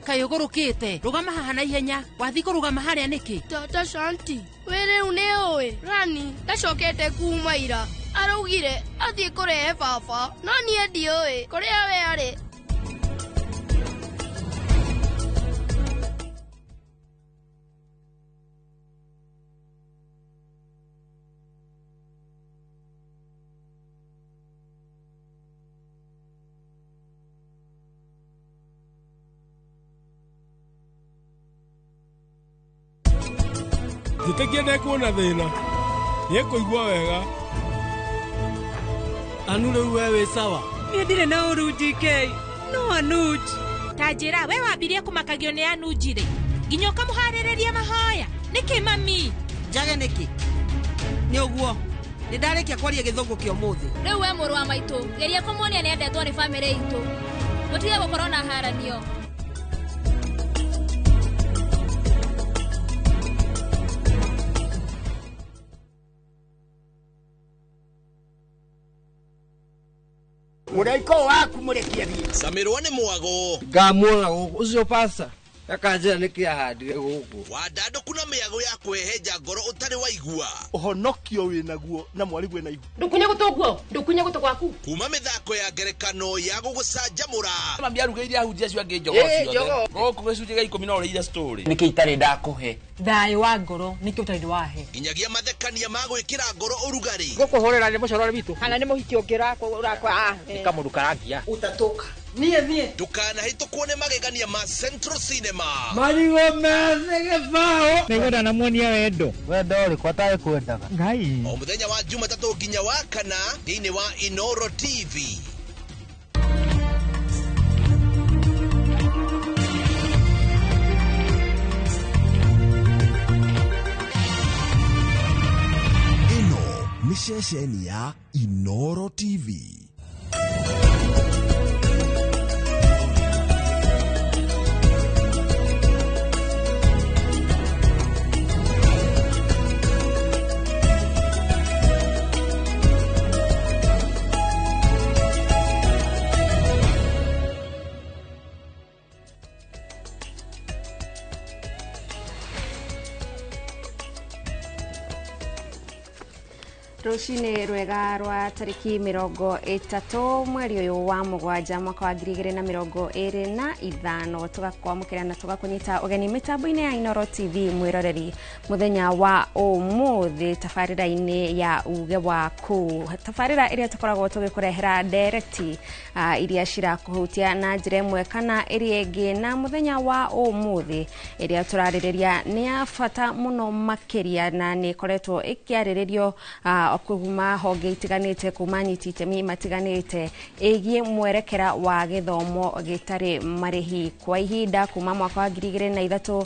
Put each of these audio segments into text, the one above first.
Kayũgũrũkĩte rũgama haha na ihenya wathiĩ kũrũgama harĩa nĩkĩ? Tata Shanti, wĩ rĩu nĩ ũĩ Rani ndacokete kuma ira, araugire athiĩ kũrehe baba, no niĩ ndiũĩ kũrĩa we arĩ. Njĩtĩkia ndekuona thĩna nĩekũigua wega. Anu rĩu we wĩ sawa? Niĩ ndirĩ na ũru DK, no Anuj. Ta njĩra, we wambirie kũmakagio nĩ Anuj rĩ, nginya ũkamũharĩrĩria mahoya nĩkĩ mami? Njage nĩkĩ? Nĩ ũguo nĩ ndarĩkia kwaria gĩthũngũ kĩa ũmũthĩ. Rĩu we mũrũ wa maitũ, geria kũmuonia nĩ endetwo nĩ bamĩrĩ itũ, mũtige gũkorwo na haranio. Mũraika waku mũrekie thiĩ. Camirwo nĩ mwago. Ngamuona gũkũ ũcio pasta akanjĩra nĩkĩ ahandire gũkũ. Wandandũku na mĩago ya kwĩhenja ngoro ũtarĩ waigua. Ũhonokio wĩnaguo na mwarigwe na ihu. Ndũkunye gũtũ guo, ndũkunye gũtũ gwaku. Kuma mĩthako ya ngerekano ya gũgũcanjamũra. Mami arugĩire ahunjia acio angĩ njogoo ciothe. Gũkũ gĩcunjĩ gĩa 10 no ũrĩire story. Nĩkĩ itarĩ ndakũhe? Thayũ wa ngoro nĩkĩ ũtarĩ wahe? Nginyagia mathekania ma gwĩkĩra ngoro ũrugarĩ. Gũkũhũrĩra nĩ mũcorore witũ. Kana nĩ mũhiki ũngĩ ũrakwa. Nĩ kamũndũ karangia. Ũtatũka. Niĩ niĩ. Ndũkanahĩtũkwo nĩ magegania ma Central Cinema. Marigũ methĩ gĩbaũ. Nĩngwenda namuonia wendo. Wendo ũrĩkũ atarĩ kwendaga? Ngai. O mũthenya wa Jumatatũ nginya wa kana thĩinĩ wa Inoro TV. Ĩno nĩ ceceni ya Inoro TV. Rũcinĩ rwega rwa tarĩki 30 mweri ũyũ wa mũgwanja mwaka wa 2025 tũgakwamũkĩra na tũgakũnyita ũgeni mĩtambo-inĩ ya Inoro TV mwĩroreri mũthenya wa ũmũthĩ tabarĩra-inĩ ya uge waku, tabarĩra ĩrĩa tũkoragwo tũgĩkũrehera ndereti iria cirakũhutia na njĩra ĩmwe kana ĩrĩa ĩngĩ. Na mũthenya wa ũmũthĩ ĩrĩa tũrarĩrĩria nĩ ya bata mũno makĩria na nĩ ĩkoretwo ĩkĩarĩrĩrio kuma honge itiganĩte kuma nyiti itemi matiganĩte ĩgiĩ mwerekera wa gĩthomo gĩtarĩ marĩhi kwa ihinda kuma mwaka wa 2003.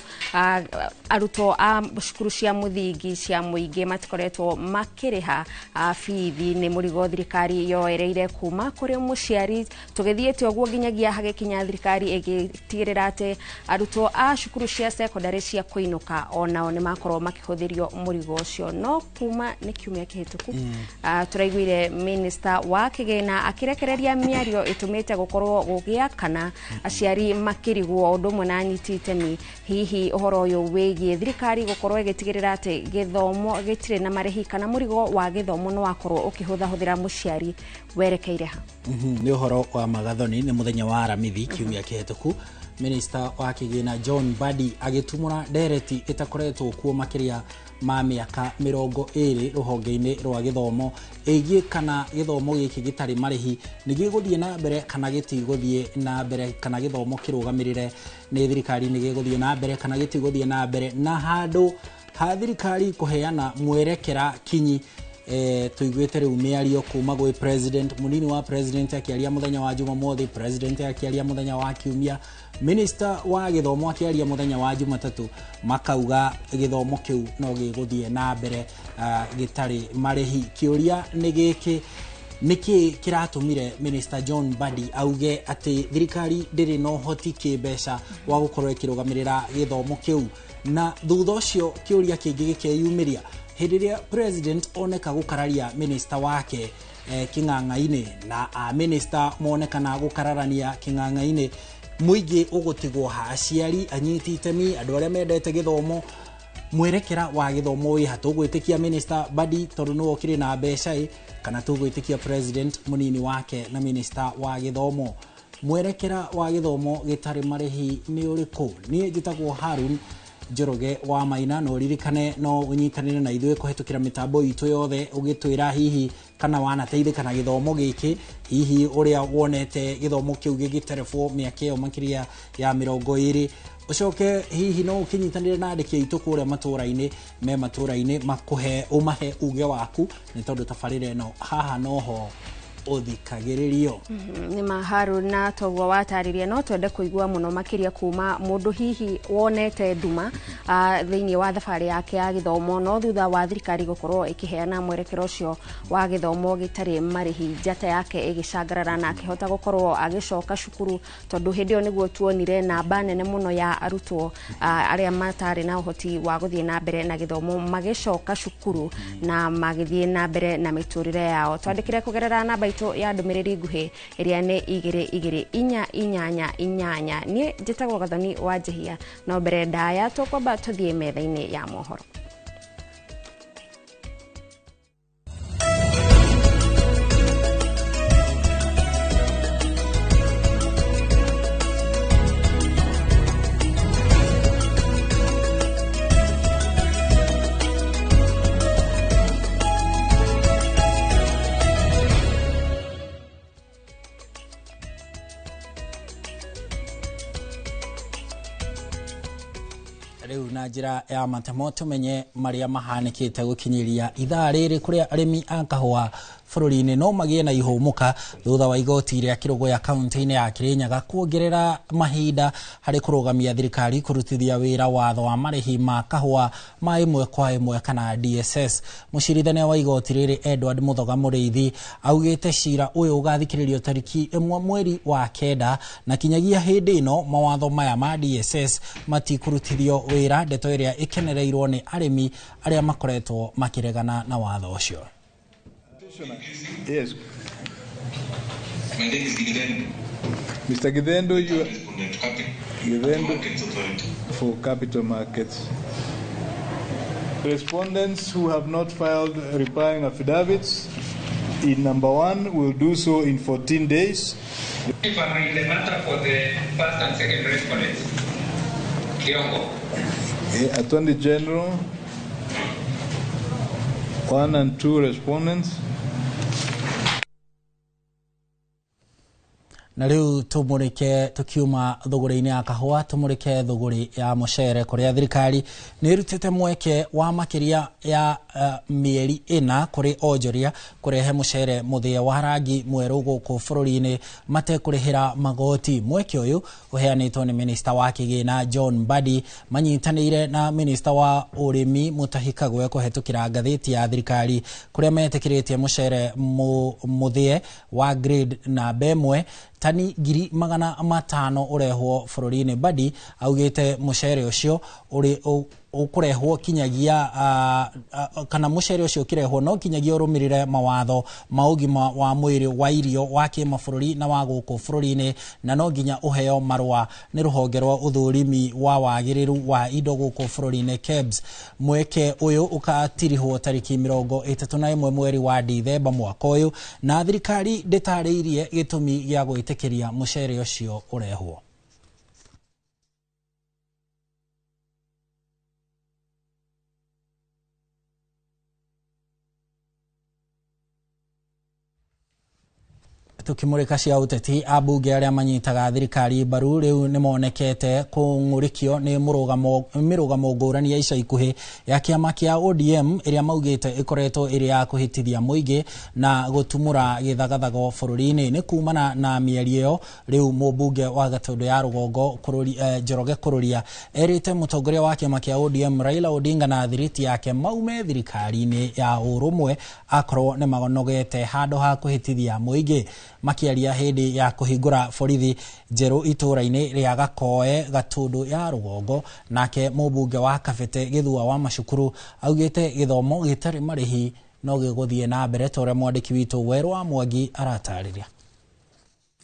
Arutwo a cukuru cia mũthingi cia mũingĩ matikoretwo makĩrĩha bithi nĩ mũrigo thirikari yoereire kuma kũrĩ mũciari. Tũgĩthiĩte ũguo nginyagia hagĩkinya thirikari ĩgĩtigĩrĩra atĩ arutwo a cukuru cia secondary cia kũinũka onao nĩ makorwo makĩhũthĩrio mũrigo ũcio. No kuma nĩ kiumia kĩhĩtũku tũraiguire minister wa kĩgĩna akĩrekereria mĩario ĩtũmĩte gũkorwo gũgĩakana aciari makĩrigwo ũndũ ũmwe na anyiti itemi. Hihi ũhoro ũyũ wĩgiĩ thirikari gũkorwo ĩgĩtigĩrĩra atĩ gĩthomo gĩtirĩ na marĩhi kana mũrigo wa gĩthomo nĩ wakorwo ũkĩhũthahũthĩra mũciari werekeire ha? Nĩ ũhoro wa magathoni nĩ mũthenya wa Aramithi kiumia kĩhĩtũku minister wa kĩgĩna John Mbadi agĩtumũra ndereti ĩtakoretwo kuo makĩria ma mĩaka 20 rũhonge-inĩ rwa gĩthomo ĩgiĩ kana gĩthomo gĩkĩ gĩtarĩ marĩhi nĩ gĩgũthiĩ na mbere kana gĩtigũthiĩ na mbere, kana gĩthomo kĩrũgamĩrĩre nĩ thirikari nĩ gĩgũthiĩ na mbere kana gĩtigũthiĩ na mbere, na handũ ha thirikari kũheana mwerekera kinyi. Tuiguĩte rĩu mĩario kuma gwĩ president, mũnini wa president akĩaria mũthenya wa Jumamothi, president akĩaria mũthenya wa Kiumia, minister wa gĩthomo akĩaria mũthenya wa Jumatatũ, makauga gĩthomo kĩu no gĩgũthiĩ na mbere gĩtarĩ marĩhi. Kĩũria nĩ gĩkĩ, nĩkĩ kĩratũmire Minister John Mbadi auge atĩ thirikari ndĩrĩ na ũhoti kĩmbeca wa gũkorwo ĩkĩrũgamĩrĩra gĩthomo kĩu? Na thutha ũcio kĩũria kĩngĩ gĩkeyumĩria hĩndĩ ĩrĩa president oneka gũkararia minister wake kĩng'ang'a-inĩ na a minister monekana gũkararania kĩng'ang'a-inĩ, Mũingĩ ũgũtigwo ha, aciari, anyiti itemi, andũ arĩa mendete gĩthomo, mwerekera wa gĩthomo wĩ ha? Tũgwĩtĩkia Minister Badi tondũ nĩwe ũkĩrĩ na mbeca ĩ, kana tũgwĩtĩkia president mũnini wake na minister wa gĩthomo? Mwerekera wa gĩthomo gĩtarĩ marĩhi nĩ ũrĩkũ? Niĩ njĩtagwo Harun Njoroge wa Maina, no ririkane no ũnyitanĩre na ithuĩ kũhetũkĩra mĩtambo itũ yothe ũgĩtwĩra hihi kana wanateithĩka na gĩthomo gĩkĩ, hihi ũrĩa wonete gĩthomo kĩu gĩgĩterebwo mĩaka ĩyo makĩria ya 20. Ũcoke hihi no ũkĩnyitanĩre na andĩki aitũ kũrĩa matũra-inĩ, me matũra-inĩ makũhe, ũmahe uge waku, nĩ tondũ tabarĩra ĩno haha noho ũthikagĩrĩrio. Nĩ ma Harun, na toguo watarĩria, no twende kũigua mũno makĩria kuma mũndũ hihi wonete nduma thĩinĩ wa thabarĩ yake ya gĩthomo, no thutha wa thirikari gũkorwo ĩkĩheana mwerekero ũcio wa gĩthomo gĩtarĩ marĩhi, njata yake ĩgĩcangarara na akĩhota gũkorwo agĩcoka cukuru, tondũ hĩndĩ ĩyo nĩguo tuonire namba nene mũno ya arutwo arĩa matarĩ na ũhoti wa gũthiĩ na mbere na gĩthomo magĩcoka cukuru na magĩthiĩ na mbere na mĩtũrĩre yao. Twandĩkĩre kũgerera namba itũ ya ndũmĩrĩri nguhĩ ĩrĩa nĩ 2 2 4 8 8. Niĩ njĩtagwo Gathoni wa Njehia, no mbere ndaya tũkwamba tũthiĩ metha-inĩ ya mohoro. Rĩu na njĩra ya matemo tũmenye marĩa mahanĩkĩte gũkinyĩria ithaa rĩrĩ, kũrĩa arĩmi a kahũa bũrũri-inĩ no magĩe na ihũmũka thutha wa igoti rĩa Kĩrũgũya kaunti-inĩ ya Kĩrĩnyaga kuongerera mahinda harĩ kũrũgamia thirikari kũrutithia wĩra watho wa marĩhi ma kahũa ma ĩmwe kwa ĩmwe kana DSS. Mũcirithania wa igoti rĩrĩ Edward Mũthoga Mũrĩithi augĩte cira ũyũ ũgathikĩrĩrio tariki 1 mweri wa 9, na kinyagia hĩndĩ ĩno mawatho maya ma DSS matikũrutithio wĩra, ndeto ĩrĩa ĩkenereirwo nĩ arĩmi arĩa makoretwo makĩregana na watho ũcio. Yes. My name is Gidendo. Mr. Gidendo, you Gidendo Markets Authority. For capital markets. Respondents who have not filed replying affidavits in number 1 will do so in 14 days. If I read the matter for the first and second respondents, Kiongo. Attorney General, 1 and 2 respondents. Na rĩu tũmũrĩke, tũkiuma thũgũrĩ-inĩ ya kahũa, tũmũrĩke thũgũrĩ ya mũcere, kũrĩa thirikari nĩ ĩrutĩte mweke wa makĩria ya mĩeri 4 kũrĩ onjoria kũrehe mũcere mũthĩe wa rangi mwerũ gũkũ bũrũri-inĩ matekũrĩhĩra magoti. Mweke ũyũ ũheanĩtwo nĩ minista wa kĩgĩna John Mbadi manyitanĩire na minista wa ũrĩmi Mutahi Kagwe kũhetũkĩra ngathĩti ya thirikari, kũrĩa metĩkĩrĩtie mũcere mũthĩe wa grade namba 1 tani 500,000 ũrehwo bũrũri-inĩ. Mbadi augĩte mũcere ũcio ũrĩ ũkũrehwo kinyagia kana mũcere ũcio ũkĩrehwo no kinyagia ũrũmĩrĩre mawatho ma ũgima wa mwĩrĩ wa irio wa kĩmabũrũri na wa gũkũ bũrũri-inĩ, na no nginya ũheo marũa nĩ rũhonge rwa ũthũrimi wa wagĩrĩru wa indo gũkũ bũrũri-inĩ KEBS. Mweke ũyũ ũgatirihwo tariki 31 mweri wa Dithemba mwaka ũyũ, na thirikari ndĩtarĩirie gĩtũmi gĩa gwĩtĩkĩria mũcere ũcio ũrehwo. Tukimurika cia uteti, ambunge arĩa manyitaga thirikari mbaru rĩu nĩmonekete kũng'ũrĩkio nĩ mĩrũgamo ngũrani ya ica ikuhĩ ya kĩama kĩa ODM ĩrĩa maugĩte ĩkoretwo ĩrĩ ya kũhĩtithia mũingĩ na gũtumũra gĩthagathago bũrũri-inĩ. Nĩ kumana na mĩario ĩyo, rĩu mũmbunge wa Gatũndũ ya rũgongo Njoroge Kũrũria erĩte mũtongoria wa kĩama kĩa ODM Raila Odinga na thiriti yake maume thirikari-inĩ ya ũrũmwe akorwo nĩ manogete handũ ha kũhĩtithia mũingĩ. Makiaria hĩndĩ ya kũhingũra borithi njerũ itũra-inĩ rĩa Gakoe Gatũndũ ya rũgongo, nake mũmbunge wa Kabete Gĩthua wa Macukuru augĩte gĩthomo gĩtarĩ marĩhi no gĩgũthiĩ na mbere ta ũrĩa mwandĩki witũ Werũ wa Mwangi aratarĩria.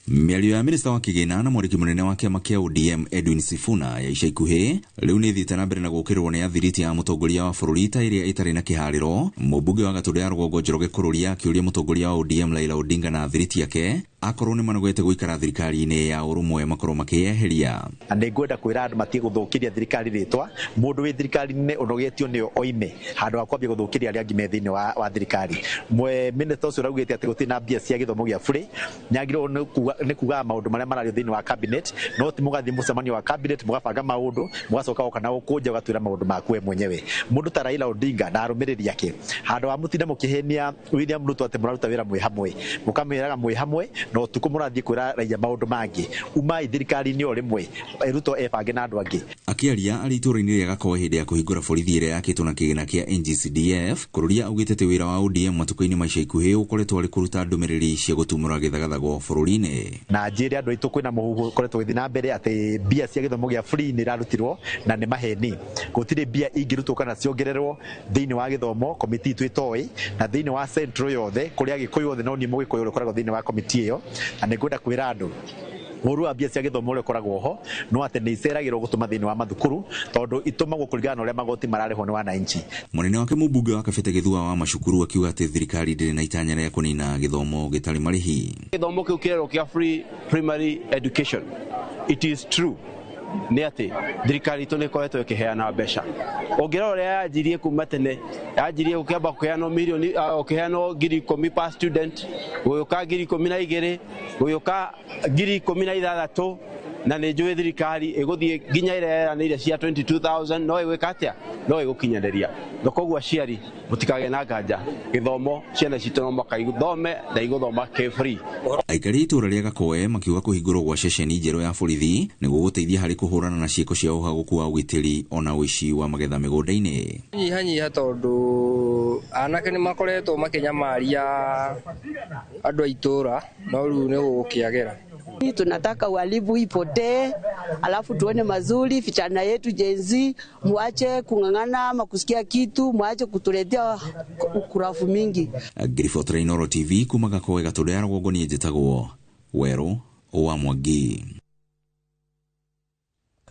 Mĩario ya minista wa kĩgĩna na mwandĩki mũnene wa kĩama kĩa ODM Edwin Sifuna ya ica ikuhĩ rĩu nĩ ĩthiĩte na mbere na gũũkĩrĩrwo nĩ athiriti ya mũtongoria wa bũrũri ta ĩrĩa ĩtarĩ na kĩharĩro. Mũmbunge wa Gatũndũ ya Rũgongo Njoroge Kũrũria akĩũria mũtongoria wa ODM Raila Odinga na athiriti ake akorwo nĩ manogete gũikara thirikari-inĩ ya ũrũmwe makorwo makĩyeheria. Na nĩ ngwenda kwĩra andũ matige gũthũkĩria thirikari rĩtwa. Mũndũ wĩ thirikari-inĩ ũnogetio nĩyo oime handũ ha kwambia gũthũkĩria arĩa angĩ me thĩinĩ wa thirikari. Mwe minista ũcio ũraugĩte atĩ gũtirĩ na mbia cia gĩthomo gĩa bure, nĩagĩrĩirwo nĩ kugaga maũndũ marĩa marario thĩinĩ wa cabinet, no ti mũgathiĩ mũcemanio wa cabinet mũgabanga maũndũ mũgacoka woka na gũkũnja ũgatwĩra maũndũ maku we mwenyewe. Mũndũ ta Raila Odinga na arũmĩrĩri ake, handũ ha mũtinde mũkĩhenia William Ruto atĩ mũraruta wĩra mwĩ hamwe, mũkamwĩraga mwĩ hamwe na ũtukũ mũrathiĩ kwĩra raia maũndũ mangĩ. Umai thirikari-inĩ o rĩmwe, Ruto ebange na andũ angĩ. Akĩaria arĩ itũũra-inĩ rĩa Gakoe hĩndĩ ya kũhingũra borithi ĩrĩa yakĩtwo na kĩgĩna kĩa NGCDF, Kũrũria augĩte atĩ wĩra wa ODM matukũ-inĩ ma ica ikuhĩ ũkoretwo arĩ kũruta ndũmĩrĩri cia gũtumũra gĩthagathago bũrũri-inĩ. Na njĩre andũ aitũ kwĩna mũhuhu ũkoretwo ũgĩthiĩ na mbere atĩ mbia cia gĩthomo gĩa free nĩ irarutirwo na nĩ maheni. Gũtirĩ mbia ingĩrutwo kana ciongererwo thĩinĩ wa gĩthomo, komiti itũ ĩtoĩ, na thĩinĩ wa central yothe kũrĩa Agĩkũyũ othe no niĩ Mũgĩkũyũ ũrĩa ũkoragwo thĩinĩ wa komiti ĩyo. Na nĩ ngwenda kwĩra andũ ũru wa mbia cia gĩthomo ũrĩa ũkoragwo ho no atĩ nĩ iceragĩrwo gũtũma thĩinĩ wa mathukuru tondũ itũmagwo kũringana na ũrĩa magoti mararĩhwo nĩ wananchi. Mũnene wake mũmbunge wa Kabete Gĩthua wa Macukuru akiuga atĩ thirikari ndĩrĩ na itanya rĩa kũnina gĩthomo gĩtarĩ marĩhi. Gĩthomo kĩu kĩerwo kĩa free primary education, it is true nĩ atĩ thirikari itũ nĩ ĩkoretwo ĩkĩheana mbeca. Ũngĩrora ũrĩa yanjirie kuma tene, yanjirie gũkĩamba kũheanwo mirioni, ũkĩheanwo 10,000 per student, gũgĩũka 12,000, gũgĩũka 16,000, na nĩ njũĩ thirikari ĩgũthiĩ nginya ĩrĩa yeranĩire cia 22,000 no ĩgwĩka atĩa? No ĩgũkinyanĩria. Na koguo aciari mũtikagĩe na nganja, gĩthomo ciana citũ no mũhaka ithome na igũthoma kĩ free. Aikari a itũũra rĩa Gakoe makiuga kũhingũrwo gwa ceceni njerũ ya borithi nĩ gũgũteithia harĩ kũhũrana na ciĩko cia ũhagũku wa ũgitĩri ona ũici wa magetha mĩgũnda-inĩ. Nyihanyiha tondũ anake nĩ makoretwo makĩnyamaria andũ a itũũra no rĩu nĩ gũgũkĩagĩra. Tunataka uhalifu ipotee, alafu tuone mazuri vijana yetu Gen Z, muache kung'ang'ana ama kusikia kitu, muache kutuletea ukurafu mingi. Ngiribotera Inooro TV kuma Gakoe Gatũndũ ya Rũgongo, niĩ njĩtagwo Werũ wa Mwangi.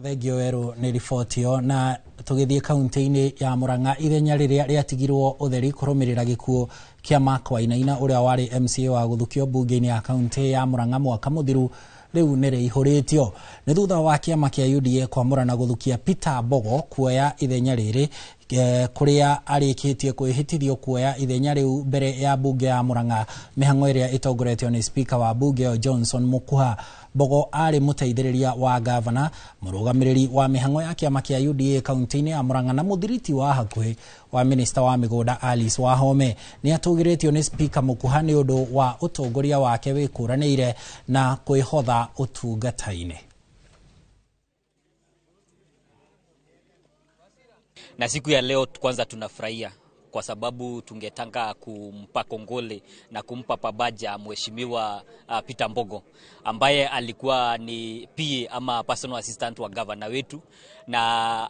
Thengio Werũ nĩ riboti ĩyo. Na tũgĩthiĩ kaunti-inĩ ya Murang'a, ithenya rĩrĩa rĩatigirwo ũtheri kũrũmĩrĩra gĩkuũ kĩa Mark Wainaina ũrĩa warĩ MCA wa gũthukio mbunge-inĩ ya kaunti ya Murang'a mwaka mũthiru rĩu nĩ rĩihũrĩtio. Nĩ thutha wa kĩama kĩa UDA kwamũrana gũthukia Peter Mbogo kuoya ithenya rĩrĩ, kũrĩa arĩkĩtie kwĩhĩtithio kuoya ithenya rĩu mbere ya mbunge ya Murang'a, mĩhang'o ĩrĩa ĩtongoretio nĩ speaker wa mbunge ĩyo Johnson Mukuha. Mbogo arĩ mũteithĩrĩria wa gavana, mũrũgamĩrĩri wa mĩhang'o ya kĩama kĩa UDA kaunti-inĩ ya Murang'a na mũthiriti wa hakuhĩ wa minista wa mĩgũnda Alice Wahome. Nĩ atũgĩrĩtio nĩ speaker Mukuha nĩ ũndũ wa ũtongoria wake wĩkũranĩire na kwĩhotha ũtungata-inĩ. Na siku ya leo kwanza tunafurahia kwa sababu tungetaka kumpa kongole na kumpa pabaja mheshimiwa Peter Mbogo ambaye alikuwa ni PA ama personal assistant wa governor wetu, na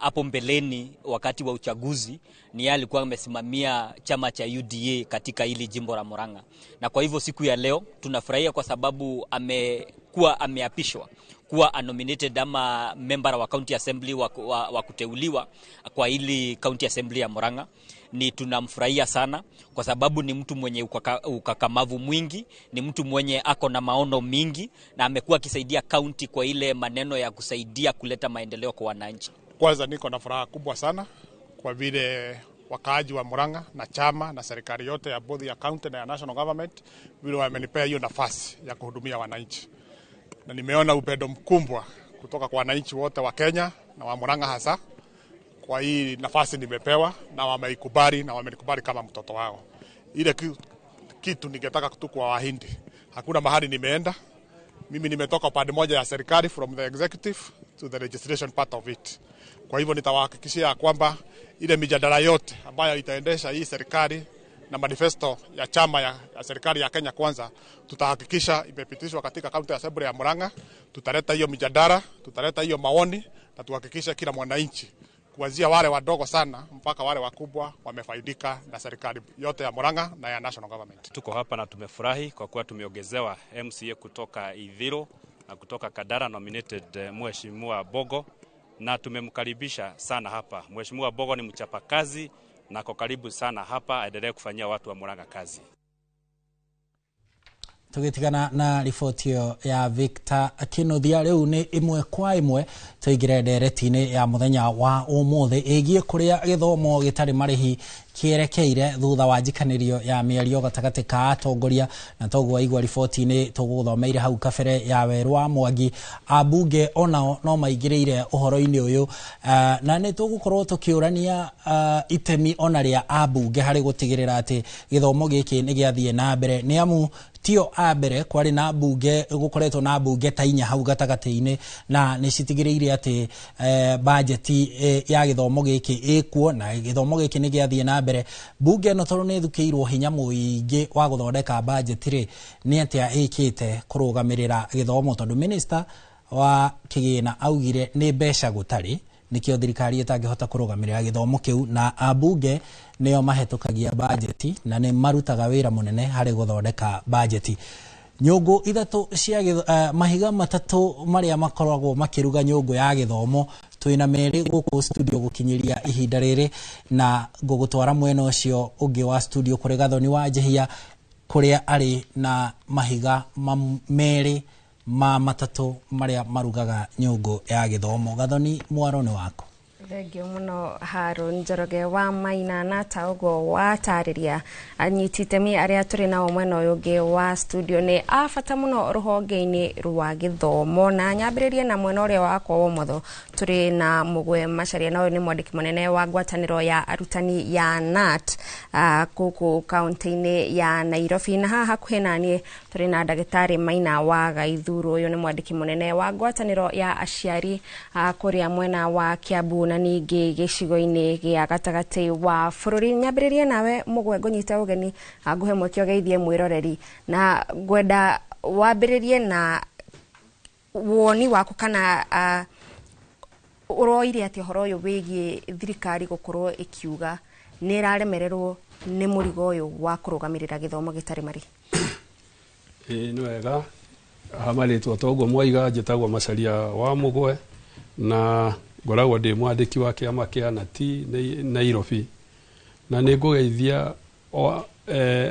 hapo mbeleni wakati wa uchaguzi ni yeye alikuwa amesimamia chama cha UDA katika hili jimbo la Murang'a. Na kwa hivyo siku ya leo tunafurahia kwa sababu amekuwa ameapishwa kuwa nominated ama member wa county assembly wa kuteuliwa kwa hili county assembly ya Murang'a. Ni tunamfurahia sana kwa sababu ni mtu mwenye ukakamavu mwingi, ni mtu mwenye ako na maono mingi na amekuwa akisaidia county kwa ile maneno ya kusaidia kuleta maendeleo kwa wananchi. Kwanza niko na furaha kubwa sana kwa vile wakaaji wa Murang'a na chama na serikali yote ya both ya county na ya national government vile wamenipea hiyo nafasi ya kuhudumia wananchi. Na nimeona upendo mkubwa kutoka kwa wananchi wote wa Kenya na wa Murang'a hasa kwa hii nafasi nimepewa, na wameikubali na wamenikubali kama mtoto wao. Ile kitu ningetaka tu kwa Wahindi, hakuna mahali nimeenda. Mimi nimetoka upande moja ya serikali, from the executive to the legislation part of it. Kwa hivyo nitawahakikishia kwamba ile mijadala yote ambayo itaendesha hii serikali na manifesto ya chama ya serikali ya Kenya Kwanza, tutahakikisha imepitishwa katika county assembly ya Murang'a. Tutaleta hiyo mijadala, tutaleta hiyo maoni na tuhakikisha kila mwananchi Kuanzia wale wadogo sana mpaka wale wakubwa wamefaidika na serikali yote ya Murang'a na ya national government. Tuko hapa na tumefurahi kwa kuwa tumeongezewa MCA kutoka Ithiro na kutoka Kandara nominated Mheshimiwa Bogo, na tumemkaribisha sana hapa. Mheshimiwa Bogo ni mchapakazi na ako karibu sana hapa, aendelee kufanyia watu wa Murang'a kazi. Tũgĩtigana na riboti ĩyo ya Victor Kinuthia, rĩu nĩ ĩmwe kwa ĩmwe tũingĩre ndereti-inĩ ya mũthenya wa ũmũthĩ ĩgiĩ kũrĩa gĩthomo gĩtarĩ marĩhi kĩerekeire thutha wa njikanĩrio ya mĩario gatagatĩ ka atongoria. Na toguo waigua riboti-inĩ tũgũthomeire hau kabere ya Werũ wa Mwangi, ambunge onao no maingĩrĩire ũhoro-inĩ ũyũ, na nĩ tũgũkorwo tũkĩũrania itemi ona rĩa ambunge harĩ gũtigĩrĩra atĩ gĩthomo gĩkĩ nĩ gĩathiĩ na mbere, nĩ amu tio a mbere kwarĩ na mbunge gũkoretwo na mbunge ta inya hau gatagatĩ-inĩ, na nĩ citigĩrĩire atĩ bajeti ya gĩthomo gĩkĩ ĩkuo na gĩthomo gĩkĩ nĩ gĩathiĩ na mbere. Mbunge ĩno tondũ nĩ ĩthukĩirwo hinya mũingĩ wa gũthondeka bajeti rĩ, nĩ atĩa ĩkĩte kũrũgamĩrĩra gĩthomo, tondũ minister wa kĩgĩna augire nĩ mbeca gũtarĩ, nĩkĩo thirikari ĩtangĩhota kũrũgamĩrĩra gĩthomo kĩu, na ambunge nĩo mahetũkagia bajeti na nĩ marutaga wĩra mũnene harĩ gũthondeka bajeti. Nyũngũ ithatũ cia mahiga matatũ marĩa makoragwo makĩruga nyũngũ ya gĩthomo, twĩna merĩ gũkũ studio gũkinyĩria ihinda rĩrĩ, na ngũgũtwara mwena ũcio ũngĩ wa studio kũrĩ Gathoni wa Njehia kũrĩa arĩ na mahiga merĩ ma matatũ marĩa marugaga nyũngũ ya gĩthomo. Gathoni, mwaro nĩ waku. Thengio mũno Harun Njoroge wa Maina, na ta ũguo watarĩria anyiti itemi arĩa tũrĩ nao mwena ũyũ ũngĩ wa studio nĩ a bata mũno rũhonge-inĩ rwa gĩthomo. Na nyambĩrĩrie na mwena ũrĩa wakwa wa ũmotho, tũrĩ na Mũgwe Macharia, na ũyũ nĩ mwandĩki mũnene wa ngwatanĩro ya arutani ya KNUT gũkũ kaunti-inĩ ya Nairobi. Na haha hakuhĩ naniĩ tũrĩ na ndagĩtarĩ Maina wa Gaithuru, ũyũ nĩ mwandĩki mũnene wa ngwatanĩro ya aciari kũrĩa mwena wa Kiambu na ningĩ gĩcigo-inĩ gĩa gatagatĩ wa bũrũri. Nyambĩrĩrie nawe Mũgwe, ngũnyite ũgeni ngũhe mweke ũgeithie mwĩroreri, na ngwenda wambĩrĩrie na woni waku kana ũroire atĩ ũhoro ũyũ wĩgiĩ thirikari gũkorwo ĩkiuga nĩ ĩraremererwo nĩ mũrigo ũyũ wa kũrũgamĩrĩra gĩthomo gĩtarĩ marĩhi. Ĩĩ nĩ wega, hamarĩtwo toguo mwaiga, njĩtagwo Macharia wa Mũgwe na ngoragwo ndĩ mwandĩki wa kĩama kĩa KNUT Nairobi, na nĩ ngũgeithia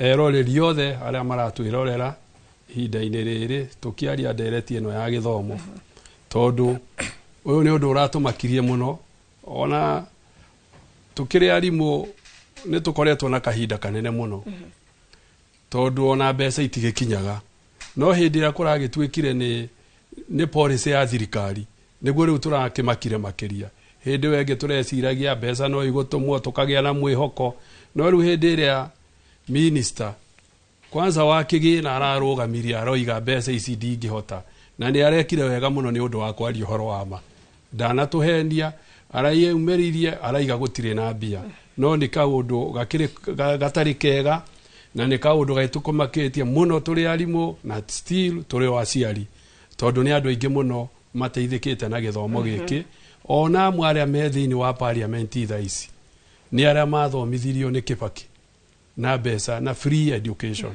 eroreri othe arĩa maratwĩrorera ihinda-inĩ rĩrĩ tũkĩaria ndereti ĩno ya gĩthomo, tondũ ũyũ nĩ ũndũ ũratũmakirie mũno. Ona tũkĩrĩ arimũ nĩ tũkoretwo na kahinda kanene mũno, tondũ ona mbeca itigĩkinyaga, no hĩndĩ ĩrĩa kũragĩtuĩkire nĩ policy ya thirikari nĩguo rĩu tũrakĩmakire makĩria. Hĩndĩ ĩyo ĩngĩ tũreciragia mbeca no igũtũmwo tũkagĩa na mwĩhoko, no rĩu hĩndĩ ĩrĩa minister kwanza wa kĩgĩna ararũgamirie aroiga mbeca ici ndingĩhota, na nĩ arekire wega mũno nĩ ũndũ wa kwaria ũhoro wa ma, ndanatũhenia, araiumĩririe araiga gũtirĩ na mbia, no nĩ kaũndũ gakĩrĩ gatarĩ kega na nĩ kaũndũ gagĩtũkũmakĩtie mũno tũrĩ arimũ na still tũrĩ o aciari, tondũ nĩ andũ aingĩ mũno mateithĩkĩte na gĩthomo gĩkĩ. Ona amwe arĩa me thĩinĩ wa parliament thaa ici nĩ arĩa mathomithirio nĩ Kibaki na mbeca na free education,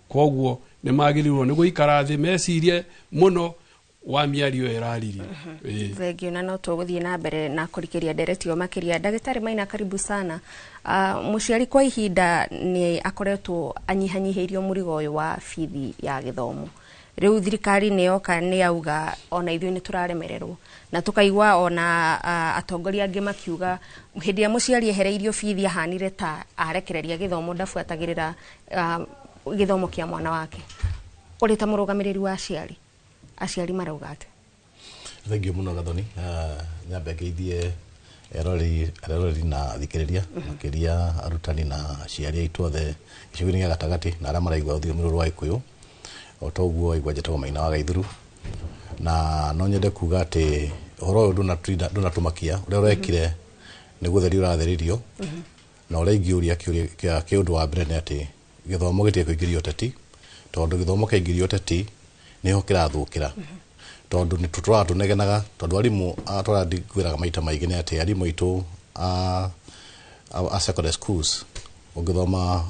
koguo nĩ magĩrĩirwo nĩ gũikara thĩ mecirie mũno wa mĩario ĩraririo. Thengio, na no tũgũthiĩ na mbere na kũrikĩria ndereti ĩyo makĩria. Ndagĩtarĩ Maina, karibu sana. Mũciari kwa ihinda nĩ akoretwo anyihanyihĩirio mũrigo ũyũ wa bithi ya gĩthomo, rĩu thirikari nĩ yoka nĩ yauga ona ithuĩ nĩ tũraremererwo, na tũkaigua ona atongoria angĩ makiuga hĩndĩ ĩrĩa mũciari ehereirio bithi ahanire ta arekereria gĩthomo, ndabuatagĩrĩra gĩthomo kĩa mwana wake. Ũrĩ ta mũrũgamĩrĩri wa aciari, aciari marauga atĩa? Thengio mũno Gathoni, nyambe ngeithie eroreri na athikĩrĩria, makĩria arutani na aciari aitũ othe gĩcigo-inĩ gĩa gatagatĩ na arĩa maraigua rũthiomi rũrũ rwa Gĩkũyũ. O toguo waigua njĩtagwo Maina wa Gaithuru, na no nyende kuga atĩ ũhoro ũyũ ndũnatũmakia, ũrĩa ũrekire nĩ gũtherio ũratheririo, na ũrĩa ingĩũria kĩũria kĩa ũndũ wa mbere nĩ atĩ gĩthomo gĩtige kũingĩrio ũteti, tondũ gĩthomo kĩaingĩrio ũteti nĩho kĩrathũkĩra, Tondu nĩ tũtũraga tũnegenaga tondu arimũ tũrĩa ndingwĩraga maita maingĩ nĩ atĩ arimũ aitũ a secondary schools ũngĩthoma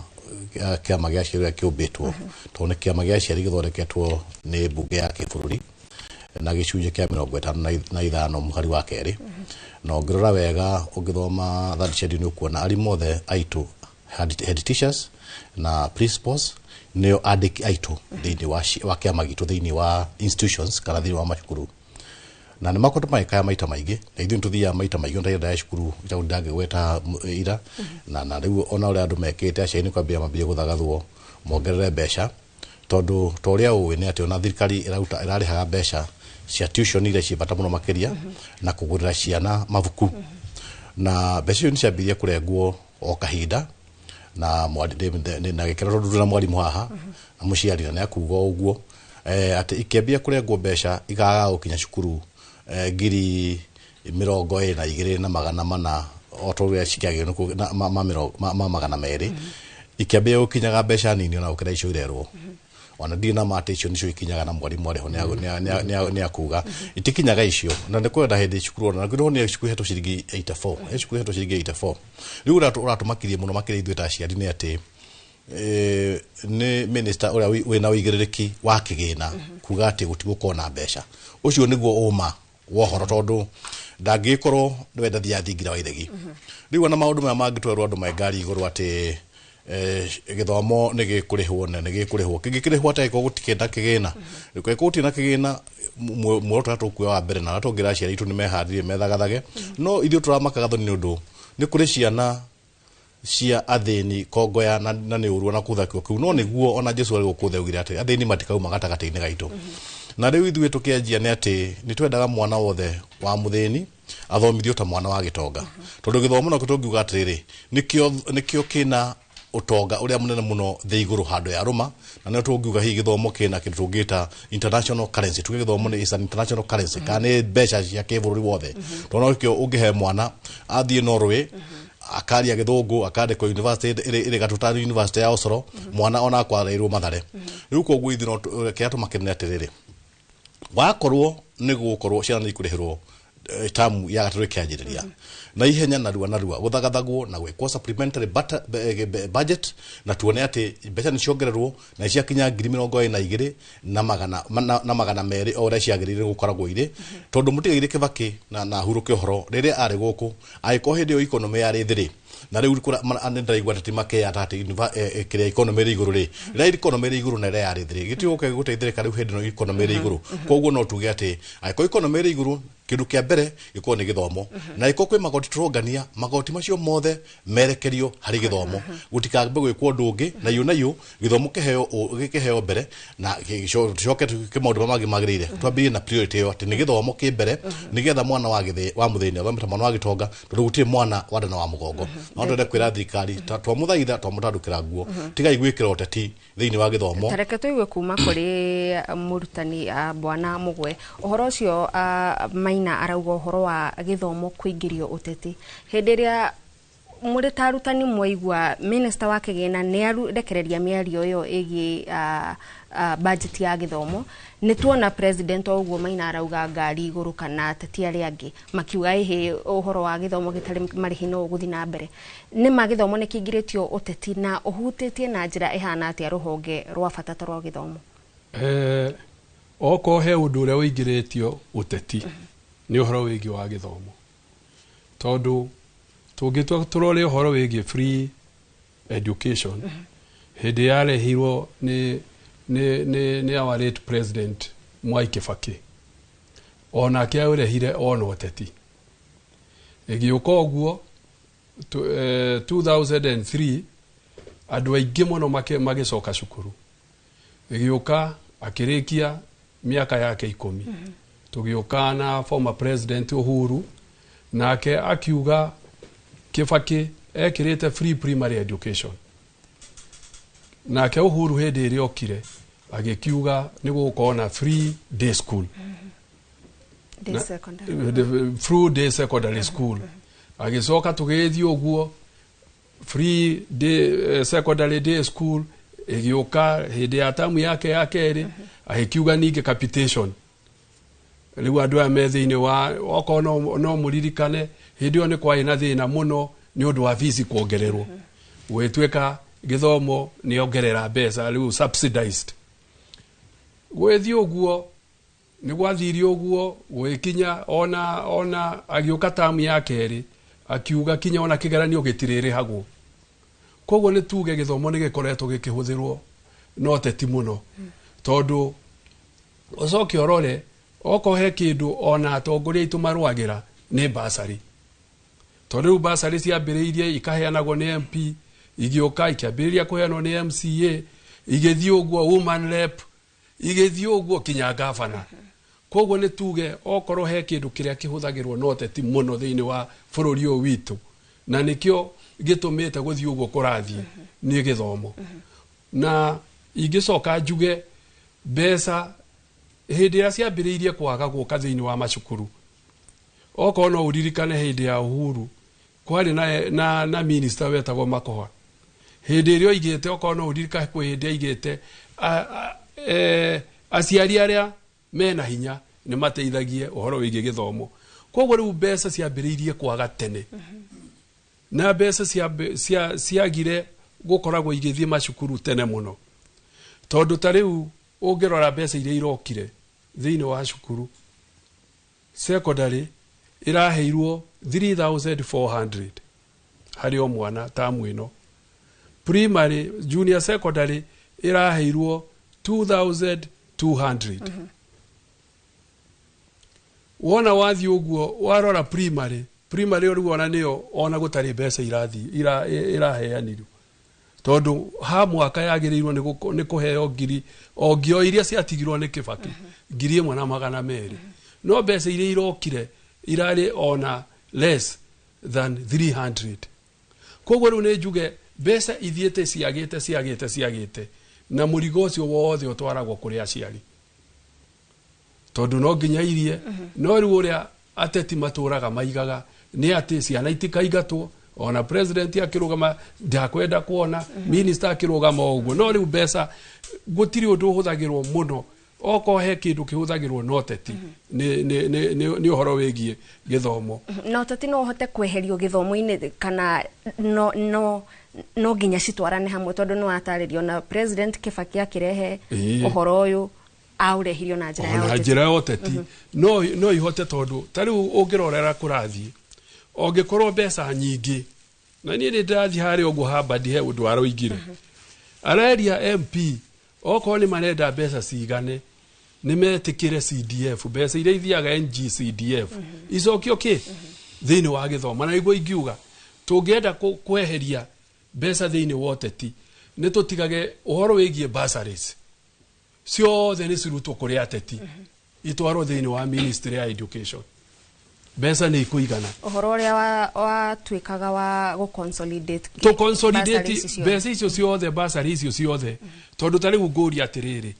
kĩama gĩa aciari ũrĩa kĩũmbĩtwo, tondũ nĩ kĩama gĩa aciari gĩthondeketwo nĩ mbunge ya kĩbũrũri na gĩcunjĩ kĩa 55 mũhari wa kerĩ. Na ũngĩrora wega ũngĩthoma third schedule nĩ ũkuona arimũ othe aitũ, head teachers na principals, nĩo andĩki aitũ thĩinĩ wa kĩama gitũ thĩinĩ wa institutions kana thĩinĩ wa macukuru. Na nĩ makoretwo magĩkaya maita maingĩ, na ithuĩ nĩtũthiaga maita maingĩ ona cukuru itagũ ndangĩgweta ira na rĩu ona ũrĩa andũ mekĩte aciari nĩ kwambia mambie gũthagathwo mongerere mbeca, tondũ ta ũrĩa ũĩ nĩ atĩ ona thirikari ĩraruta ĩrarĩhaga mbeca cia tuition iria ciĩ bata mũno makĩria na kũgũrĩra ciana mabuku, na mbeca icio nĩ ciambirie kũrengwo o kahinda na na gĩkĩro tondũ ndũrĩ na mwarimũ haha na mũciari na nĩakuga ũguo atĩ ikĩambia kũrengwo mbeca ikaga gũkinya cukuru 22,400 o ta ũrĩa cikĩagĩrĩirwo ma 200, ikĩambia gũkinyaga mbeca nini ona gũkĩra icio irerwo. Ona ndirĩ na ma atĩ icio nĩcio ikinyaga na mwarimũ arĩho nĩ akuga itikinyaga icio, na nĩ kwenda hĩndĩ cukuru ona nĩ cukuru hetwo ciringi 84, he cukuru hetwo ciringi 84. Rĩu ũrĩa ũratũmakirie mũno makĩria ithuĩ ta aciari nĩ atĩ nĩ minister ũrĩa wĩna ũigĩrĩrĩki wa kĩgĩna kuga atĩ gũtigũkorwo na mbeca. Ũcio nĩguo ũma wa ũhoro, tondũ ndangĩgĩkorwo nĩwe ndathiaga thingira wa ithegi. Rĩu ona maũndũ maya mangĩtwerwo andũ me ngari igũrũ atĩ gĩthomo nĩ gĩkũrĩhwo na nĩ gĩkũrĩhwo kĩngĩkĩrĩhwo atĩa angĩkorwo gũtikĩrĩ na kĩgĩna? Angĩkorwo gũtirĩ na kĩgĩna, muoroto ũrĩa tũkuoya wa mbere na ũrĩa tũngĩra aciari aitũ nĩ meharĩrie methagathage, no ithuĩ tũramakaga thoni nĩ ũndũ nĩ kũrĩ ciana cia athĩni kongoya na nĩ ũru ona kũthakio kĩu, no nĩguo ona Jesũ arĩ gũkũ thĩ augire atĩ athĩni matikauma gatagatĩ-inĩ gaitũ. Na rĩu ithuĩ tũkĩanjia nĩ atĩ nĩ twendaga mwana wothe wa mũthĩni athomithio ta mwana wa gĩtonga, tondũ gĩthomo nakĩo tũngiuga atĩrĩrĩ nĩkĩo kĩna ũtonga ũrĩa mũnene mũno thĩ igũrũ handũ ya rũma, na nĩo tũngiuga hihi gĩthomo kĩna kĩndũ tũngĩta international currency, tuge gĩthomo nĩ is an international currency kana nĩ mbeca cia kĩbũrũri wothe, tondũ nokĩo ũngĩhe mwana athiĩ Norway akaria gĩthũngũ akandĩkwo university ĩrĩ Gatuta University ya Oslo, mwana ona akwareirwo Mathare. Rĩu koguo ithuĩ no kĩrĩa tũmakĩrĩ atĩrĩrĩ, wakorwo nĩ gũkorwo ciana nĩ ikũrĩhĩrwo tamu ya gatatũ ĩkĩanjĩrĩria na ihenya narua narua gũthagathagwo na gwĩkwo supplementary budget, na tuone atĩ mbeca nĩ ciongererwo na ciakinya 22,200 o ũrĩa ciagĩrĩire gũkoragwo irĩ, tondũ mũtigaire Kĩbakĩ na hurũke ũhoro rĩrĩa arĩ gũkũ angĩkorwo hĩndĩ ĩyo economy yarĩ thĩ rĩ, na rĩu nĩ ndĩraigua atĩ makeya atĩ kĩrĩa economy ĩrĩ igũrũ rĩ, rĩrĩa economy ĩrĩ igũrũ na ĩrĩa yarĩ thĩ rĩ, gĩtigũka gũteithĩrĩka rĩu hĩndĩ ĩno economy ĩrĩ igũrũ. Koguo no tuge atĩ angĩkorwo economy ĩrĩ igũrũ kĩndũ kĩa mbere gĩkorwo nĩ gĩthomo, na angĩkorwo kwĩ magoti tũrongania magoti macio mothe merekerio harĩ gĩthomo, gũtikambe gwĩkwo ũndũ ũngĩ, na iyo na iyo gĩthomo kĩheo mbere na gĩcoke twĩke maũndũ marĩa mangĩ magĩrĩire. Twambĩrĩrie na priority ĩyo atĩ nĩ gĩthomo kĩ mbere nĩgetha mwana wa mũthĩni athome ta mwana wa gĩtonga, tondũ gũtirĩ mwana wa nda na wa mũgongo. No twende kwĩra thirikari twamũthaitha twamũtandũkĩra nguo tigai gwĩkĩra ũteti thĩinĩ wa gĩthomo. Tareke tũigue kuma kũrĩ mũrutani Bwana Mũgwe ũhoro ũcio. Maina arauga ũhoro wa gĩthomo kũingĩrio ũteti hĩndĩ ĩrĩa mũrĩ ta arutani mwaigua minister wa kĩgĩna nĩ arekereria mĩario ĩyo ĩgiĩ budget ya gĩthomo, nĩ tuona president o ũguo Maina arauga ngari igũrũ kana ateti arĩa angĩ makiuga ĩhĩ ũhoro wa gĩthomo gĩtarĩ marĩhi no ũgũthiĩ na mbere. Nĩ ma gĩthomo nĩ kĩingĩrĩtio ũteti na ũhutĩtie na njĩra ĩhana atĩa rũhonge rwa bata ta rwa gĩthomo? Okorwo he ũndũ ũrĩa ũingĩrĩtio ũteti nĩ ũhoro wĩgiĩ wa gĩthomo, tondũ tũngĩtua tũrore ũhoro wĩgiĩ free education hĩndĩ yarehirwo nĩ our late president Mwai Kĩbakĩ, onake aũrehire ona ũteti. Ĩgĩũka ũguo 2003 andũ aingĩ mũno magĩcoka cukuru, ĩgĩũka akĩrĩkia mĩaka yake 10. Tũgĩũka na former president Uhuru, nake akiuga Kĩbakĩ ekĩrĩte free primary education, nake Uhuru hĩndĩ ĩrĩa okire agĩkiuga nĩ gũgũkorwo na free day school, free day secondary school. Agĩcoka tũgĩthiĩ ũguo free day secondary day school ĩgĩũka hĩndĩ ya tamu yake ya kerĩ, agĩkiuga ningĩ capitation. Rĩu andũ aya me thĩinĩ wa okorwo no mũririkane hĩndĩ ĩyo nĩ kwarĩ na thĩna mũno nĩ ũndũ wa fees kuongererwo, gwĩtuĩka gĩthomo nĩ ongerera mbeca rĩu subsidized. Gwĩthiĩ ũguo nĩ gwathire ũguo gwĩkinya ona agĩũka tamu ya kerĩ akiuga kinya ona kĩgeranio gĩtirĩrĩhagwo. Koguo nĩ tuge gĩthomo nĩ gĩkoretwo gĩkĩhũthĩrwo na ũteti mũno, tondũ ũcoke ũrore okorwo he kĩndũ ona atongoria aitũ marũagĩra nĩ basarĩ, tondũ rĩu basarĩ ciambĩrĩirie ikaheanagwo nĩ MP, igĩũka ikĩambĩrĩria kũheanwo nĩ MCA, igĩthiĩ ũguo woman rep, igĩthiĩ ũguo kinya gavana. Koguo nĩ tuge okorwo he kĩndũ kĩrĩa kĩhũthagĩrwo na ũteti mũno thĩinĩ wa bũrũri ũyũ witũ na nĩkĩo gĩtũmĩte gũthiĩ ũguo kũrathiĩ nĩ gĩthomo. Na ingĩcoka njuge mbeca hĩndĩ ĩrĩa ciambĩrĩirie kwaga gũka thĩinĩ wa macukuru, okorwo no ũririkane hĩndĩ ya Uhuru kwarĩ na minister wetagwo Makoha, hĩndĩ ĩrĩa oigĩte, okorwo no ũririkane kwĩ hĩndĩ aigĩte aciari arĩa mena hinya nĩ mateithagie ũhoro wĩgiĩ gĩthomo. Koguo rĩu mbeca ciambĩrĩirie kwaga tene, na mbeca ciagire gũkoragwo igĩthiĩ macukuru tene mũno, tondũ ta rĩu ũngĩrora mbeca iria irokire thĩinĩ wa cukuru, secondary ĩraheirwo 3400 harĩ o mwana tamu ĩno, primary junior secondary ĩraheirwo 2200. Wona wathiĩ ũguo warora primary rĩu ona nĩyo ona gũtarĩ mbeca irathiĩ iraheanirwo, tondũ ha mwaka yagĩrĩirwo nĩ kũheo ngiri o ngio iria ciatigirwo nĩ Kibaki 1200, no mbeca iria irokire irarĩ ona less than 300. Koguo rĩu nĩ njuge mbeca ithiĩte ciagĩte na mũrigo ũcio wothe ũtwaragwo kũrĩ aciari, tondũ no nginya irie. No rĩu ũrĩa ateti matũraga maigaga nĩ atĩ ciana itikaingatwo, ona president akĩrũgama ndakwenda kuona, minister akĩrũgama ũguo. No rĩu mbeca gũtirĩ ũndũ ũhũthagĩrwo mũno, okorwo he kĩndũ kĩhũthagĩrwo no ũteti nĩ ũhoro wĩgiĩ gĩthomo. Na ũteti no ũhote kweherio gĩthomo-inĩ kana no nginya citwarane hamwe, tondũ no atarĩrio na president Kibaki akĩrehe ũhoro ũyũ aũrehirio na njĩra ya ũteti. Na njĩra ya ũteti no ihote, tondũ ta rĩu ũngĩrorera kũrathiĩ ũngĩkorwo mbeca nyingĩ, na niĩ nĩ ndĩrathiĩ harĩa ũguo Harvard he ũndũ aroigire, areria MP okorwo nĩ marenda mbeca cigane nĩ metĩkĩre CDF, mbeca iria ithiaga NGCDF icokio kĩ thĩinĩ wa gĩthomo. Na nĩguo ingiuga tũngĩenda kweheria mbeca thĩinĩ wa ũteti nĩ tũtigage ũhoro wĩgiĩ bursaries ciothe nĩ cirutwo kũrĩ ateti itwarwo thĩinĩ wa ministry ya education, mbeca nĩ ikũigana. Ũhoro ũrĩa watuĩkaga wa gũ-consolidate to consolidate mbeca icio ciothe, bursary icio ciothe, tondũ ta rĩu ngũria atĩrĩrĩ,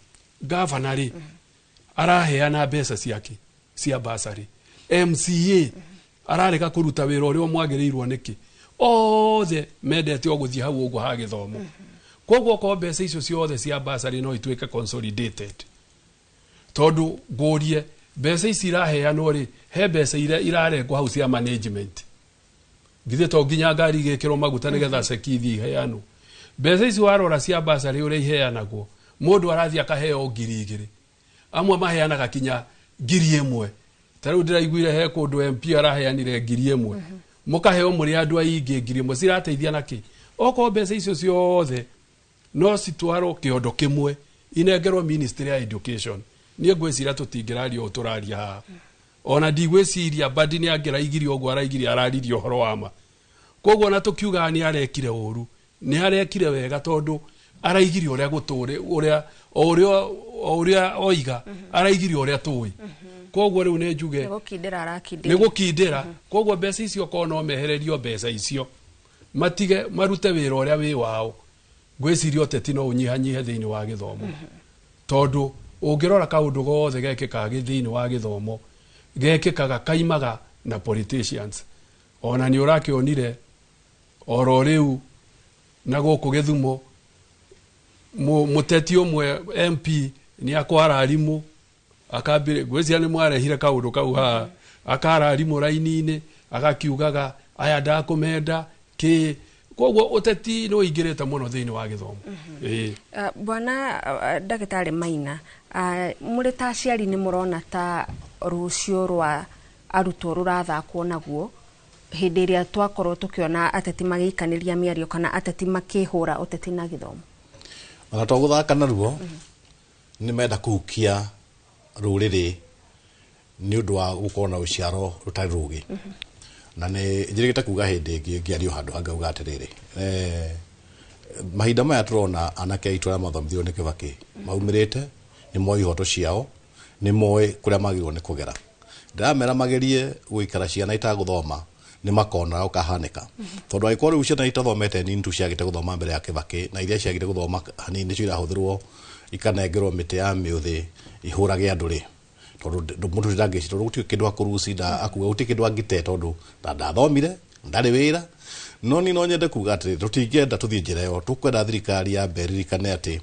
gavana rĩ araheana mbeca ciake cia bursary, MCA ararega kũruta wĩra ũrĩa mwagĩrĩirwo nĩkĩ, othe mendete o gũthiĩ hau ũguo ha gĩthomo. Koguo okorwo mbeca icio ciothe cia bursary no ituĩke consolidated, tondũ ngũrie mbeca ici iraheanwo rĩ, he mbeca iria irarengwo hau cia management, githĩ to nginya ngari igĩkĩrwo maguta nĩgetha ceki ithiĩ iheanwo. Mbeca ici warora cia bursary ũrĩa iheanagwo, mũndũ arathiĩ akaheo 2000, amwe maheanaga kinya 1000. Ta rĩu ndĩraiguire he kũndũ MP araheanire 1000, mũkaheo mũrĩ andũ aingĩ 1000, cirateithia nakĩ? Okorwo mbeca icio ciothe no citwarwo kĩondo kĩmwe inengerwo ministry ya education, niĩ ngwĩciria tũtingĩraria ũũ tũraria haha. Ona ndigwĩciria Mbadi nĩ angĩraigirie ũguo araigirie, araririe ũhoro wa ma. Koguo ona tũkiugaga nĩ arekire ũru, nĩ arekire wega, tondũ araigirie ũrĩa gũtũrĩ ũrĩa o ũrĩa oiga, araigirie ũrĩa tũĩ. Koguo rĩu nĩ njuge nĩ gũkindĩra arakindĩra, nĩ gũkindĩra. Koguo mbeca icio okorwo no mehererio mbeca icio matige marute wĩra ũrĩa wĩ wao, ngwĩciria ũteti no ũnyihanyihe thĩinĩ wa gĩthomo, tondũ ũngĩrora kaũndũ gothe gekĩkaga thĩinĩ wa gĩthomo gekĩkaga kaimaga na politicians. Ona nĩ ũrakĩonire oro rĩu na gũkũ Gĩthumo mũteti ũmwe MP nĩ akwara arimũ Akambire ngwĩciria nĩ mwarehire kaũndũ kau haha, akara arimũ raini-inĩ agakiugaga aya ndakũmenda kĩ. Koguo ũteti nĩ ũingĩrĩte mũno thĩinĩ wa gĩthomo. Ĩĩ. Bwana ndagĩtarĩ Maina, mũrĩ ta aciari nĩ mũrona ta rũciũ rwa arutwo rũrathakwo naguo hĩndĩ ĩrĩa twakorwo tũkĩona ateti magĩikanĩria mĩario kana ateti makĩhũra ũteti na gĩthomo? Ona to gũthaka naruo, nĩ menda kũhukia rũrĩrĩ nĩ ũndũ wa gũkorwo na rũciaro rũtarĩ rũgĩ. Na nĩ njĩrĩgĩte kuga hĩndĩ ĩngĩ ngĩario handũ hangĩ uga atĩrĩrĩ, mahinda maya tũrona anake aitũ arĩa mathomithirio nĩ Kĩbakĩ maumĩrĩte, nĩ moĩ ihoto ciao, nĩ moĩ kũrĩa magĩrĩirwo nĩ kũgera. Ndĩramera magerie gũikara ciana itagũthoma, nĩ makona ũkahanĩka, tondũ angĩkorwo rĩu ciana itathomete nini tu ciagĩte gũthoma mbere ya Kĩbakĩ, na iria ciagĩte gũthoma hanini nĩcio irahũthĩrwo ikanengerwo mĩtĩ ya mĩũthĩ ihũrage andũ rĩ, tondũ mũndũ ndangĩci, tondũ gũtirĩ kĩndũ akũruci akuga gũtirĩ kĩndũ angĩte, tondũ ndathomire, ndarĩ wĩra. No niĩ no nyende kuga atĩrĩ, tũtingĩenda tũthiĩ njĩra ĩyo. Tũkwenda thirikari yambe ĩririkane atĩ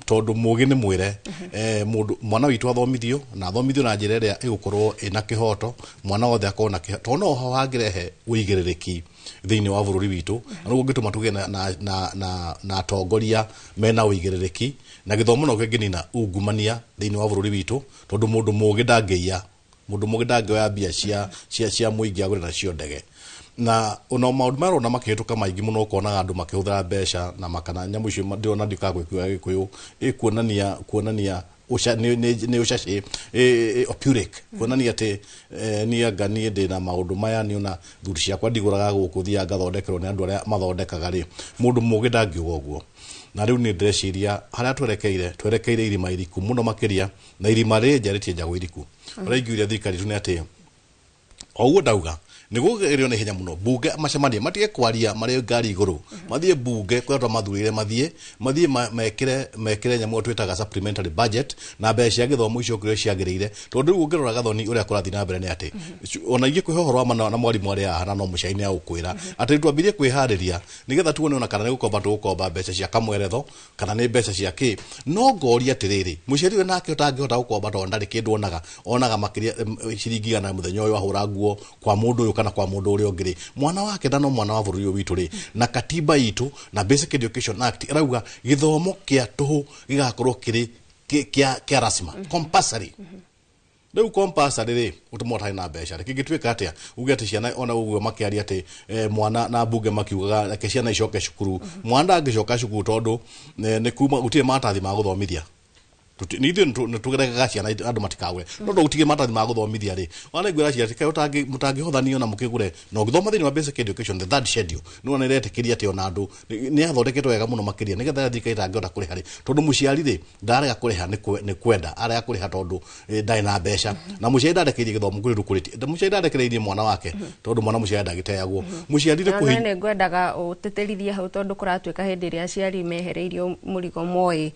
tondũ mũgĩ nĩ mwĩre, mũndũ mwana witũ athomithio na athomithio na njĩra ĩrĩa ĩgũkorwo ĩna kĩhoto, mwana wothe akorwo na kĩhoto, tondũ no ho hangĩrehe ũigĩrĩrĩki thĩinĩ wa bũrũri witũ, na nĩguo ũngĩtũma tũgĩe na atongoria mena ũigĩrĩrĩki. Na gĩthomo no kĩngĩnina ungumania thĩinĩ wa bũrũri witũ, tondũ mũndũ mũgĩ ndangĩiya, mũndũ mũgĩ ndangĩoya mbia cia mũingĩ agũre nacio ndege. Na ona maũndũ marona makĩhĩtũka maingĩ mũno, ũkonaga andũ makĩhũthĩra mbeca na makana nyamũ icio ndĩrona ndikaga gwĩkiuga Gĩkũyũ ĩkuonania kuonania nĩ ũcacĩ opuric, kuonania atĩ niĩ anga niĩ ndĩna maũndũ maya, niĩ ona thuri ciakwa ndigũraga gũkũ, thiaga ngathondekerwo nĩ andũ arĩa mathondekaga rĩ. Mũndũ mũgĩ ndangiuga ũguo. Na rĩu nĩ ndĩreciria harĩa twerekeire irima iriku mũno makĩria, na irima rĩenja rĩtienjagwo iriku. Ũrĩa ingiuria thirikari itũ nĩ atĩ o ũguo ndauga nĩ gũgerio na ihenya mũno bunge macemanie, matige kwaria marĩ ngari igũrũ, mathiĩ bunge kũrĩa twamathurire, mathiĩ mekĩre nyamũ ĩyo twĩtaga supplementary budget, na mbeca cia gĩthomo icio kũrĩa ciagĩrĩire. Tondũ rĩu ũngĩrora Gathoni ũrĩa kũrathiĩ na mbere nĩ atĩ ona ingĩ kwĩhe ũhoro wa mana na mwarimũ arĩa haha na no mũciari nĩ agũkwĩra atĩ twambirie kwĩharĩria nĩgetha tuone ona kana nĩ gũkomba tũgũkomba mbeca cia kamweretho kana nĩ mbeca cia kĩ. No ngoria atĩrĩrĩ, mũciari ũyũ nake ũtangĩhota gũkomba tondũ ndarĩ kĩndũ onaga makĩria ciringi 100 mũthenya ũyũ ahũra nguo kwa mũndũ ũyũ kana kwa mũndũ ũrĩa ũngĩ rĩ, mwana wake na no mwana wa bũrũri ũyũ witũ rĩ, na katiba itũ na Basic Education Act ĩrauga gĩthomo kĩa tũhũ gĩgakorwo kĩrĩ kĩa lazima, compulsory. Rĩu compulsory rĩ, ũtũmwo ũtarĩ na mbeca rĩ, kĩngĩtuĩka atĩa uge atĩ ciana ona ũguo makĩaria atĩ mwana na mbunge makiugaga reke ciana icoke cukuru, mwana ndangĩcoka cukuru tondũ nĩ kuma gũtirĩ maratathi ma gũthomithia. Nithuĩ nĩ tũgeregaga ciana andũ matikagũre, no gũtirĩ maratathi ma gũthomithia rĩ, wana ngwĩra ciana kaĩ mũtangĩhothanio na mũkĩgũre na ũgĩthoma thĩinĩ wa Basic Education the third schedule nĩ wona ĩretĩkĩria atĩ ona andũ nĩ yathondeketwo wega mũno makĩria nĩgetha thirikari ĩtangĩhota kũrĩha rĩ, tondũ mũciari rĩ ndarega kũrĩha nĩ kwenda, arega kũrĩha tondũ ndarĩ na mbeca, na mũciari ndarekereirie gĩthomo kũrĩ rũkũrĩtie, mũciari ndarekereirie mwana wake tondũ mwana mũciari ndagĩteagwo mũciari nĩ Na nĩ ngwendaga ũtĩtĩrithie hau, tondũ kũratuĩka hĩndĩ ĩrĩa aciari mehereirio mũrigo moĩ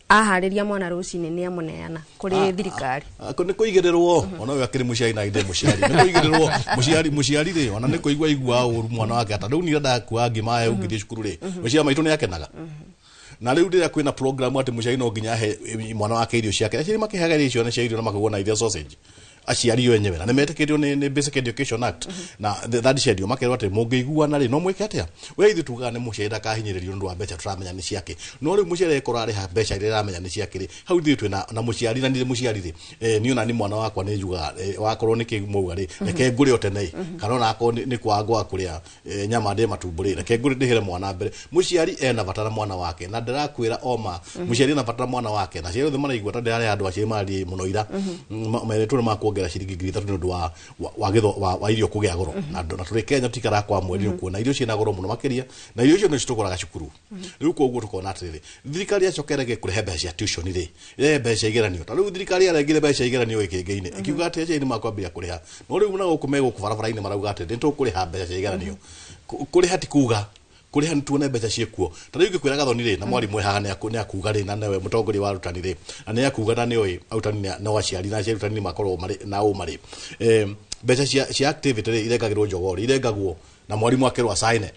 aharĩria mwana rũcinĩ nĩ amũneana kũrĩ thirikari. Nĩ kũigĩrĩrwo ona ũyũ akĩrĩ mũciari na ndĩ mũciari, nĩ kũigĩrĩrwo mũciari rĩ ona nĩ kũigua igua ũru mwana wake ata rĩu niĩ ndakua ngima ngĩthiĩ cukuru rĩ, mũciari maitũ nĩ akenaga. Na rĩu rĩrĩa kwĩna program atĩ mũciari no nginya ahe mwana wake irio ciake, aciari makĩheaga irio ciana cia irio na makagũra na irio sausage aciari o enyewe, na nĩ metĩkĩtio nĩ Basic Education Act na the third schedule, makerwo atĩ mũngĩiguana rĩ no mwĩke atĩa. We ithuĩ tugaga nĩ mũciari ndakahinyĩrĩrio nĩ ũndũ wa mbeca tũramenya nĩ ciake, no rĩu mũciari angĩkorwo arĩha mbeca iria aramenya nĩ ciake rĩ, hau ithuĩ twĩna na mũciari na nĩ mũciari rĩ, niĩ ona nĩ mwana wakwa nĩ njugaga wakorwo nĩ kĩ mwauga rĩ, reke ngũre o tene ĩ, kana ona akorwo nĩ kwaga ngwaga kũrĩa nyama ndĩe matumbo rĩ, reke ngũre ndĩhĩre mwana mbere. Mũciari ena bata na mwana wake, na ndĩrakwĩra oma mũciari ena bata na mwana wake, na aciari othe maraigua ta ndĩrarĩa andũ aciari mararia mũno ira meretwo nĩ makuongerera ciringi 3,000 nĩ ũndũ wa irio kũgĩa goro. Na tũrĩ Kenya tũtikaraga kwa mweri kuona irio ciĩna goro mũno makĩria, na irio icio nĩcio tũgũraga cukuru. Rĩu koguo tũkona atĩrĩrĩ, thirikari yacoka ĩrege kũrehe mbeca cia tuition rĩ, ĩrehe mbeca cia igeranio. Ta rĩu thirikari yarengire mbeca cia igeranio gĩkĩngĩ-inĩ, ĩkiuga atĩ aciari nĩmakwambĩrĩria kũrĩha, no rĩu na gũkũ megũkũ barabara-inĩ marauga atĩ nĩ tũkũrĩha mbeca cia igeranio. Kũrĩha ti kuga kũrĩha nĩ tuone mbeca ciĩkuo. Ta rĩu ingĩkwĩra Gathoni rĩ, na mwarimũ haha nĩ akuga rĩ, na nĩwe mũtongoria wa arutani rĩ, na nĩ akuga na nĩoĩ arutani no aciari na aciari arutani makoragwo marĩ na ũma rĩ. Mbeca cia activity rĩ, irengagĩrwo njogoo rĩ, irengagwo na mwarimu akerwo acaine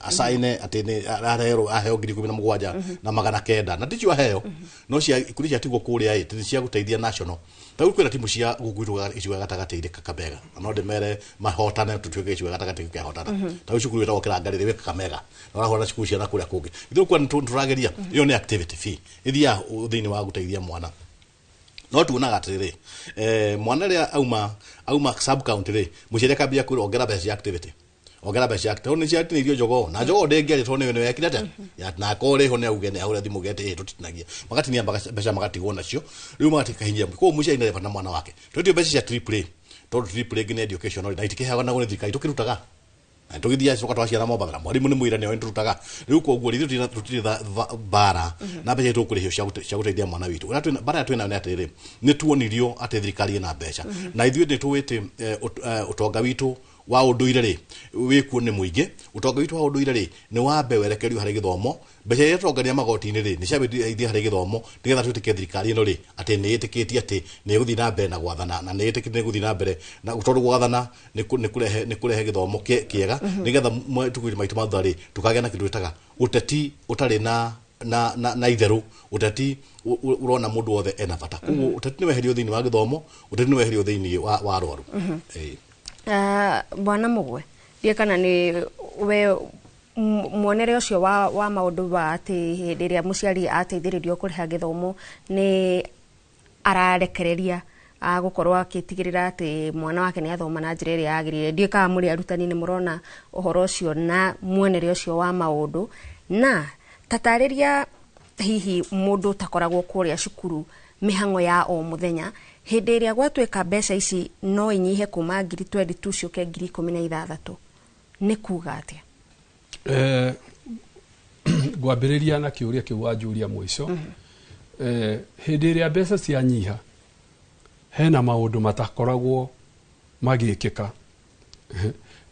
atĩ nĩ araheo, aheo 17,900 na ticio aheo, no cia ikundi ciatigwo kũrĩa ĩ cia gũteithia national. Ta rĩu kwĩna timu cia gũkũ gwitũ gĩcigo gĩa gatagatĩ-inĩ, Kakamega, na no ndĩmere mahotane, tũtuĩke gĩcigo gĩa gatagatĩ kĩahotana. Ta rĩu cukuru ĩtagwo Kĩrangarĩ rĩ, wĩ Kakamega, na ũrahũrana cukuru cia na kũrĩa kũngĩ. Ithuĩ kwa nĩ tũrageria ĩyo nĩ activity fee ĩthiaga thĩinĩ wa gũteithia mwana, no tuonaga atĩrĩrĩ, mwana rĩrĩa auma sub county rĩ, mũciari akambia kwĩrwo ongera mbeca cia activity, ongera mbeca cia activity, nĩ ciatinĩirio njogoo na njogoo ndĩngĩaria tondũ nĩwe nĩwekire atĩa. Ya, na akorwo rĩho nĩ auge nĩ ahũre thimũ gete tũtinagia, magatinia mbeca magatigwo nacio, rĩu magatikahinyia. Koguo mũciari nĩ bata na mwana wake. Twetio mbeca cia triple A, tondũ triple A nĩ education na itikĩheanagwo nĩ thirikari, tũkĩrutaga na tũgĩthiaga coka twaciara Mombatha na mwarimũ nĩ mũira nĩoĩ nĩtũrutaga. Rĩu koguo ithuĩ tũtirĩ mbara na mbeca iria tũkũrĩhio cia gũteithia mwana witũ. Ũrĩa mbara ĩrĩa twĩnayo nĩ atĩrĩrĩ, nĩ tuonirio atĩ thirikari ĩna mbeca na ithuĩ nĩ tũĩ atĩ ũtonga witũ wa ũndũire rĩ wĩkuo nĩ mũingĩ. Ũtonga witũ wa ũndũire rĩ nĩ wambe werekerio harĩ gĩthomo. Mbeca iria tũrongania magoti-inĩ rĩ nĩ ciambĩtie harĩ gĩthomo, nĩgetha twĩtĩkie thirikari ĩno rĩ atĩ nĩ ĩtĩkĩtie atĩ nĩ ĩgũthiĩ na mbere na gwathana, na nĩ ĩtĩkĩtie nĩ ĩgũthiĩ na mbere na tondũ gwathana nĩ kũrehe gĩthomo kĩega, nĩgetha matukũ maitũ ma thutha rĩ tũkagĩa na kĩndũ twĩtaga ũteti ũtarĩ na itherũ, ũteti ũrona mũndũ wothe ena bata. Koguo ũteti nĩ weherio thĩinĩ wa gĩthomo, ũteti nĩ weherio thĩinĩ wa arwaru. Ĩĩ. Bwana Mugwe, ndiĩ kana nĩ we muonere ũcio wa maũndũ wa atĩ hĩndĩ ĩrĩa mũciari ateithĩrĩrio kũrĩha gĩthomo nĩ ararekereria gũkorwo agĩtigĩrĩra atĩ mwana wake nĩ athoma na njĩra ĩrĩa yagĩrĩire. Ndiũĩ kana mũrĩ arutani nĩ mũrona ũhoro ũcio na muonere ũcio wa maũndũ, na tatarĩria hihi mũndũ ũtakoragwo kũrĩa cukuru mĩhang'o ya o mũthenya hĩndĩ ĩrĩa gwatuĩka mbeca ici no inyihe kuma 22,000 ciũke 16,000, nĩ kuga atĩa? Ngwambĩrĩria na kĩũria kĩu wanjũria mũico. Hĩndĩ ĩrĩa mbeca cianyiha, hena maũndũ matakoragwo magĩkĩka,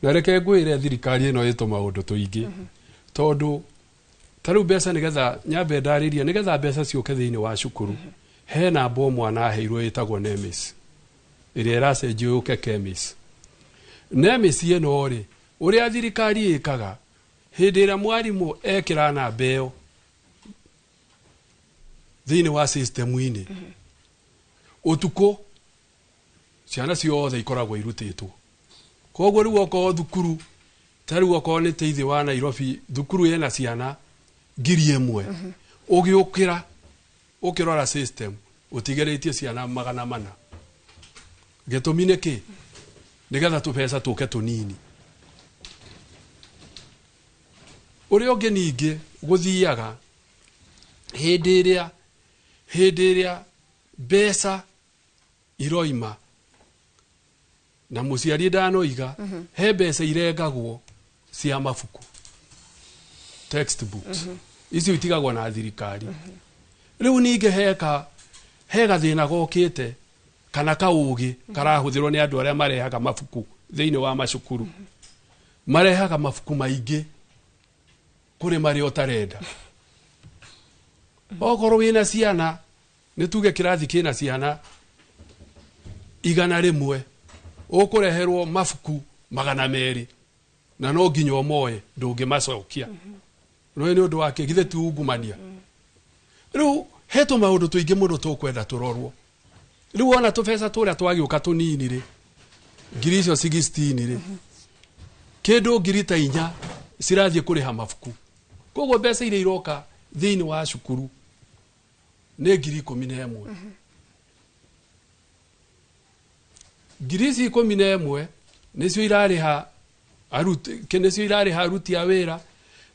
na reke ngwĩre thirikari ĩno ĩtũ maũndũ tũingĩ, tondũ ta rĩu mbeca, nĩgetha nyambe ndarĩrie, nĩgetha mbeca ciũke thĩinĩ wa cukuru, hena mbo mwana aheirwo ĩtagwo NEMIS ĩrĩa ĩracenjio yũke KEMIS. NEMIS ĩno rĩ, ũrĩa thirikari ĩkaga, hĩndĩ ĩrĩa mwarimũ ekĩra namba ĩyo thĩinĩ wa system-inĩ, ũtukũ ciana ciothe ikoragwo irutĩtwo. Koguo rĩu okorwo thukuru, ta rĩu okorwo nĩ teithĩ wa Nairobi, thukuru ĩna ciana 1,000, ũgĩũkĩra ũkĩrora system ũtigĩrĩtie ciana 400. Gĩtũmi nĩ kĩ? Nĩgetha tũbeca tũke tũnini. Ũrĩa ũngĩ ningĩ gũthiaga, hĩndĩ ĩrĩa mbeca iroima na mũciari ndanoiga, he mbeca irengagwo cia mabuku, textbooks, icio itigagwo na thirikari. Rĩu ningĩ heka he gathĩna gokĩte kana kaũgĩ karahũthĩrwo nĩ andũ arĩa marehaga mabuku thĩinĩ wa macukuru. Marehaga mabuku maingĩ kũrĩ marĩa ũtarenda. Okorwo wĩna ciana, nĩ tuge kĩrathi kĩna ciana 100, ũkũreherwo mabuku 200, na no nginya ũmoe, ndũngĩmacokia. No nĩ ũndũ wa kĩ? Githĩ ti ungumania? Rĩu he tũmaũndũ tũingĩ mũno tũkwenda tũrorwo. Rĩu ona tũbeca tũrĩa twagĩũka tũnini rĩ, ngiri icio 16 rĩ, kĩndũ 4,000 cirathiĩ kũrĩha mabuku. Koguo mbeca iria iroka thĩinĩ wa cukuru nĩ 11,000. Ngiri ici 11 nĩcio irarĩha aruti, nĩcio irarĩha aruti a wĩra,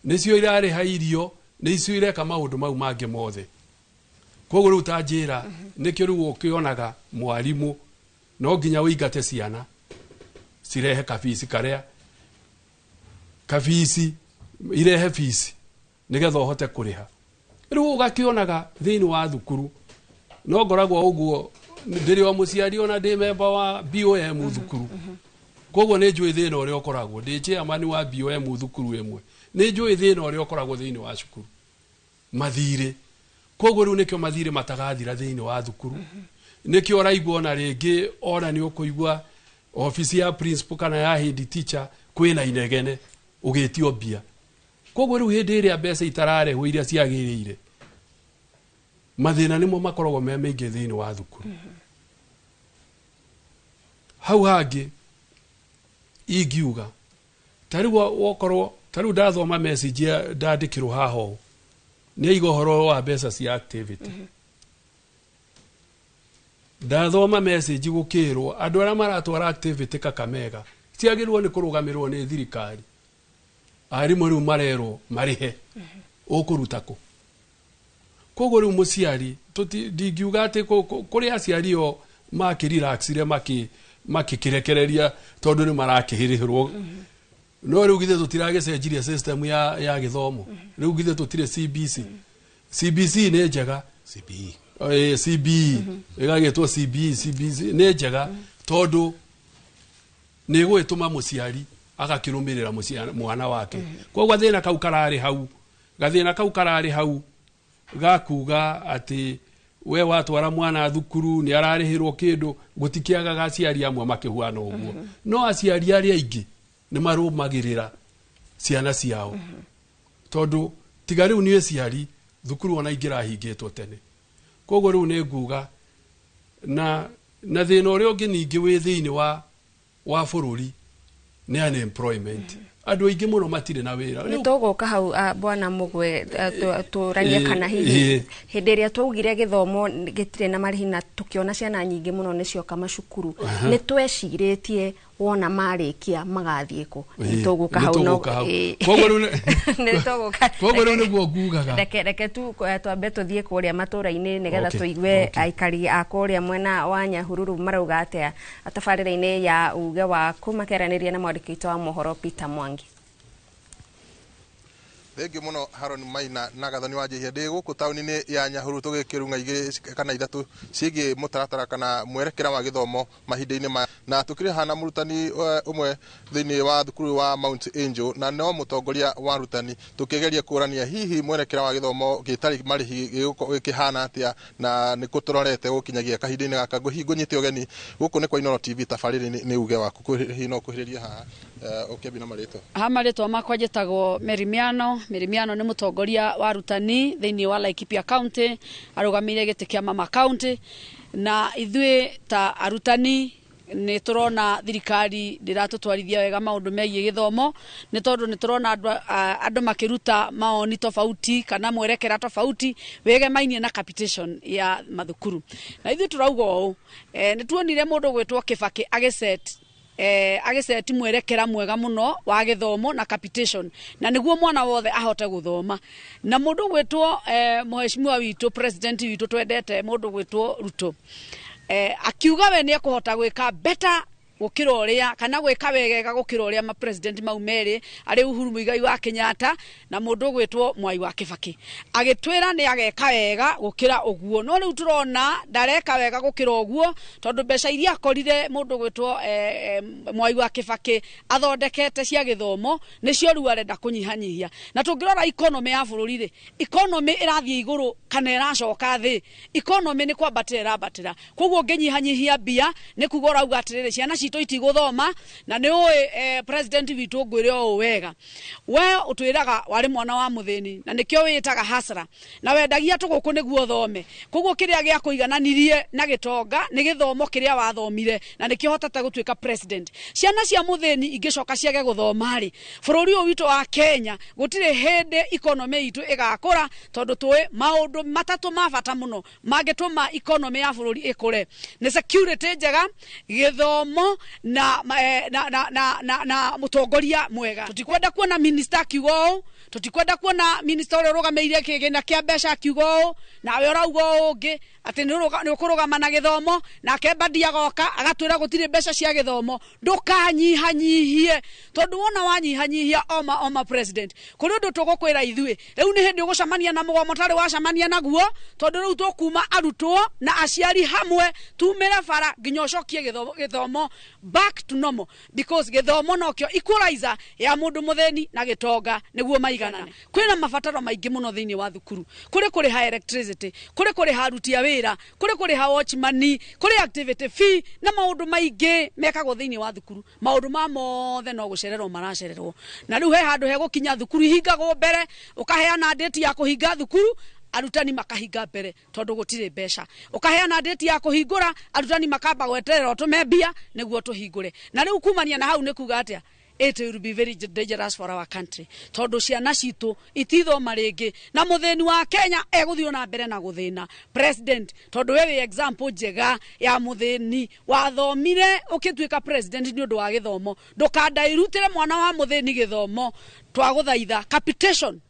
nĩcio irarĩha irio, nĩcio ireka maũndũ mau mangĩ mothe. Koguo rĩu ta njĩra nĩkĩo rĩu ũkĩonaga mwarimũ no nginya ũingate ciana cirehe kabici, karĩa kabici irehe bici nĩgetha ũhote kũrĩha. Rĩu ũgakĩonaga thĩinĩ wa thukuru no ngoragwo ũguo, ndĩrĩ o mũciari ona ndĩ memba wa BOM thukuru, koguo nĩ njũĩ thĩna ũrĩa ũkoragwo. Ndĩ chairman wa BOM thukuru ĩmwe, nĩ njũĩ thĩna ũrĩa ũkoragwo thĩinĩ wa cukuru, mathirĩ. Koguo rĩu nĩkĩo mathirĩ matagathira thĩinĩ wa thukuru. Nĩkĩo ũraigua ona rĩngĩ ona nĩ ũkũigua Ofici ya principal kana ya head teacher kwĩna inegene ũgĩtio mbia. Koguo rĩu hĩndĩ ĩrĩa mbeca itararehwo iria ciagĩrĩire, mathĩna nĩmo makoragwo me maingĩ thĩinĩ wa thukuru. Hau hangĩ ingiuga ta rĩu wokorwo ta rĩu ndathoma message ya ndandĩkĩrwo haha ũũ, nĩ aiga ũhoro wa mbeca cia activity. Ndathoma message gũkĩrwo andũ arĩa maratwara activity Kakamega ciagĩrĩirwo nĩ kũrũgamĩrĩrwo nĩ thirikari. Arimũ rĩu marerwo marĩhe, ũkũruta kũ? Koguo rĩu mũciari ndingiuga atĩ kũrĩ aciari o makĩrelaxire makĩkĩrekereria tondũ nĩ marakĩrĩhĩrwo. No rĩu githĩ tũtiragĩcenjirie system ya gĩthomo. Rĩu githĩ tũtirĩ CBC. CBC nĩ njega. CBE. CBE ĩgagĩtwo CBE. CBC nĩ njega tondũ nĩ ĩgũgĩtũma mũciari agakĩrũmĩrĩra mwana wake. Koguo gathĩna kau kararĩ hau, gathĩna kau kararĩ hau gakuga atĩ we watwara mwana thukuru nĩ ararĩhĩrwo kĩndũ, gũtikĩagaga aciari amwe makĩhuana ũguo. No aciari arĩa aingĩ nĩ marũmagĩrĩra ciana ciao, tondũ tiga rĩu nĩ aciari thukuru ona ingĩrahingĩtwo tene. Koguo rĩu nĩ nguga na thĩna ũrĩa ũngĩ ningĩ wĩ thĩinĩ wa bũrũri nĩ unemployment. Andũ aingĩ mũno matirĩ na wĩra. Nĩ tũgũka hau bwana Mugwe, tũranie kana hihi hĩndĩ ĩrĩa twaugire gĩthomo gĩtirĩ na marĩhi na tũkĩona ciana nyingĩ mũno nĩ cioka macukuru, nĩ twecirĩtie wona marĩkia magathiĩ kũ? Nĩ tũgũka hau, no nĩ tũgũka. Koguo rĩu nĩguo ngugaga. Reke tu twambe tũthiĩ kũrĩa matũra-inĩ nĩgetha tũigue aikari a kũrĩa mwena wa Nyahururu marauga atĩa tabarĩra-inĩ ya uge waku, makeranĩria na mwandĩki witũ wa mohoro Peter Mwangi. Thengiũ mũno Haron Maina na Gathoni wa Njihia. Ndĩ gũkũ taũni-inĩ ya Nyahururu tũgĩkĩrung'a igĩrĩ kana ithatũ ciĩgiĩ mũtaratara kana mwerekera wa gĩthomo mahinda-inĩ maya, na tũkĩrĩ haha na mũrutani ũmwe thĩinĩ wa thukuru wa Mount Angel na no mũtongoria wa arutani, tũkĩgeria kũrania hihi mwerekera wa gĩthomo gĩtarĩ marĩhi gĩkĩhana atĩa na nĩ kũ tũrorete gũkinyagia kahinda-inĩ gaka. Ngũnyite ũgeni gũkũ nĩ kwa Inooro TV, tabarĩra nĩ uge waku. Hihi no ũkuhĩrĩrie haha ũkĩambia na marĩtwa? Ha marĩtwa makwa njĩtagwo Mary Miano. Mary Miano nĩ mũtongoria wa arutani thĩinĩ wa Laikipia County, arũgamĩrĩire gĩtĩ kĩa Mama County, na ithuĩ ta arutani nĩ tũrona thirikari ndĩratũtwarithia wega maũndũ megiĩ gĩthomo, nĩ tondũ nĩ tũrona andũ makĩruta maoni tofauti kana mwerekera tofauti wĩgemainie na capitation ya mathukuru. Na ithuĩ tũrauga ũũ, nĩ tuonire mũndũ gwĩtwo Kibaki agĩceti mwerekera mwega mũno wa gĩthomo na capitation, na nĩguo mwana wothe ahote gũthoma. Na mũndũ gwĩtwo mheshimiwa witũ, president witũ twendete, mũndũ gwĩtwo Ruto, akiuga we nĩ ekũhota gwĩka better gũkĩra ũrĩa kana gwĩka wegega gũkĩra ũrĩa ma president mau merĩ arĩ Uhuru Muigai wa Kenyatta na mũndũ gwĩtwo Mwai wa Kibaki, agĩtwĩra nĩ ageka wega gũkĩra ũguo. No rĩu tũrona ndareka wega gũkĩra ũguo, tondũ mbeca iria akorire mũndũ gwĩtwo Mwai wa Kibaki athondekete cia gĩthomo nĩcio rĩu arenda kũnyihanyihia. Na tũngĩrora economy ya bũrũri rĩ, economy ĩrathiĩ igũrũ kana ĩracoka thĩ? Economy nĩ kwambatĩra ĩrambatĩra. Koguo ũngĩnyihanyihia mbia nĩ kuga ũrauga atĩrĩrĩ, ciana citũ itigũthoma. Na nĩ ũĩ president witũ, ngwĩre ũũ wega, we ũtwĩraga warĩ mwana wa mũthĩni na nĩkĩo wĩtaga hasara na wendagia tũgũkũ nĩguo ũthome. Koguo kĩrĩa gĩa kũigananirie na gĩtonga nĩ gĩthomo kĩrĩa wathomire, na nĩkĩo hotete gũtuĩka president. Ciana cia mũthĩni ingĩcoka ciage gũthoma rĩ, bũrũri ũyũ witũ wa Kenya gũtirĩ hĩndĩ economy itũ ĩgakũra, tondũ tũĩ maũndũ matatũ ma bata mũno mangĩtũma economy ya bũrũri ĩkũre nĩ security njega, gĩthomo na na na na na, na mũtongoria mwega. Tũtikwenda kuona minister akiuga ũũ, tũtikwenda kuona minister ũrĩa ũrũgamĩrĩire kĩgĩna kĩa mbeca akiuga ũũ, nawe ũrauga ũũ ũngĩ atĩ nĩ ũkũrũgama na gĩthomo, nake Mbadi agoka agatwĩra gũtirĩ mbeca cia gĩthomo. Ndũkanyihanyihie, tondũ wona wanyihanyihia oma president, kũrĩ ũndũ tũgũkwĩra ithuĩ rĩu nĩ hĩndĩ ũgũcemania na mũgomo ũtarĩ wacemania naguo, tondũ rĩu tũkuma arutwo na aciari hamwe tumĩre bara nginya ũcokie gĩthomo Back to normal, because gĩthomo nokĩo equalizer ya mũndũ mũthĩni na gĩtonga nĩguo maiganane. Kwĩna mabataro maingĩ mũno thĩinĩ wa thukuru, kũrĩ kũrĩha electricity, kũrĩ kũrĩha aruti a wĩra, kũrĩ kũrĩha watchman, kũrĩ activity fee na maũndũ maingĩ mekagwo thĩinĩ wa thukuru. Maũndũ ma mothe no gũcererwo maracererwo, na rĩu he handũ hegũkinya thukuru ihingagwo mbere, ũkaheana date ya kũhinga thukuru, arutani makahinga mbere tondu gutire mbeca, ukaheana date ya kuhingura, arutani makamba gweterera utume mbia niguo tuhingure. Na riu kumania na hau ni kuga atia, it will be very dangerous for our country, tondu ciana citu itithoma ringi na muthini wa Kenya eguthio na mbere na guthina. President, tondu we wi example njega ya muthini wathomire ukituika president ni undu wa githomo, ndukandairutire mwana wa muthini githomo. Twaguthaitha capitation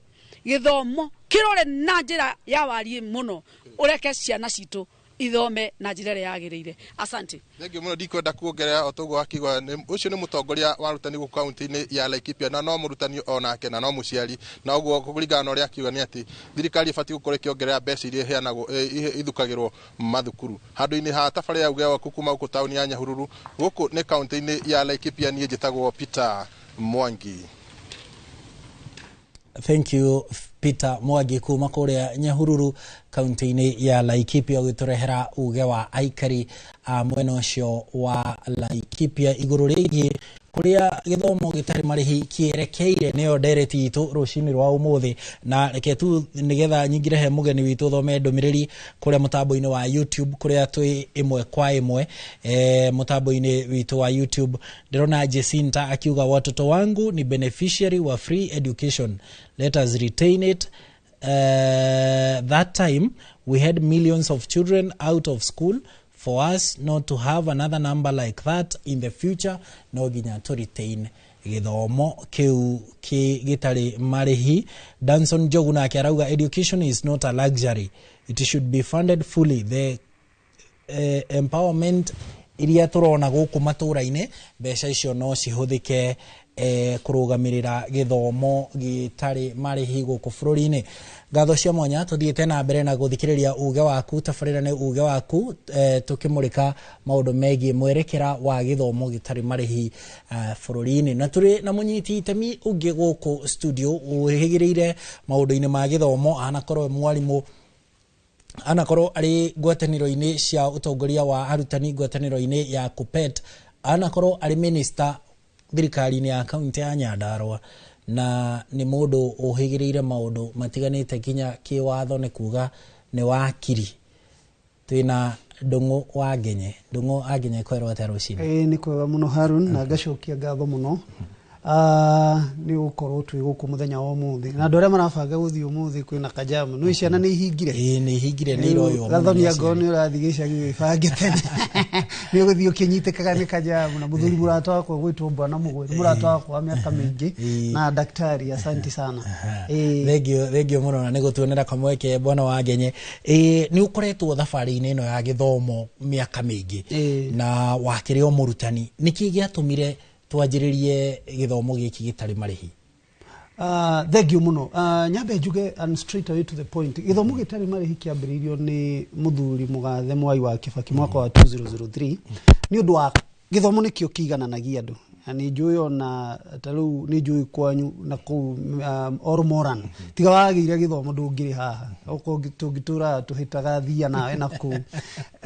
githomo kirore na njira ya warie muno, ureke ciana citu ithome na njira ĩrĩa yagĩrĩire. Asante. Thengiũ mũno, ndikwenda kuongerera o toguo akiuga. Ũcio nĩ mũtongoria wa arutani gũkũ kaunti-inĩ ya Laikipia, na no mũrutani onake na no mũciari, na ũguo kũringana na ũrĩa akiuga nĩ atĩ thirikari ĩbatiĩ gũkorwo ĩkĩongerera mbeca iria iheanagwo ithukagĩrwo mathukuru. Handũ-inĩ ha tabarĩra ya uge waku kuma gũkũ taũni ya Nyahururu, gũkũ nĩ kaunti-inĩ ya Laikipia, niĩ njĩtagwo Peter Mwangi. Thank you Peter Mwangi kuma kuria Nyahururu kaunti-inĩ ya Laikipia gũgĩtũrehera uge wa aikari a mwena ũcio wa Laikipia igũrũ rĩgiĩ kũrĩa gĩthomo gĩtarĩ marĩhi kĩerekeire. Nĩyo ndereti itũ rũcinĩ rwa ũmũthĩ, na reke tu nĩgetha nyingĩre he mũgeni witũ thome ndũmĩrĩri kũrĩa mũtambo-inĩ wa YouTube kũrĩa twĩ ĩmwe kwa ĩmwe. Mũtambo-inĩ witũ wa YouTube ndĩrona Jacinta akiuga, watoto wangu ni beneficiary wa free education, let us retain it. That time we had millions of children out of school. For us not to have another number like that in the future, no nginya to retain gĩthomo kĩu gĩtarĩ marĩhi. Danson Njogu nake arauga, education is not a luxury, it should be funded fully. The empowerment iria tũrona gũkũ matũra-inĩ, mbeca icio no cihũthĩke kũrũgamĩrĩra gĩthomo gĩtarĩ marĩhi gũkũ bũrũri-inĩ. Ngatho cia mwanya, tũthiĩte na mbere na gũthikĩrĩria uge waku. Tabarĩra nĩ uge waku, tũkĩmũrĩka maũndũ megiĩ mwerekera wa gĩthomo gĩtarĩ marĩhi bũrũri-inĩ, na tũrĩ na mũnyiti itemi ũngĩ gũkũ studio ũhĩgĩrĩire maũndũ-inĩ ma gĩthomo, anakorwo mwarimũ, anakorwo arĩ ngwatanĩro-inĩ cia ũtongoria wa arutani ngwatanĩro-inĩ ya KUPPET, anakorwo arĩ minister thirikari-inĩ ya kaunti ya Nyandarua, na nĩ mũndũ ũhĩgĩrĩire maũndũ matiganĩte nginya kĩwatho, nĩ kuga nĩ wakiri. Twĩna Ndung'u wa Ngenye. Ndung'u wa Ngenye, kwerwo atĩa rũcinĩ? Ĩĩ, nĩ kwega mũno Harun, na ngacokia ngatho mũno nĩ gũkorwo twĩ gũkũ mũthenya wa ũmũthĩ, na andũ arĩa marabanga gũthiĩ ũmũthĩ kwĩna kajamu, nĩ ciana nĩ ihingire. Ĩĩ, nĩ ihingire, nĩ iroywo. Gathoni, angorwo nĩ ũrathiĩ gĩcagi wĩbange tene, nĩ ũgũthiĩ ũkĩnyitĩkaga nĩ kajamu. Na mũthuri mũrata wakwa gwĩtwo Bwana Mũgwe nĩ mũrata wakwa wa mĩaka mĩingĩ na daktari, asanti sana. Thengio, thengio mũno na nĩ gũtuonera kamweke, Bwana wa Ngenye. Nĩ ũkoretwo thabarĩ-inĩ ĩno ya gĩthomo mĩaka mĩingĩ na wakĩrĩ o mũrutani, nĩkĩ gĩatũmire twanjĩrĩrie gĩthomo gĩkĩ gĩtarĩ marĩhi? Thank you mũno. Nyambe njuge and straight away to the point, gĩthomo gĩtarĩ marĩhi kĩambĩrĩirio nĩ mũthuri mũgathe Mwai wa Kibaki mwaka wa 2003 nĩ ũndũ wa gĩthomo nĩkĩo kĩigananagia andũ. Na nĩ njũĩ ona ta rĩu nĩ njũĩ kwanyu na kũu Ormoran, tiga wagĩire gĩthomo ndũngĩrĩ haha, okorwo tũngĩtũra tũhĩtaga thia nawe na kũu,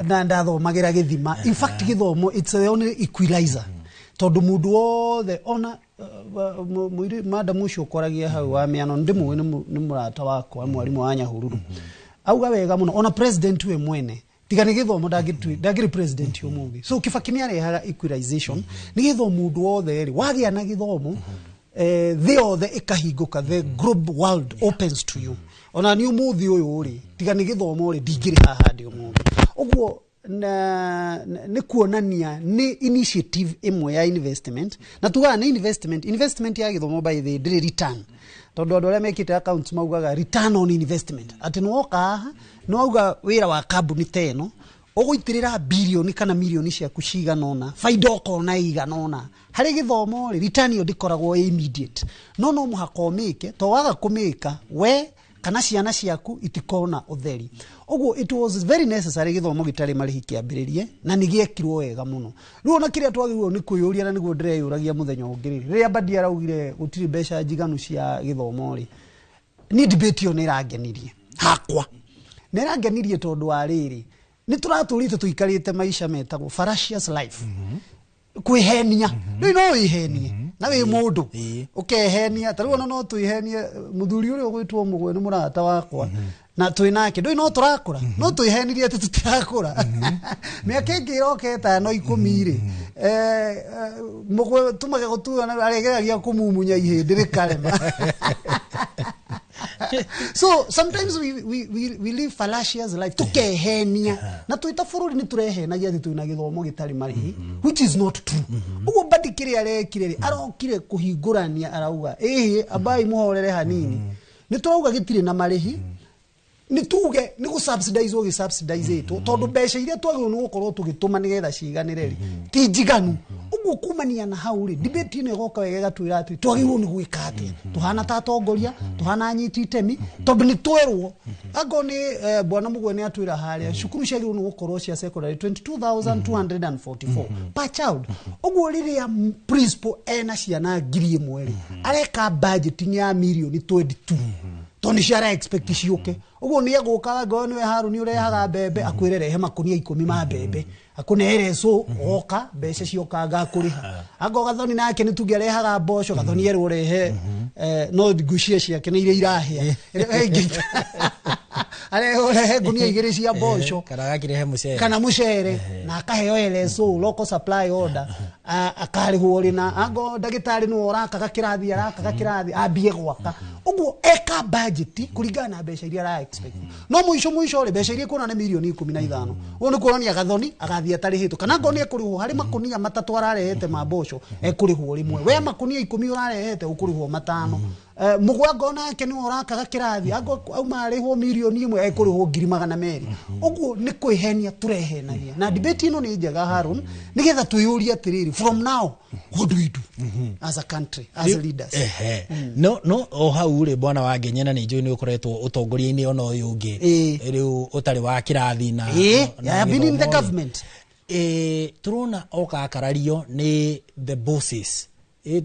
na ndathomagĩra gĩthima. In fact, gĩthomo, it's the only equalizer, tondũ mũndũ wothe ona mũirĩ madam ũcio ũkoragia hau wa mĩano ndĩmũĩ, nĩ mũrata wakwa, mwarimũ wa Nyahururu, auga wega mũno, ona president we mwene tiga nĩ gĩthomo ndangĩrĩ president ũmũthĩ. So Kibaki nĩ arehaga equalization nĩ getha mũndũ wothe rĩ wagĩa na gĩthomo, thĩ yothe ĩkahingũka, the global world opens to you. Ona nĩ ũmũthĩ ũyũ rĩ, tiga nĩ gĩthomo rĩ, ndingĩrĩ haha ndĩ ũmũthĩ. Ũguo na nĩ kuonania nĩ initiative ĩmwe ya investment, na tugaga nĩ investment ya gĩthomo. By the ndĩrĩ return, tondũ andũ arĩa mekĩte accounts maugaga return on investment, atĩ nĩ woka haha nĩ wauga wĩra wa kambuni ta ĩno ũgũitĩrĩra birioni kana mirioni ciaku cigana ũna, baida ũkona igana ũna. Harĩ gĩthomo rĩ, return ĩyo ndĩkoragwo ĩ immediate, no mũhaka ũmĩke, to waga kũmĩka we Kana ciana ciaku itikona utheri. Uguo it was very necessary githomo gitari marihi kiambiririe na ni giekirwo wega muno. Riu ona kiria twagirwo ni kwiyuria na niguo ndireyuragia muthenya ungi ri. Riria Mbadi araugire gutiri mbeca njiganu cia githomo ri, ni debate yo ni irangenirie hakwa. Ni irangenirie tondu wa riri ni turaturite tuikarite maisha metagwo fallacious life. Kwihenia riu no wihenie na wi mundu ukehenia ta riu ona no twihenie muthuri uria ugwitwo Mugwe ni murata wakwa na twi nake ndui no turakura no twihenirie ati tutirakura miaka ingi iroka 5 10 ri Mugwe tumage gutua na aregeragia kumumunya ihindi rikarema. So sometimes we live fallacious life, tukehenia na twita bururi ni turehenagia ati twina githomo gitari marihi, which is not true. Uguo Mbadi kiria arekire ri arokire kuhingurania arauga ihi abai muhorere hanini ni turauga gitiri na marihi, ni tuge ni gu subsidize wo subsidize itwo tondu mbeca iria twagirwo ni gukorwo tugituma nigetha ciganire ri ti njiganu. Uguo kumania na hau ri debate ino igoka wega igatwira ati twagirwo ni gwika atia, tuhana ta atongoria, tuhana anyiti itemi, tondu ni twerwo ango ni bwana Mugwe ni atwira haria cukuru ciagirwo ni gukorwo cia secondary 22,244 per child. Uguo riria principal ena ciana 1,000 ri areka budgeting ya mirioni 22 tondu nĩ ciara expect ciũke. Ũguo nĩ egũka ngoro nĩwe Haruni ũrehaga mbembe akwĩre rehe makunia 10 ma mbembe akũneere so oka mbeca cioka ngakũrĩha. Ango Gathoni nake nĩ tuge arehaga mboco, Gathoni erwo rehe no ngucia ciake nĩ iria irahĩa arehe ngunia 2 cia mboco kana agakĩrehe mũcere kana mũcere na akaheo LSO local supply order akarĩhwo rĩ na ango ndagĩtarĩ nĩwe ũrakaga kĩrathi arakaga kĩrathi ambie gwaka. Ũguo eka budget kũringana na mbeca iria ara expect no mũico mũico rĩ mbeca iria kuona nĩ mirioni 15. Ũguo nĩ kuonania Gathoni agathiĩ atarĩhĩtwo kana ngo nĩ ekũrĩhwo harĩ makunia 3 ararehete ma mboco ekũrĩhwo rĩmwe, we makunia 10 ũrarehete ũkũrĩhwo 5. Mugwe ango nake nĩwe ũrakaga kĩrathi ango auma arĩhwo mirioni 1 ekũrĩhwo 200,000. Ũguo nĩ kwĩhenia tũrehenagia na debate ĩno nĩ njega Harun nĩgetha twĩyũrie atĩrĩrĩ from now what do we do as a country as leaders. No o hau rĩ bwana wa Ngenyena nĩ njũĩ nĩ ũkoretwo ũtongoria-inĩ ona ũyũ ũngĩ rĩu ũtarĩ wa kĩrathi na I have been in the government. Turona oka akarario nĩ the bosses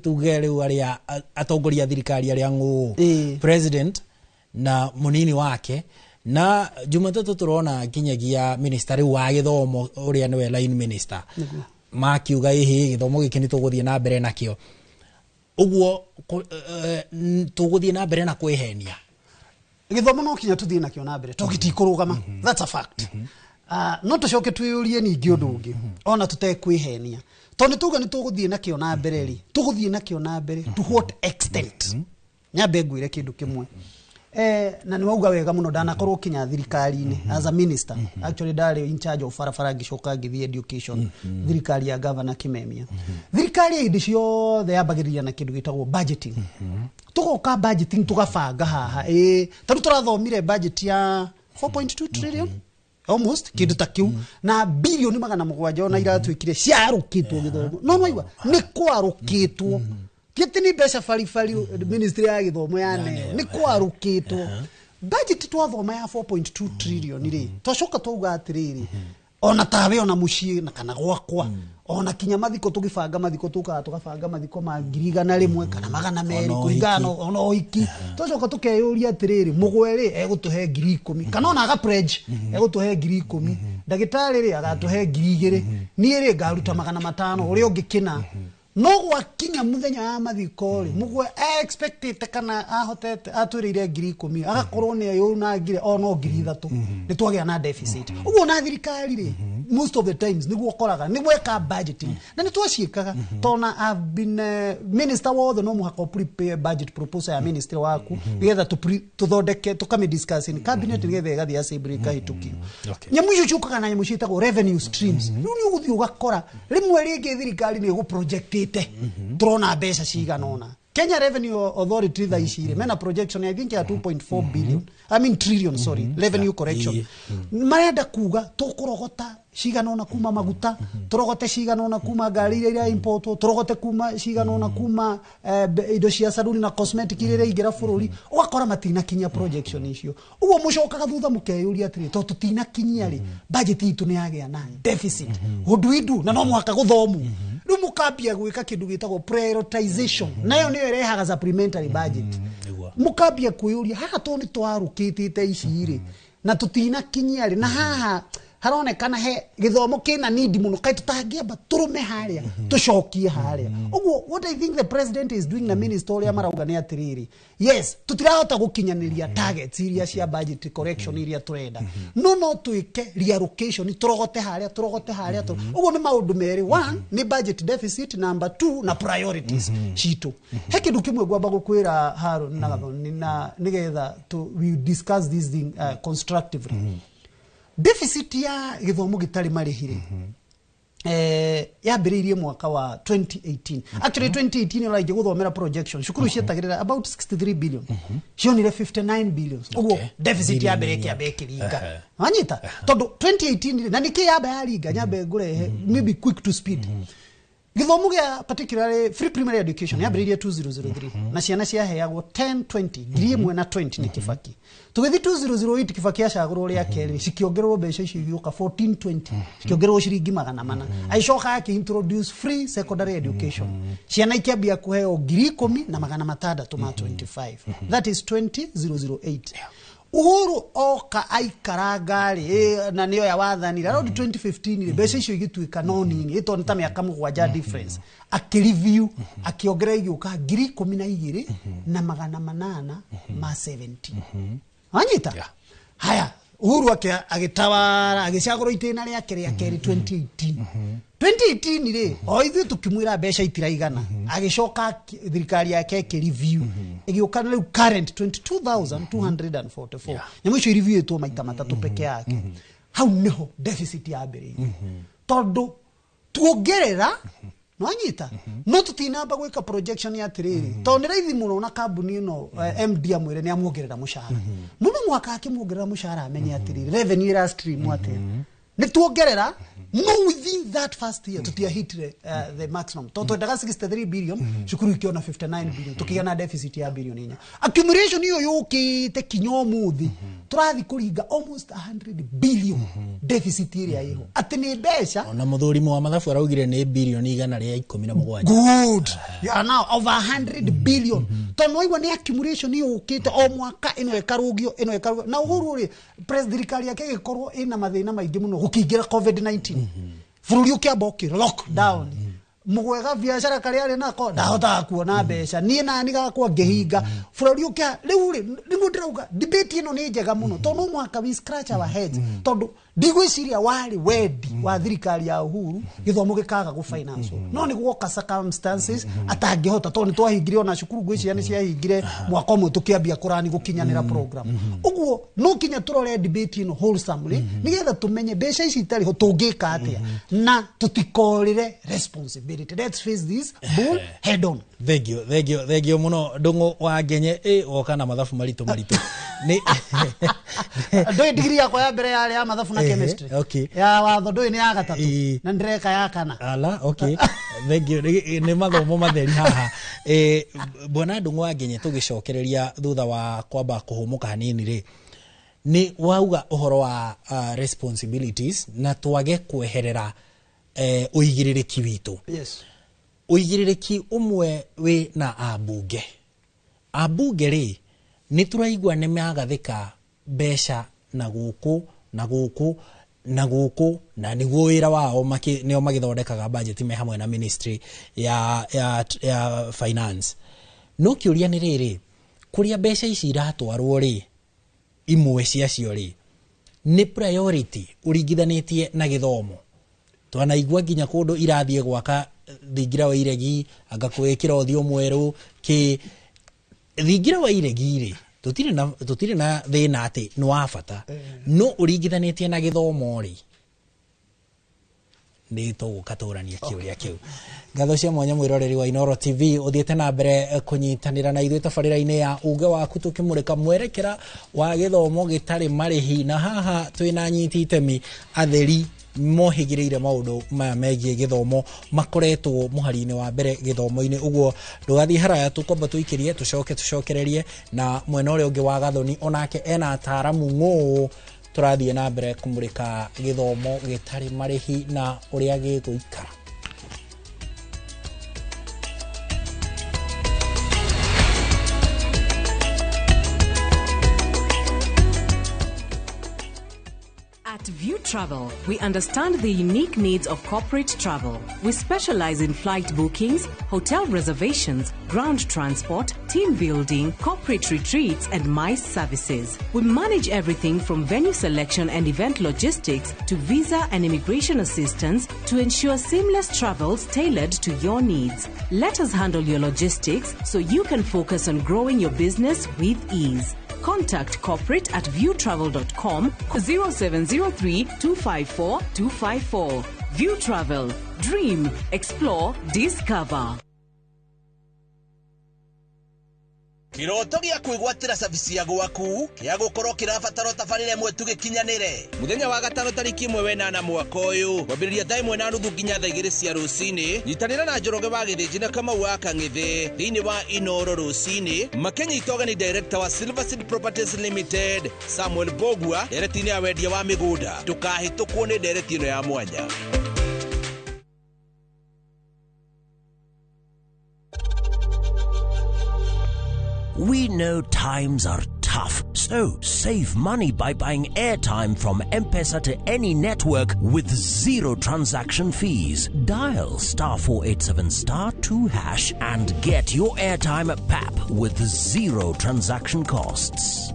tuge rĩu arĩa atongoria thirikari arĩa ng'ũ president na munini wake na Jumatatu turona nginyagia minister rĩu wa gĩthomo ũrĩa nĩwe line minister makiuga ĩhĩ gĩthomo gĩkĩ nĩ tũgũthiĩ na mbere nakĩo. Ũguo tũgũthiĩ na mbere na kwĩhenia gĩthomo no kinya tũthiĩ nakĩo na mbere to gĩtikũrũgama. That's a fact. No tũcoke twĩyũrie ningĩ ũndũ ũngĩ ona tũtekwĩhenia tondũ tuga nĩ tũgũthiĩ nakĩo na mbere rĩ tũgũthiĩ nakĩo na mbere to what extent. Nyambe ngwĩre kĩndũ kĩmwe na nĩ wauga wega mũno ndanakorwo kinya thirikari-inĩ as a minister. Actually ndarĩ in charge of barabara ngĩcoka ngĩthiĩ education thirikari ya governor Kimemia. Thirikari ya hĩndĩ ciothe yambagĩrĩria na kĩndũ gĩtagwo budgeting. Tũgoka budgeting tũgabanga haha ta rĩu tũrathomire budget ya 4.2 trillion almost kindu ta kiu na bilioni 700 ona iratuikire ciarukitwo githomo no nwaigua ni kwarukitwo ti ni mbeca baribari ministry ya githomo ya neo ni kwarukitwo budget twathoma ya 4.2 trillion ri twacoka twauga atiriri ona tawe ona muciĩ na kana gwakwa ona kinya mathiko tugibanga mathiko tukaga tugabanga mathiko ma 100,000 kana 200 kũringana ona ũhiki twacoka tukeyũria atiriri Mugwe ri egũtũhe 10,000 kana ona aga pledge egũtũhe 10,000 ndagĩtarĩ ri agatũhe 2,000 niĩ ri ngaruta 500 ũrĩa ũngĩ kĩna no gwakinya muthenya wa mathiko ri Mugwe expected kana ahotete atwĩrĩire 10,000 agakorwo nĩ ayũnangire o no 3,000 nĩ twagĩa na deficit ũguo na thirikari ri most of the times nĩguo ũkoraga nĩ gweka budgeting na nĩ twaciĩkaga tona I've been minister wothe no mũhaka prepare budget proposal ya ministry waku nĩgetha tũthondeke tũkame discuss in cabinet nĩgetha ĩgathiĩ assembly ĩkahĩtũkio nyamũ icio ciũkaga na nyamũ ciĩtagwo revenue streams rĩu nĩ ũgũthiĩ ũgakora rĩmwe rĩngĩ thirikari nĩ ĩgũprojectĩte tũrona mbeca cigana ũna Kenya Revenue Authority thaa ici rĩ mena projection, I think, ya 2.4 billion, I mean trillion, sorry, revenue correction. Marenda kuga tũkũrogota cigana ũna kuma maguta, tũrogote cigana ũna kuma ngari iria ira-importwo, tũrogote kuma cigana ũna kuma indo cia saruni na cosmetic iria iraingĩra bũrũri. Ũgakora matinakinyia projection icio. Ũguo mũcokaga thutha mũkeyũria atĩrĩ, tondũ tũtinakinyia rĩ, budget itũ nĩ yagĩa na deficit, what do we do? Na no mũhaka gũthomwo. Rĩu mũkambia gwĩka kĩndũ gĩtagwo prioritization, nayo nĩyo ĩrehaga supplementary budget. Mũkambia kwĩyũria, haha tondũ nĩ twarũkĩtĩte ici rĩ na tũtinakinyia rĩ, na haha haronekana he gĩthomo kĩna need mũno, kaĩ tũtangĩamba tũrũme harĩa tũcokie harĩa? Ũguo what I think the president is doing na minister ũrĩa marauga nĩ atĩrĩrĩ, yes, tũtirahota gũkinyanĩria targets iria cia budget correction iria tũrenda, no twĩke reallocation, tũrogote harĩa, tũrogote harĩa. Ũguo nĩ maũndũ merĩ: one nĩ budget deficit, number two na priorities citũ. He kĩndũ kĩmwe ngwamba gũkwĩra, Haron na Gathoni, na nĩgetha we discuss this thing constructively. Deficit ya gĩthomo gĩtarĩ marĩhi rĩ, yambĩrĩirie mwaka wa 2018. Actually, 2018 ũraingĩ gũthomera projection, cukuru cietagĩrĩra about 63 billion, cionire 59 billion. Ũguo deficit yambere ĩkĩamba ĩkĩringa. Wanyita? Tondũ 2018 rĩ, na nĩkĩ yamba yaringa? Nyambe ngũrehe maybe quick to speed. Gĩthomo gĩa particularly free primary education yambĩrĩirie 2003 na ciana ciaheagwo 1020, 1,020 nĩ Kibaki. Tũgĩthiĩ 2008, Kibaki acagũrwo rĩa kerĩ, cikĩongererwo mbeca icio igĩũka 1420, cikĩongererwo ciringi 400. Agĩcoka akĩ-introduce free secondary education, ciana ikĩambia kũheo 10,625. That is 20008. Uhuru oka aikaranga rĩ, na nĩyo ya wathani around 2015 rĩ, mbeca icio igĩtuĩka no nini, ĩto nĩ ta mĩaka 7 difference. Akĩreview, akĩongerera, igĩũka 12,870. Wanyita? Haya, Uhuru agĩtawara, agĩcagũrwo itĩna rĩake rĩa kerĩ 2018. 2018 rĩ, o ithuĩ tũkĩmwĩra mbeca itiraigana, agĩcoka thirikari yake ĩkĩ-review, ĩgĩũka rĩu current 22,244. Nyamũ icio ireviewĩtwo maita matatũ peke yake. Hau nĩho deficit yambĩrĩirie, tondũ tuongerera, nwanyita, no tutinamba gwĩka projection ya atĩrĩrĩ, tondũ nĩ raithi mũno na kambuni ĩno, MD amwĩre nĩ amuongerera mũcara, no no mũhaka akĩmuongerera mũcara amenye atĩrĩrĩ, revenue ĩra stream atĩa. Nĩ tuongerera, no within that first year tutiahitire the maximum, tondũ twendaga 63 billion, cukuru ikiona 59 billion, tukigĩa na deficit ya bilioni 4. Accumulation iyo yũkĩte kinya ũmũthĩ tũrathiĩ kũringa almost 100 billion deficit ĩrĩa ĩho, atĩ nĩ mbeca. Ona mũthũrimi wa mathabu araugire nĩ bilioni 117. Good, you are now over 100 billion, tondũ waigua nĩ accumulation yũkĩte o mwaka, ĩno ĩkarũgio, ĩno ĩkarũgio. Na Uhuru rĩ, press thirikari yake ĩgĩkorwo ĩna mathĩna maingĩ mũno, gũkĩingĩra COVID-19, bũrũri ũkĩamba ũkĩ lockdown, mũgwega biacara karĩa arĩ nako ndahotaga kuona mbeca, niĩ nani gakwa ngĩhinga bũrũri ũkĩa. Rĩu rĩ, nĩguo ndĩrauga debate ĩno nĩ njega mũno, tondũ no mũhaka we scratch our heads, tondũ ndigwĩciria warĩ wendi wa thirikari ya Uhuru gĩthomo gĩkaga gũ-finance, no nĩ guoka circumstances atangĩhota, tondũ nĩ twahingire ona cukuru, ngwĩciria nĩ ciahingire mwaka ũmwe tũkĩambia kũrani gũkinyanĩra program. Ũguo no kinya tũrore debate ĩno wholesomely, nĩgetha tũmenye mbeca ici itarĩ ho tũngĩka atĩa na tũtikorĩre responsibility. Let's face this bull head on. Thengio, thengio, thengio muno, Ndung'u wa Ngenye. Ĩ woka na mathabu maritũ maritũ nĩ Ndũĩ digiri yakwa ya mbere yarĩ ya mathabu na chemistry. Ya watho ndũĩ nĩ ya gatatũ na ndĩreka ya kana. Ala, okay, thengio. Nĩ mathomo matheri haha. Bwana Ndung'u wa Ngenye, tũgĩcokereria thutha wa kwamba kũhũmũka hanini rĩ, nĩ wauga ũhoro wa responsibilities na twage kweherera ũigĩrĩrĩki witũ. Ũigĩrĩrĩki ũmwe wĩ na ambunge. Ambunge rĩ, nĩ tũraigua nĩ magathĩka mbeca na gũkũ na gũkũ na gũkũ, na nĩguo wĩra wao, nĩo magĩthondekaga budget me hamwe na ministry ya finance. No kĩũria nĩ rĩrĩ, kũrĩa mbeca ici iratwarwo rĩ, imwe ciacio rĩ, nĩ priority ũringithanĩtie na gĩthomo? Twanaigua nginya kũndũ irathiĩ gwaka thingira wa iregi, anga kwĩkĩra ũthiũ mwerũ kĩ thingira wa iregi rĩ, tũtirĩ na thĩna atĩ nĩ wa bata, no ũringithanĩtie na gĩthomo rĩ, Nĩ tũgũka tũranie kĩũria kĩu. Ngatho cia mwanya mwĩroreri wa Inooro TV ũthiĩte na mbere kũnyitanĩra na ithuĩ tabarĩra-inĩ ya uge waku tũkĩmũrĩka mwerekera wa gĩthomo gĩtarĩ marĩhi, na haha twĩna anyiti itemi atheri mohĩgĩrĩire maũndũ maya megiĩ gĩthomo, makoretwo mũhari-inĩ wa mbere gĩthomo-inĩ. Ũguo ndũgathiĩ haraya, tũkwamba tũikĩrie tũcoke tũcokererie na mwena ũrĩa ũngĩ wa Gathoni, onake ena ataaramu ng'ũ. Tũrathiĩ na mbere kũmũrĩka gĩthomo gĩtarĩ marĩhi na ũrĩa gĩgũikara. At View Travel, we understand the unique needs of corporate travel. We specialize in flight bookings, hotel reservations, ground transport, team building, corporate retreats, and MICE services. We manage everything from venue selection and event logistics to visa and immigration assistance to ensure seamless travels tailored to your needs. Let us handle your logistics so you can focus on growing your business with ease. Contact corporate at viewtravel.com 0703 254 254. View Travel. Dream, explore, discover. Kiroto gĩa kwĩgwatĩra cabici ya gwaku kĩa gũkorwo kĩrabatara tabarĩra ĩmwe tu gĩkinyanĩre. Mũthenya wa gatano tarĩki 1 wenana mwaka ũyũ kwambĩrĩria thaa 1:30 nginya thaa 2 cia rũcinĩ, nyitanĩra na Njoroge wa Gĩthĩnji na Kamau wa Kang'ithĩ thĩinĩ wa Inooro rũcinĩ makĩnyita ũgeni director wa Silver Seed Properties Limited Samuel Bogua ndereti-inĩ ya wendia wa mĩgũnda. Ndũkahĩtũkwo nĩ ndereti ĩno ya mwanya. We know times are tough, so save money by buying airtime from M-Pesa to any network with zero transaction fees. Dial *487*2# and get your airtime at PAP with zero transaction costs.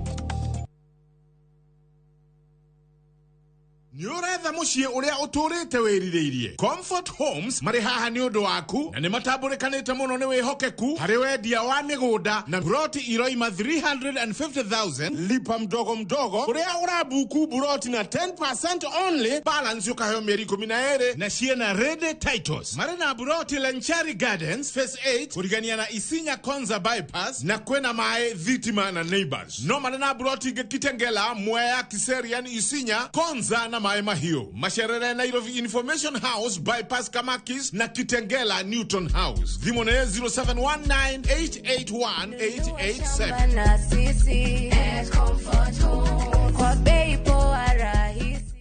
Nĩ ũretha mũciĩ ũrĩa ũtũrĩte wĩrirĩirie. Comfort Homes marĩ haha nĩ ũndũ waku na nĩ matambũrĩkanĩte mũno nĩ wĩhokeku harĩ wendia wa mĩgũnda na buroti iroima 350,000 lipa mdogo mdogo, ũrĩa ũrabuku buroti na 10% only, balance ũkaheo mĩeri 12 na ciĩna ready titles. Marĩ na buroti Lenchari Gardens Phase 8 kũrigania na Isinya Konza Bypass na kwĩna maĩ, thitima na neighbors. No marĩ na buroti ingĩ Kitengela, Mwea, Kiserian, Isinya, Konza na Maĩ Mahiũ. Macerere Nairobi Information House Bypass Kamakis na Kitengela Newton House. Thimũ nĩ 0719881887. Na sisi Comfort Home kwa bei poa rahisi.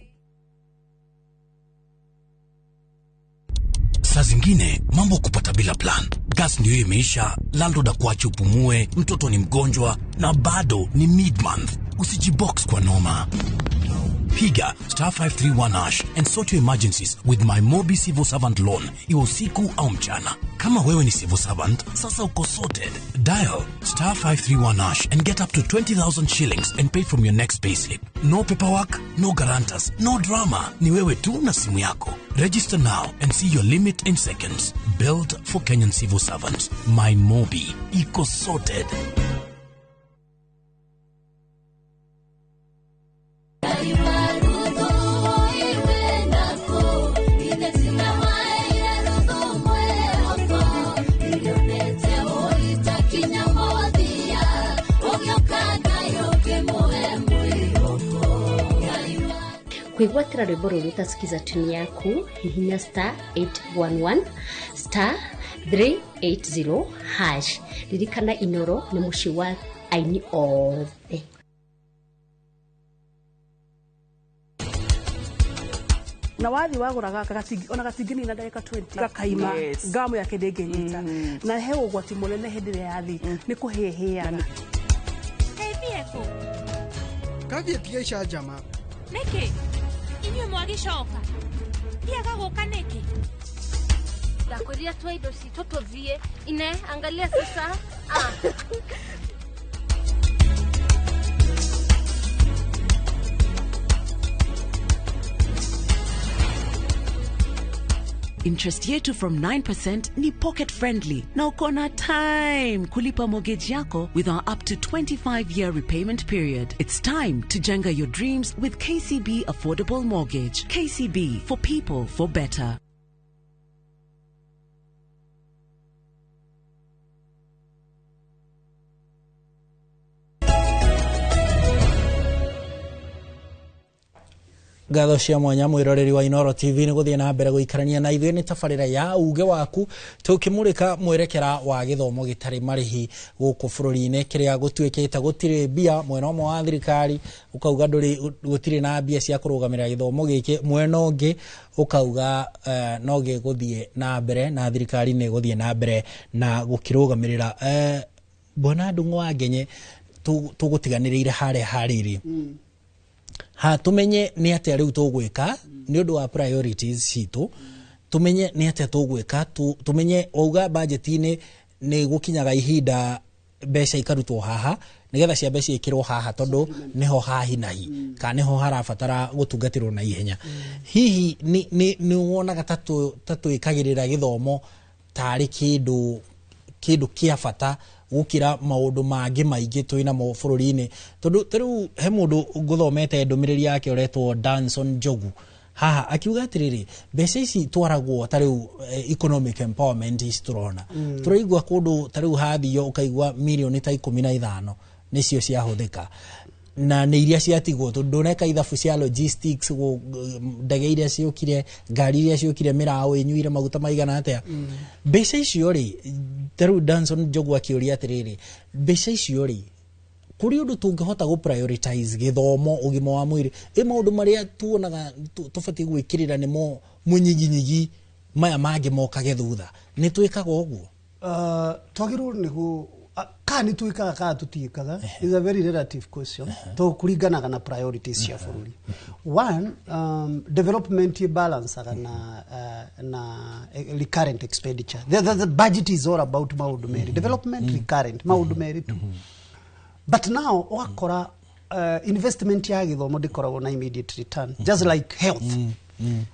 Saa zingine mambo kupata bila plan. Gas ndio imeisha, landlord akuache upumue, mtoto ni mgonjwa na bado ni mid-month. Usijibox kwa noma. Piga *531# and sort your emergencies with my Mobi Civil Servant Loan, iwe usiku au mchana. Kama wewe ni civil servant, sasa uko sorted. Dial *531# and get up to 20,000 shillings and pay from your next payslip. No paperwork, no guarantors, no drama. Ni wewe tu na simu yako. Register now and see your limit in seconds. Built for Kenyan civil servants. My Mobi. Iko sorted. Kwĩgwatĩra rwĩmbo rũrũ ũtasikiza tuni yaku, hihinya *811 *380#. Ririkana Inooro nĩ mũciĩ wa aini othe. Na wathi wagũraga ona gatingĩnina ndagĩka 20 gakaima. Yes. Ngamu yake ndĩngĩnyita na he ũgwati mũnene hĩndĩ ĩrĩa yathi nĩ kũhĩhĩaga. Kathiĩ tiga icanjama. Nĩkĩ inyuĩ mwagĩcoka thiaga gũka nĩkĩ? Ndakwĩrire twa indo citũ tũthiĩ ine, angalia sasa. Interest yetu from 9% ni pocket friendly na uko na time kulipa mortgage yako with our up to 25-year repayment period. It's time to jenga your dreams with KCB Affordable Mortgage. KCB, for people, for better. Ngatho cia mwanya mwiroreri wa Inoro TV ni guthie na mbere guikarania na ithuĩ nĩ tabarĩra ya uge waku tukimurika mwerekera wa gĩthomo gĩtarĩ marĩhi gũkũ bũrũri-inĩ kĩrĩa gũtuĩkĩte gũtirĩ mbia mwena ũmwe wa thirikari ũkauga ndũrĩ gũtirĩ na mbia cia kũrũgamĩrĩra gĩthomo gĩkĩ, mwena ũngĩ ũkauga no gĩgũthiĩ na mbere na thirikari nĩ ĩgũthiĩ na mbere na gũkĩrũgamĩrĩra. Bwana Ndung'u wa Ngenye, tũgũtiganĩrĩire harĩa harĩrĩ ha tumenye nĩ atĩa rĩu tũgwĩka nĩ ũndũ wa priorities citũ, tumenye nĩ atĩa tũgwĩka, tumenye wauga budget-inĩ nĩ gũkinyaga ihinda mbeca ikarutwo haha nĩgetha ciambe ciĩkĩrwo haha tondũ nĩho hahinahi kana nĩho harabatara gũtungatĩrwo na ihenya. Hihi nĩ wonaga ta twĩkagĩrĩra gĩthomo tarĩ kĩndũ kĩa bata gũkĩra maũndũ mangĩ maingĩ twĩ namo bũrũri-inĩ? Tondũ ta rĩu he mũndũ ngũthomete ndũmĩrĩri yake ũretwo Danson Njogu haha akiuga atĩrĩrĩ, mbeca ici twaragwo ta rĩu economic empowerment ici tũrona tũraigua kũndũ ta rĩu hathio ũkaigua mirioni ta 15 nĩcio ciahũthĩka na nĩ iria ciatigwo tondũ ndũneka ithabu cia logistics, ndege iria ciũkire, ngari iria ciũkire, mĩraũ ĩnyuire maguta maigana atĩa. Mbeca icio rĩ, ta rĩu Danson Njogu akĩũria atĩrĩrĩ, mbeca icio rĩ, kũrĩ ũndũ tũngĩhota gũ prioritize gĩthomo, ũgima wa mwĩrĩ, ĩ maũndũ marĩa tuonaga tũbatiĩ gwĩkĩrĩra nĩmo mũnyiginyigi maya mangĩ mokage thutha, nĩ twĩkaga ũguo? Twagĩrĩirwo nĩ kana nĩ twĩkaga kana tũtiĩkaga is a very relative question to kũringanaga na priorities cia bũrũri. One, development balanceaga na recurrent expenditure. The budget is all about maũndũ merĩ, development, recurrent, maũndũ merĩ tu. But now ũgakora investment ya gĩthomo ndĩkoragwo na immediate return, just like health.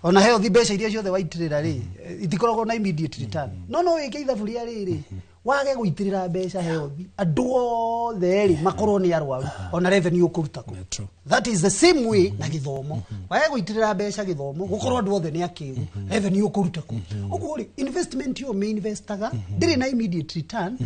Ona health mbeca iria ciothe waitĩrĩra rĩ, itikoragwo na immediate return. No wĩke ithabu rĩa rĩrĩ, wage gũitĩrĩra mbeca health, andũ othe rĩ makorwo nĩ arwaru, ona revenue ũkũruta kũ. That is the same way na gĩthomo. Wage gũitĩrĩra mbeca gĩthomo, gũkorwo andũ othe nĩ akĩgu, revenue ũkũruta kũ. Ũguo rĩ, investment yo mĩinvestaga ndĩrĩ na immediate return,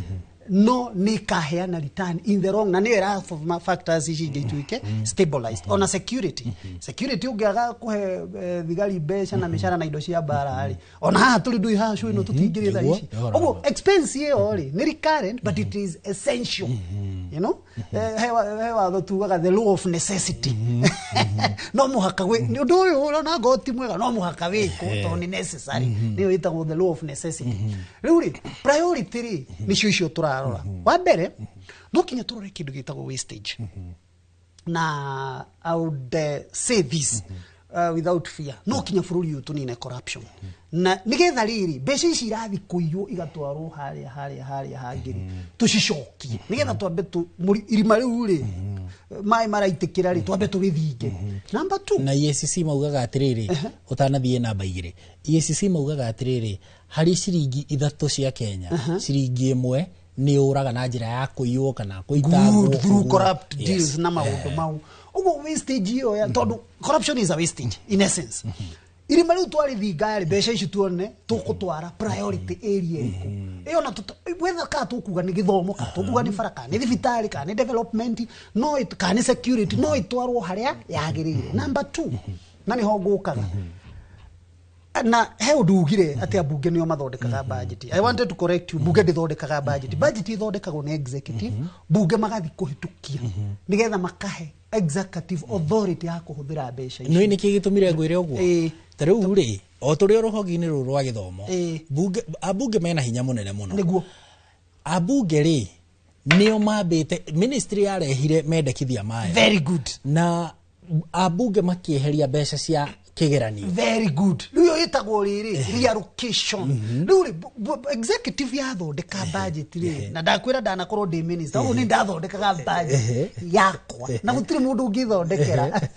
no nĩ ĩkaheana return in the long, na nĩyo ĩra factors ici ingĩ ituĩke stabilized. Ona security ũngĩaga kũhe thigari mbeca na mĩcara na indo cia mbara rĩ, ona haha tũrĩ ndũĩ haha cũĩ no tũtingĩrĩ thaa ici. Ũguo expense ĩyo rĩ nĩ recurrent but it is essential. You know, he watho tugaga the law of necessity. No mũhaka nĩ ũndũ ũyũ ũrona ngoti mwega no mũhaka wĩkwo tondũ nĩ necessary, nĩyo ĩtagwo the law of necessity. Rĩu rĩ priority rĩ nĩcio icio tũrarora. Wa mbere no kinya tũrore kĩndũ gĩtagwo wastage. Na I would say this without fear, no kinya bũrũri ũyũ tũnine corruption. Na nĩgetha rĩrĩ mbeca ici irathi kũiywo igatwarwo harĩa harĩa harĩa hangĩ rĩ tũcicokie, nĩgetha twambe irima rĩu rĩ maĩ maraitĩkĩra rĩ twambe tũrĩthinge. Number 2, na EACC maugaga atĩrĩrĩ, ũtanathiĩ namba 2, EACC maugaga atĩrĩrĩ, harĩ ciringi 3 cia Kenya, ciringi 1 nĩ ũraga na njĩra ya kũiywo kana kũitangwo through corrupt deals na maũndũ mau. Ũguo wastage ĩyo ya tondũ corruption is a wastage in essence. Irima rĩu twarĩthinga rĩ, mbeca ici tuone tũgũtwara priority area ĩrĩkũ. Ĩyo na whether kana tũkuga nĩ gĩthomo, kana tũkuga nĩ bara, kana nĩ thibitarĩ, kana nĩ development, no kana nĩ security, no ĩtwarwo harĩa yagĩrĩire. Number 2, na nĩho ngũkaga na he ũndũ ugire atĩ ambunge nĩo mathondekaga budget. I wanted to correct you, bunge ndĩthondekaga budget. Budget ithondekagwo nĩ executive, bunge magathi kũhĩtũkia nĩgetha makahe executive authority ya kũhũthĩra mbeca ici. Nĩ nĩkĩ gĩtũmire ngwĩre ũguo? Ta rĩu rĩ, o tũrĩ o rũhonge-inĩ rũrũ rwa gĩthomo, ambunge mena hinya mũnene mũno. Nĩguo. Ambunge rĩ nĩo mambĩte ministry yarehire mendekithia maya. Very good. Na ambunge makĩeheria mbeca cia kĩgeranio. Very good. Rĩu ĩtagwo rĩrĩ reallocation. Rĩu rĩ executive yathondeka budget rĩ, na ndakwĩra ndanakorwo ndĩ minister, ũguo nĩ ndathondekaga budget yakwa na gũtirĩ mũndũ ũngĩthondekera.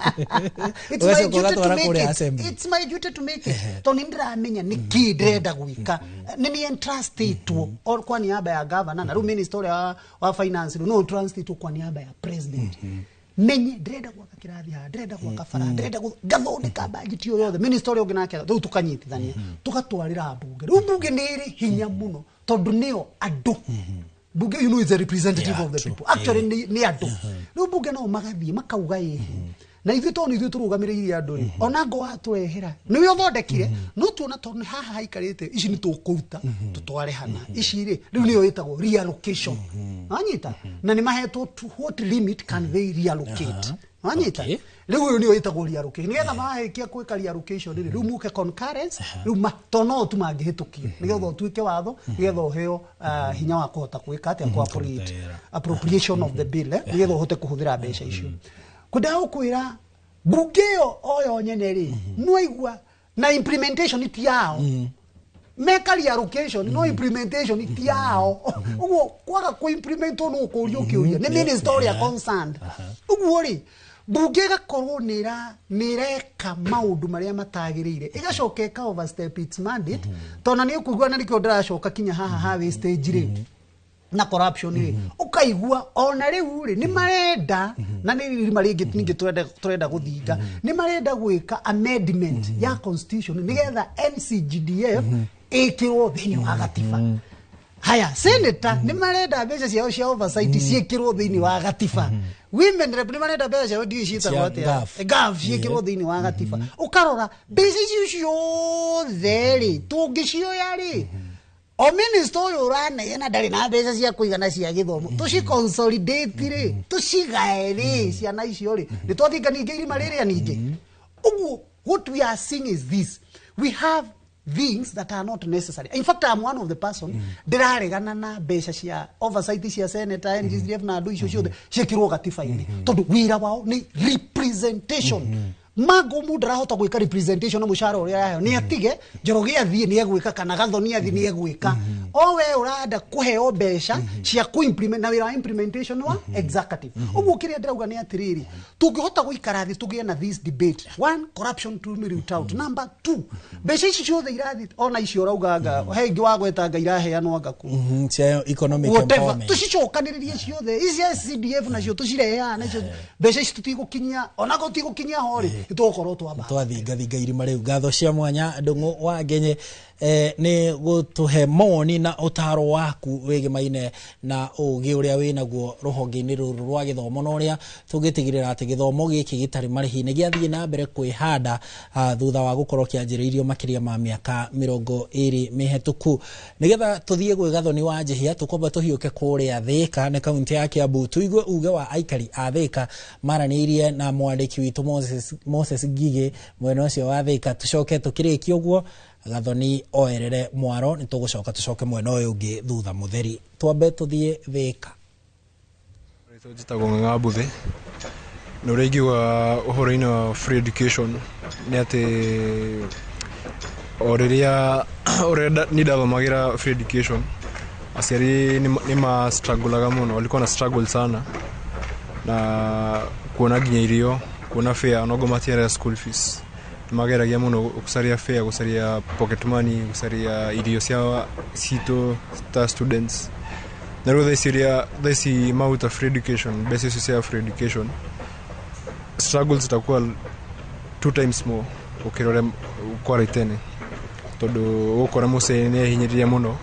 It's my duty to make it. It's my duty to make it. Tondũ nĩ ndĩramenya nĩkĩ ndĩrenda gwĩka, nĩ nĩ entrustĩtwo kwa niaba ya governor, na rĩu minister ũrĩa wa finance rĩu no entrustĩtwo kwa niaba ya president. Menye ndĩrenda gwaka kĩrathi haha, ndĩrenda gwaka bara, ndĩrenda ngathondeka budget ĩyo yothe. Minister ũrĩa ũngĩ nake rĩu tũkanyitithania tũgatwarĩra mbunge. Rĩu mbunge nĩ ĩrĩ hinya mũno tondũ nĩo andũ. Bunge, you know, is a representative of the people. Actually nĩ andũ. Rĩu mbunge nao magathiĩ makauga ĩĩ, Na ithuĩ tondũ nĩ ithuĩ tũrũgamĩrĩire andũ rĩ, ona ngo watũrehera nĩwe ũthondekire, no tuona tondũ nĩ haha haikarĩte, ici nĩ tũkũruta tũtware hana ici rĩ, rĩu nĩyo ĩtagwo reallocation. Wanyita? Na nĩ mahetwo to what limit can they reallocate. Wanyita? Rĩu ũyũ nĩyo ĩtagwo reallocation, nĩgetha marĩkia gwĩka reallocation rĩ, rĩu muke concurrence, rĩu to no tu mangĩhĩtũkia nĩgetha ũtuĩke watho, nĩgetha ũheo hinya wa kũhota gwĩka atĩa, kũ appropriation of the bill, nĩgetha ũhote kũhũthĩra mbeca icio. Kwendaga gũkwĩra mbunge ĩyo o yo nyene rĩ, nĩwaigua na implementation ti yao. Meka reallocation, no implementation ti yao. Ũguo kwaga kũ implement no ũkũrio kĩũria nĩ minister ũrĩa concerned. Ũguo rĩ, mbunge ĩgakorwo nĩ ĩreka maũndũ marĩa matagĩrĩire, ĩgacoka ĩka overstep its mandate, tondũ nĩ ũkũigua na nĩkĩo ndĩracoka kinya haha ha wastage rĩ na corruption rĩ, ũkaigua ona rĩu rĩ nĩ marenda, na nĩ irima rĩngĩ ningĩ tũrenda gũthinga, nĩ marenda gwĩka amendment ya constitution nĩgetha NCGDF ĩkĩrwo thĩinĩ wa gatiba. Haya, senator nĩ marenda mbeca ciao cia oversight ciĩkĩrwo thĩinĩ wa gatiba. Women rep nĩ marenda mbeca ciao ndiũĩ ciĩtagwo atĩa, GAF ciĩkĩrwo thĩinĩ wa gatiba. Ũkarora mbeca icio ciothe rĩ, tũngĩcioya rĩ, o minister ũyũ ũraneana ndarĩ na mbeca cia kũigana cia gĩthomo, tũci consolidate rĩ, tũcigae rĩ ciana icio rĩ, nĩ twathinga ningĩ irima rĩrĩa ningĩ. Ũguo what we are seeing is this: we have things that are not necessary. In fact, I'm one of the person ndĩraregana na mbeca cia oversight cia senator, NGCDF na andũ icio ciothe ciĩkĩrwo gatiba-inĩ, tondũ wĩra wao nĩ representation. Mango mundu ndarahota gwĩka representation na mũcara ũrĩa araheo, nĩ atige Njoroge athiĩ nĩ egwĩka, kana Gathoni athiĩ nĩ egwĩka. O we ũrenda kũheo mbeca cia kũ-implement, na wĩra wa implementation wa executive. Ũguo kĩrĩa ndĩrauga nĩ atĩrĩrĩ, tũngĩhota gũikara thĩ tũgĩe na this debate: one, corruption to be root out; number two, mbeca ici ciothe irathiĩ, ona icio ũrauga he ingĩ wagwetanga iraheanwo anga kũ Cia economic whatever, empowerment. Tũcicokanĩrĩrie ciothe ici cia CDF nacio tũcirehe haha, nacio mbeca ici tũtigũkinyia, ona tũtigũkinyia ho rĩ, nĩtũgũkorwo twamba twathingathinga irima rĩu. Ngatho cia mwanya Ndũng'ũ wa Ngenye nĩ gũtũhe mawoni na ũtaro waku wĩgĩmaine na ũgĩ ũrĩa wĩnaguo rũhonge-inĩ rũrũ rwa gĩthomo, na ũrĩa tũngĩtigĩrĩra atĩ gĩthomo gĩkĩ gĩtarĩ marĩhi nĩ gĩathiĩ na mbere kwĩhanda thutha wa gũkorwo kĩanjĩrĩirio makĩria ma mĩaka 20 mĩhetũku. Nĩgetha tũthiĩ gwĩ Gathoni wa Njĩhia, tũkwamba tũhiũke kũrĩa Thĩka nĩ kaunti ya Kiambu, tũigue uge wa aikari a Thĩka maranĩirie na mwandĩki witũ Moses Ngigĩ mwena ũcio wa Thĩka. Tũcoke tũkĩrĩkia ũguo Gathoni oerere mwaro, nĩ tũgũcoka tũcoke mwena ũyũ ũngĩ thutha mũtheri. Twambe tũthiĩ Thĩka. Njĩtagwo Ng'ang'a Mbũthĩ, na ũrĩa ingiuga ũhoro-inĩ wa free education nĩ atĩ o rĩrĩa ũrĩa niĩ ndathomagĩra free education, aciari nĩ ma struggleaga mũno, walikuwa na struggle sana na kuona nginya irio, kuona fare, onogo matiarĩa school fees, nĩ mageragia mũno gũcaria fare, gũcaria pocket money, gũcaria irio cia citũ ta students. Na rĩu thaa ici ũrĩa thaa ici maruta free education, mbeca icio cia free education, struggles zitakuwa two times more gũkĩra ũrĩa kwarĩ tene, tondũ ũgũkora mũciari nĩ ehinyĩrĩria mũno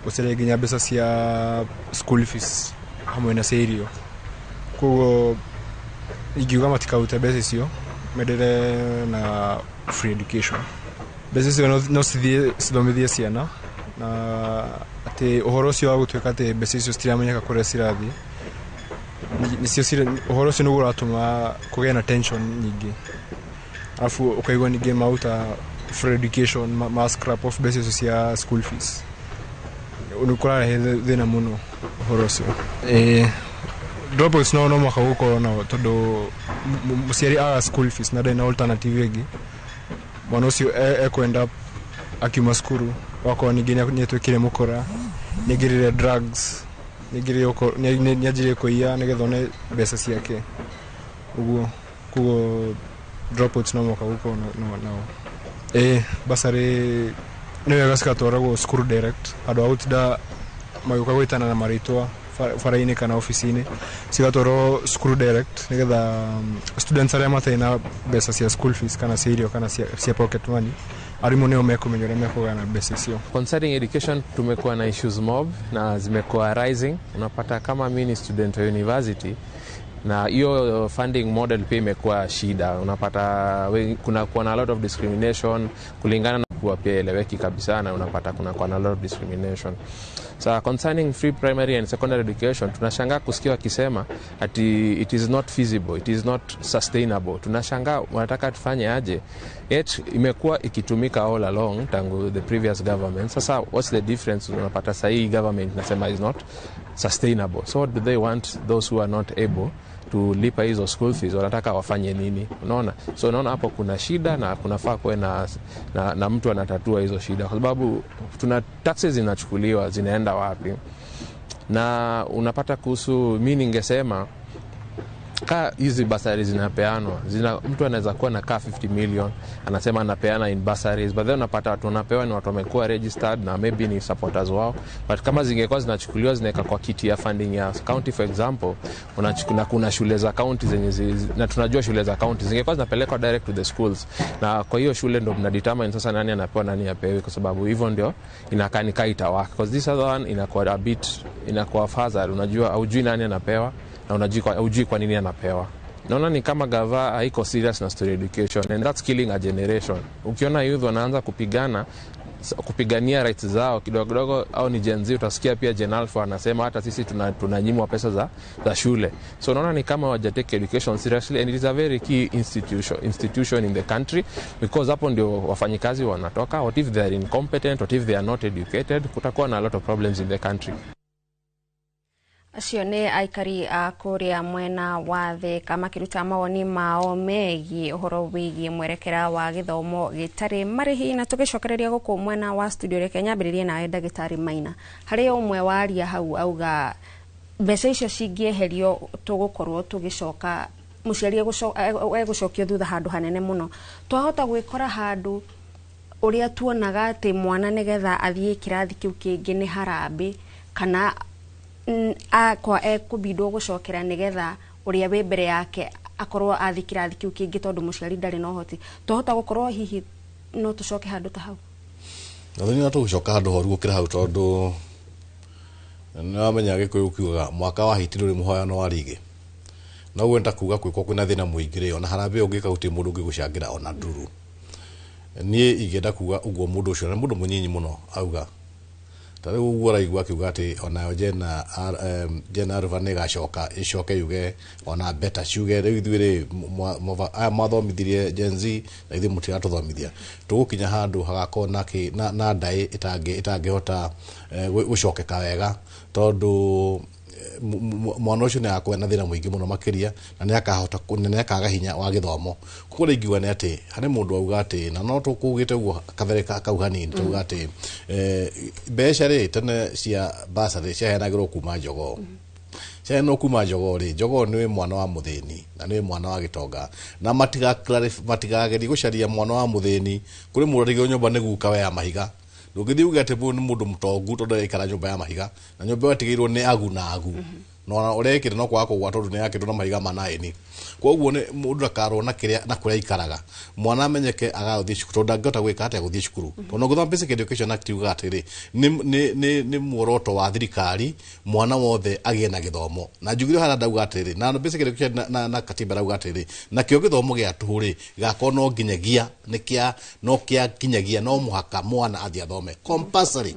gũcaria nginya mbeca cia school fees hamwe na cia irio. Koguo ingiuga matikarute mbeca icio, mendelee na free education. Mbeca icio no cithiĩ cithomithie ciana, na atĩ ũhoro ũcio wa gũtuĩka atĩ mbeca icio citiramenyeka kũrĩa cirathiĩ, nĩcio ũhoro ũcio nĩguo ũratũma kũgĩe na tension nyingĩ. Alafu ũkaigua ningĩ maruta free education, ma scrap off mbeca icio cia school fees, nĩ kũrarehe thĩna mũno ũhoro ũcio. Dropouts no mũhaka gũkorwo nao, tondũ mũciari aga school fees na ndarĩ na alternative ĩngĩ, mwana ũcio ekwenda akiuma cukuru wakorwo ningĩ nĩ atuĩkire mũkora, nĩ aingĩrire drugs, nĩ anjirie kũiya nĩgetha one mbeca ciake ũguo. Koguo dropouts no mũhaka gũkorwo nao. Bursary nĩ wega cigatwaragwo cukuru direct, handũ ha gũtinda magĩũka gwĩtana na marĩtwa bara-inĩ kana obici-inĩ, cigatwarwo cukuru direct nĩgetha students arĩa matarĩ na mbeca cia school fees kana cia irio kana cia pocket money, arimũ nĩo mekũmenya ũrĩa mekũgayana mbeca icio. Concerning education, tumekuwa na issues mob na zimekuwa rising. Unapata kama mi ni student wa university, Na hiyo funding model pia imekuwa shida. Unapata kuna kuwa na a lot of discrimination kulingana na kuwa pia eleweki kabisa, na unapata kuna kuwa na a lot of discrimination. So concerning free primary and secondary education, tunashangaa kusikia wakisema ati it is not feasible, it is not sustainable. Tunashangaa wanataka tufanye aje? Yet imekuwa ikitumika all along tangu the previous government. Sasa what's the difference? Unapata sahii government nasema is not sustainable. So what do they want those who are not able to lipa hizo school fees? Wanataka wafanye nini? Unaona? So unaona hapo kuna shida na kunafaa kuwe na mtu anatatua hizo shida, kwa sababu tuna taxes zinachukuliwa zinaenda wapi? Na unapata kuhusu, mimi ningesema ka hizi bursaries zinapeanwa, mtu anaweza kuwa na ka 50 million anasema anapeana in bursaries, but then unapata watu wanapewa ni watu wamekuwa registered na maybe ni supporters wao. But kama zingekuwa zinachukuliwa zinaweka kwa kiti ya funding ya county, for example, na kuna shule za county zenye na tunajua shule za county zingekuwa zinapelekwa direct to the schools, na kwa hiyo shule ndio mna determine sasa nani anapewa nani hapewi, kwa sababu hivyo ndio inakaa ni kaita work, because this other one inakuwa a bit, inakuwa fadhali, unajua hujui nani anapewa na hujui kwa nini anapewa. Naona ni kama gava haiko serious na story education, and that's killing a generation. Ukiona youth wanaanza kupigania rights zao kidogo kidogo, au ni Gen Z, utasikia pia Gen Alpha anasema hata sisi tunanyimwa pesa za shule. So naona ni kama hawajatake education seriously, and it is a very key institution in the country, because hapo ndio wafanyikazi wanatoka. What if they are incompetent? What if they are not educated? Kutakuwa na a lot of problems in the country. Acio nĩ aikari a kũrĩa mwena wa Thĩka makĩruta mawoni mao megiĩ ũhoro wĩgiĩ mwerekera wa gĩthomo gĩtarĩ marĩhi. Na tũgĩcokereria gũkũ mwena wa studio, reke nyambĩrĩrie nawe ndagĩtarĩ Maina. Harĩ ũmwe waria hau auga mbeca icio cingĩeherio tũgũkorwo tũgĩcoka, mũciari egũcokio thutha handũ hanene mũno. Twahota gwĩkora handũ ũrĩa tuonaga atĩ mwana nĩgetha athiĩ kĩrathi kĩu kĩngĩ nĩ harambĩ, kana akwa ekũbindwo gũcokera nĩgetha ũrĩa wĩ mbere yake akorwo athi kĩrathi kĩu kĩngĩ tondũ mũciari ndarĩ na ũhoti. Twahota gũkorwo hihi no tũcoke handũ ta hau? Nathani no tũgũcoka handũ horu gũkĩra hau, tondũ nĩwamenya Gĩkũyũ kiugaga mwaka wa hiti ndũrĩ mũhoyano wa rigi. Na ũguo nĩ ta kuga gwĩkwo kwĩna thĩna mũingĩ rĩ, ona harambĩ ũngĩka gũtirĩ mũndũ ũngĩgũcangĩra ona nduru. Niĩ ingĩenda kuga ũguo mũndũ ũcio, na mũndũ mũnyinyi mũno auga ta rĩu ũguo araigua akiuga atĩ onayo Jena Alpha nĩ ĩgacoka ĩcoke yuge ona beta ciuge rĩu ithuĩ rĩ aya mwathomithirie Gen Z na ithuĩ mũtiratũthomithia. Tũgũkinya handũ hagakorwo na ndaĩ ĩtangĩhota gũcokeka wega, tondũ mwana ũcio nĩ agakorwo na thĩna mũingĩ mũno makĩria, na nĩ akahota, nĩ akaga hinya wa gĩthomo. Koguo rĩu ingiuga nĩ atĩ harĩ mũndũ auga atĩ, na no tũkugĩte ũguo kabere kau hanini, tauga atĩ mbeca rĩ tene cia bursary ciaheanagĩrwo kuma jogoo. Ciaheanagĩrwo kuma jogoo rĩ, jogoo nĩ mwana wa mũthĩni na nĩ mwana wa gĩtonga, na matigagerie gũcaria mwana wa mũthĩni. Kũrĩ mũndũ atigĩrwo nyũmba nĩ guka we ya mahiga. Ndũngĩthiĩ uge atĩ mũndũ nĩ mũndũ mũtongu tondũ aikara nyũmba ya mahiga, na nyũmba ĩyo atigĩirwo nĩ agu na agu. Na ona ũrĩa ĩkĩte no kwaga kũgwa tondũ nĩ yakĩtwo na mahiga ma naini. Koguo nĩ mũndũ ndakarwo na kĩrĩa na kũrĩa aikaraga. Mwana amenyeke agathiĩ cukuru tondũ ndangĩhota gwĩka atĩa gũthiĩ cukuru. Tondũ gũthoma Basic Education Act yugaga atĩrĩ, nĩ muoroto wa thirikari mwana wothe agĩe na gĩthomo. Na njugire harĩa ndauga atĩrĩ, na Basic Education na katiba ndauga atĩrĩ, nakĩo gĩthomo gĩa tũhũ rĩ, gĩgakorwo no nginyagia nĩ kĩa no kĩa nginyagia no mũhaka mwana athiĩ athome compulsory.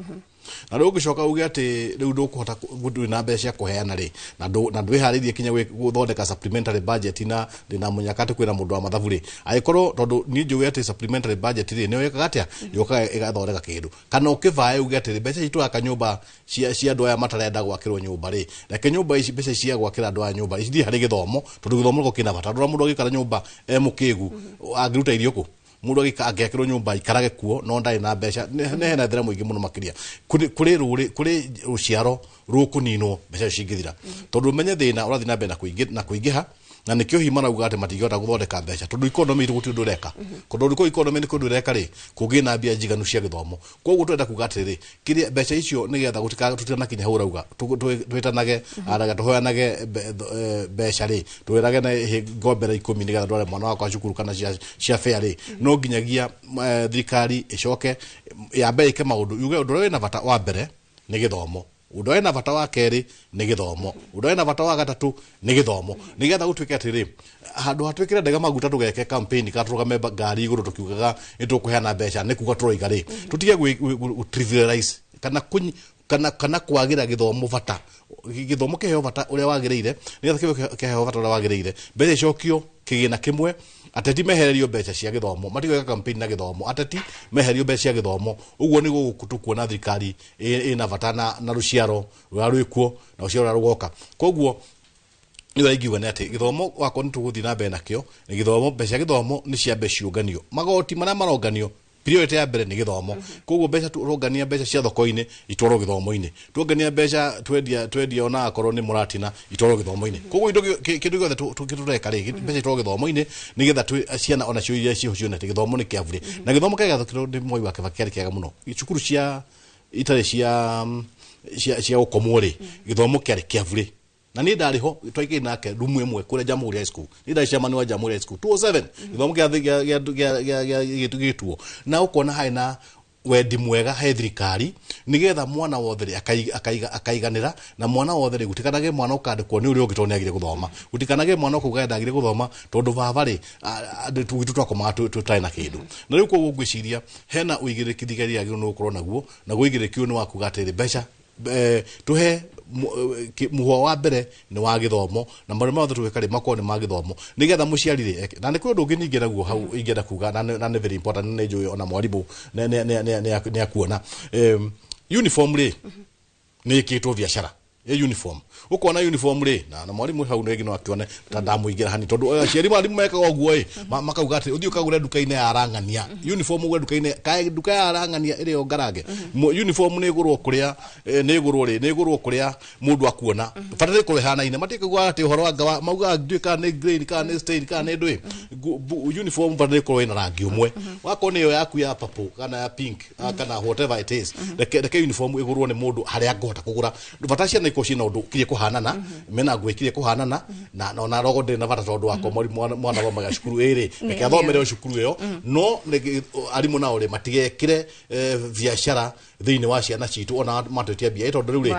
Na rĩu ũngĩcoka uge atĩ rĩu ndũkũhota ndũrĩ na mbeca cia kũheana rĩ, na ndwĩharĩirie kinya gũthondeka supplementary budget, na ndĩna mũnyaka atĩ kwĩna mũndũ wa mathabu rĩ, angĩkorwo tondũ niĩ njũĩ atĩ supplementary budget rĩ nĩyo ĩkaga atĩa, yũkaga ĩgathondeka kĩndũ, kana ũkĩvae uge atĩrĩ mbeca ici tũraka nyũmba cia andũ aya matarenda gwakĩrwo nyũmba rĩ, reke nyũmba ici mbeca cia gwakĩra andũ aya nyũmba ithiĩ harĩ gĩthomo, tondũ gĩthomo nĩkĩo kĩna bata. Ndũrona mũndũ agĩikara nyũmba e mũkĩgu angĩruta irio kũ? Mũndũ angĩakĩrwo nyũmba aikarage kuo no ndarĩ na mbeca, nĩ hena thĩna mũingĩ mũno makĩria. Kũrĩ rũciaro rũkũninwo mbeca cingĩthira, tondũ ũmenye thĩna ũrathiĩ na mbere na kũingĩha, na nĩkĩo hihi marauga atĩ matingĩhota gũthondeka mbeca tondũ economy gũtirĩ ũndũ ĩreka. Tondũ ũrĩkũ economy nĩ kũndũ ĩreka rĩ, kũngĩ na mbia njiganu cia gĩthomo. Koguo tũrenda kuga atĩrĩrĩ, kĩrĩa mbeca icio nĩgetha tũtikanakinya hau ũrauga twĩtanage araga tũhoyanage mbeca rĩ, twĩrage na ngombera 10 nĩgetha ndware mwana wakwa cukuru kana cia fare rĩ, no nginyagia thirikari ĩcoke yambe ĩke maũndũ yuge ũndũ ũrĩa wĩna bata wa mbere nĩ gĩthomo. Ũndũ wĩna bata wa kerĩ nĩ gĩthomo. Ũndũ wĩna bata wa gatatũ nĩ gĩthomo. Nĩgetha gũtuĩke atĩrĩ, handũ hatwĩkĩre ndege maguta tũgeke campaign kana tũrũgame ngari igũrũ tũkiugaga nĩ tũkũheana mbeca nĩ kuga tũroiga rĩ, tũtige gũ trivialize kana kana kana kwagĩra gĩthomo bata. Gĩthomo kĩheo bata ũrĩa wagĩrĩire, nĩgetha kĩheo bata ũrĩa wagĩrĩire, mbeca icokio kĩgĩna kĩmwe. Ateti mehererio mbeca cia gĩthomo, matigwĩka campaign na gĩthomo. Ateti mehererio mbeca cia gĩthomo, ũguo nĩguo tũkuona thirikari ĩna bata na rũciaro rũrĩa rwĩkuo na rũciaro rũrĩa rũgoka. Koguo nĩ ingiuga nĩ atĩ gĩthomo wakwa nĩ tũgũthiĩ na mbere nakĩo nĩ gĩthomo. Mbeca cia gĩthomo nĩ ciambe ciũnganio, magoti marĩa maronganio priority ya mbere nĩ gĩthomo. Koguo mbeca tũrongania mbeca cia thoko-inĩ itwarwo gĩthomo-inĩ, tuongania mbeca twendia ona akorwo nĩ mũratina itwarwo gĩthomo-inĩ. Koguo indo kĩndũ gĩothe tũreka rĩ, mbeca itwarwo gĩthomo-inĩ nĩgetha ciana ona cio iria ciho cione atĩ gĩthomo nĩ kĩa bure. Na gĩthomo kĩrĩa gĩathũkirwo nĩ Moi wa Kibaki kĩarĩ kĩega mũno. Cukuru cia itarĩ cia gũkomwo rĩ, gĩthomo kĩarĩ kĩa bure. Na niĩ ndarĩ ho twaikaire nake rumu ĩmwe kũrĩa Jamhuri High School. Niĩ ndarĩ chairman wa Jamhuri High School 207, gĩthomo kĩa gĩtuo. Na ũkona harĩ na wendi mwega he thirikari nigetha mwana wothe rĩ akaiganĩra, na mwana wothe rĩ gũtikanage mwana ũkandĩkwo nĩ ũrĩa ũngĩ tondũ nĩagire gũthoma, gũtikanage mwana ũkauga ndagire gũthoma tondũ baba rĩ gwitũ twakomaga tũtarĩ na kĩndũ. Na rĩu koguo ngwĩciria hena ũigĩrĩrĩki thirikari yagĩrĩirwo nĩ gũkorwo naguo, naguo ũigĩrĩrĩki ũyũ nĩ wa kuga atĩrĩ, mbeca tuhe mũhwa wa mbere nĩ wa gĩthomo, na maũndũ mothe tũgĩka rĩ makorwo nĩ ma gĩthomo, nĩgetha mũciari rĩ eke. Na nĩ kwĩ ũndũ ũngĩ ningĩ naguo hau ingĩenda kuga, na nĩ very important, nĩ njũĩ ona mwarimũ nĩ akuona. Uniform rĩ nĩ ĩkĩtwo biacara ya uniform. Ukona uniform rĩ na mwarimu hau rĩngĩ no akĩone ta ndamũingĩra hani, tondũ aciari mwarimu mekaga ũguo ĩ, makauga atĩ ũthiĩ ũkagũre nduka-inĩ ya arang'ania uniform, ũgũre nduka-inĩ kaĩ nduka ya arang'ania ĩrĩ o ngarange. Uniform nĩ ĩgũrwo kũrĩa nĩ ĩgũrwo rĩ, nĩ ĩgũrwo kũrĩa mũndũ akuona bata nĩ ĩkorwo ĩhanaine. Matikauga atĩ ũhoro wa maugaga ndiũĩ kana nĩ green kana nĩ stain kana nĩ ndũĩ. Uniform bata nĩ ĩkorwo ĩna rangi ũmwe, wakorwo nĩ ĩyo yaku ya purple kana ya pink kana whatever it is, reke uniform ĩgũrwo nĩ mũndũ harĩa angĩhota kũgũra. Bata ciana ikorwo ciĩna ũndũ ũkirie kũhanana, mena nguo ikirie kũhanana, na ona rogo ndĩrĩ na bata tondũ wakwa mwana athomaga cukuru ĩrĩ, reke athomere o cukuru ĩyo. No arimũ nao rĩ matigekĩre biacara thĩinĩ wa ciana citũ ona matwetia mbia, tondũ rĩu rĩ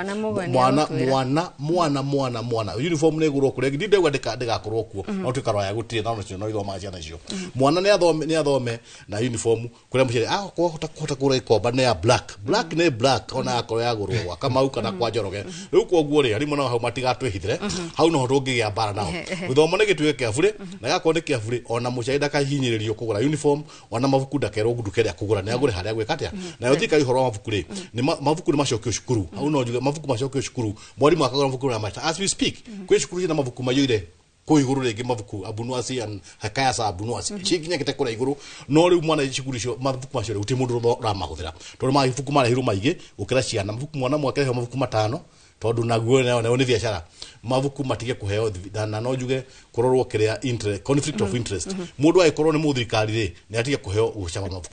mwana mwana mwana mwana mwana uniform nĩ ĩgũrwo kũrĩa ndindauga ndĩgakorwo kuo, no tuĩka roya gũtirĩ na onacio no ithomaga ciana icio. Mwana nĩ athome na uniform kũrĩa mũciari akũhota kũgũra gĩkomba nĩ ya black, black nĩ black, ona akorwo yagũrwo gwa Kamau kana kwa Njoroge. Rĩu koguo rĩ arimũ nao hau matigatwĩhithĩre, hau noho tũngĩgĩa mbara nao. Gĩthomo nĩ gĩtuĩke kĩa bure, na gĩgakorwo nĩ kĩa bure, ona mũciari ndakahinyĩrĩrio kũgũra uniform, ona mabuku ndakerwo nduka ĩrĩa akũgũra, nĩ agũre harĩa agwĩka atĩa. Nayo thirikari ũhoro wa mabuku rĩ, nĩ mabuku nĩ macokio cukuru, hau no njuge mabuku macokio cukuru, mwarimũ akagũra mabuku na mata. As we speak kwĩ cukuru ciĩna mabuku maiyũire kũu igũrũ rĩngĩ, mabuku Abunuasi and Hekaya sa Abunuasi cikinyakĩte kũrĩa igũrũ, no rĩu mwana cukuru icio mabuku macio rĩ gũtirĩ mũndũ ũramahũthĩra, tondũ mabuku marehirwo maingĩ gũkĩra ciana. Mabuku mwana mwake arehwo mabuku 5, tondũ naguo nayo nĩ biacara. Mabuku matige kũheo, na no njuge kũrorwo kĩrĩa interest, conflict of interest. Mũndũ angĩkorwo nĩ mũthirikari rĩ, nĩ atige kũheo gũcaba mabuku.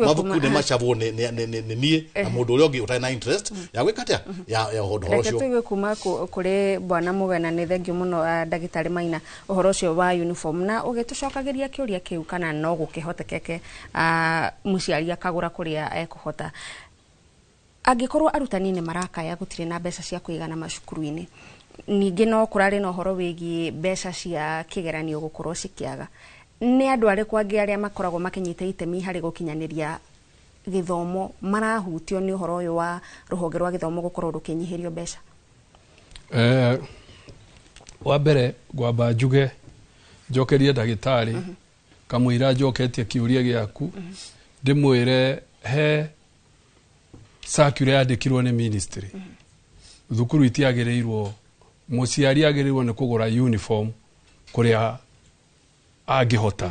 Mabuku nĩ macabwo nĩ niĩ na mũndũ ũrĩa ũngĩ ũtarĩ na interest ya gwĩka atĩa ya ũhoro ũcio. Reke tũigue kuma kũrĩ Bwana Mũgena. Nĩ thengio mũno ndagĩtarĩ Maina ũhoro ũcio wa uniform, na ũgĩtũcokagĩria kĩũria kĩu kana no gũkĩhotekeke mũciari akagũra kũrĩa ekũhota. Angĩkorwo arutani nĩ marakaya gũtirĩ na mbeca cia kũigana macukuru-inĩ, ningĩ no kũrarĩ na ũhoro wĩgiĩ mbeca cia kĩgeranio gũkorwo cikĩaga, nĩ andũ arĩkũ angĩ arĩa makoragwo makĩnyita itemi harĩ gũkinyanĩria gĩthomo marahutio nĩ ũhoro ũyũ wa rũhonge rwa gĩthomo gũkorwo rũkĩnyihĩrio mbeca? Wa mbere ngwamba njuge njokerie ndagĩtarĩ kamũira njoketie kĩũria gĩaku, ndĩmwĩre he circular yandĩkirwo nĩ ministry. Thukuru itiagĩrĩirwo, mũciari agĩrĩirwo nĩ kũgũra uniform kũrĩa angĩhota.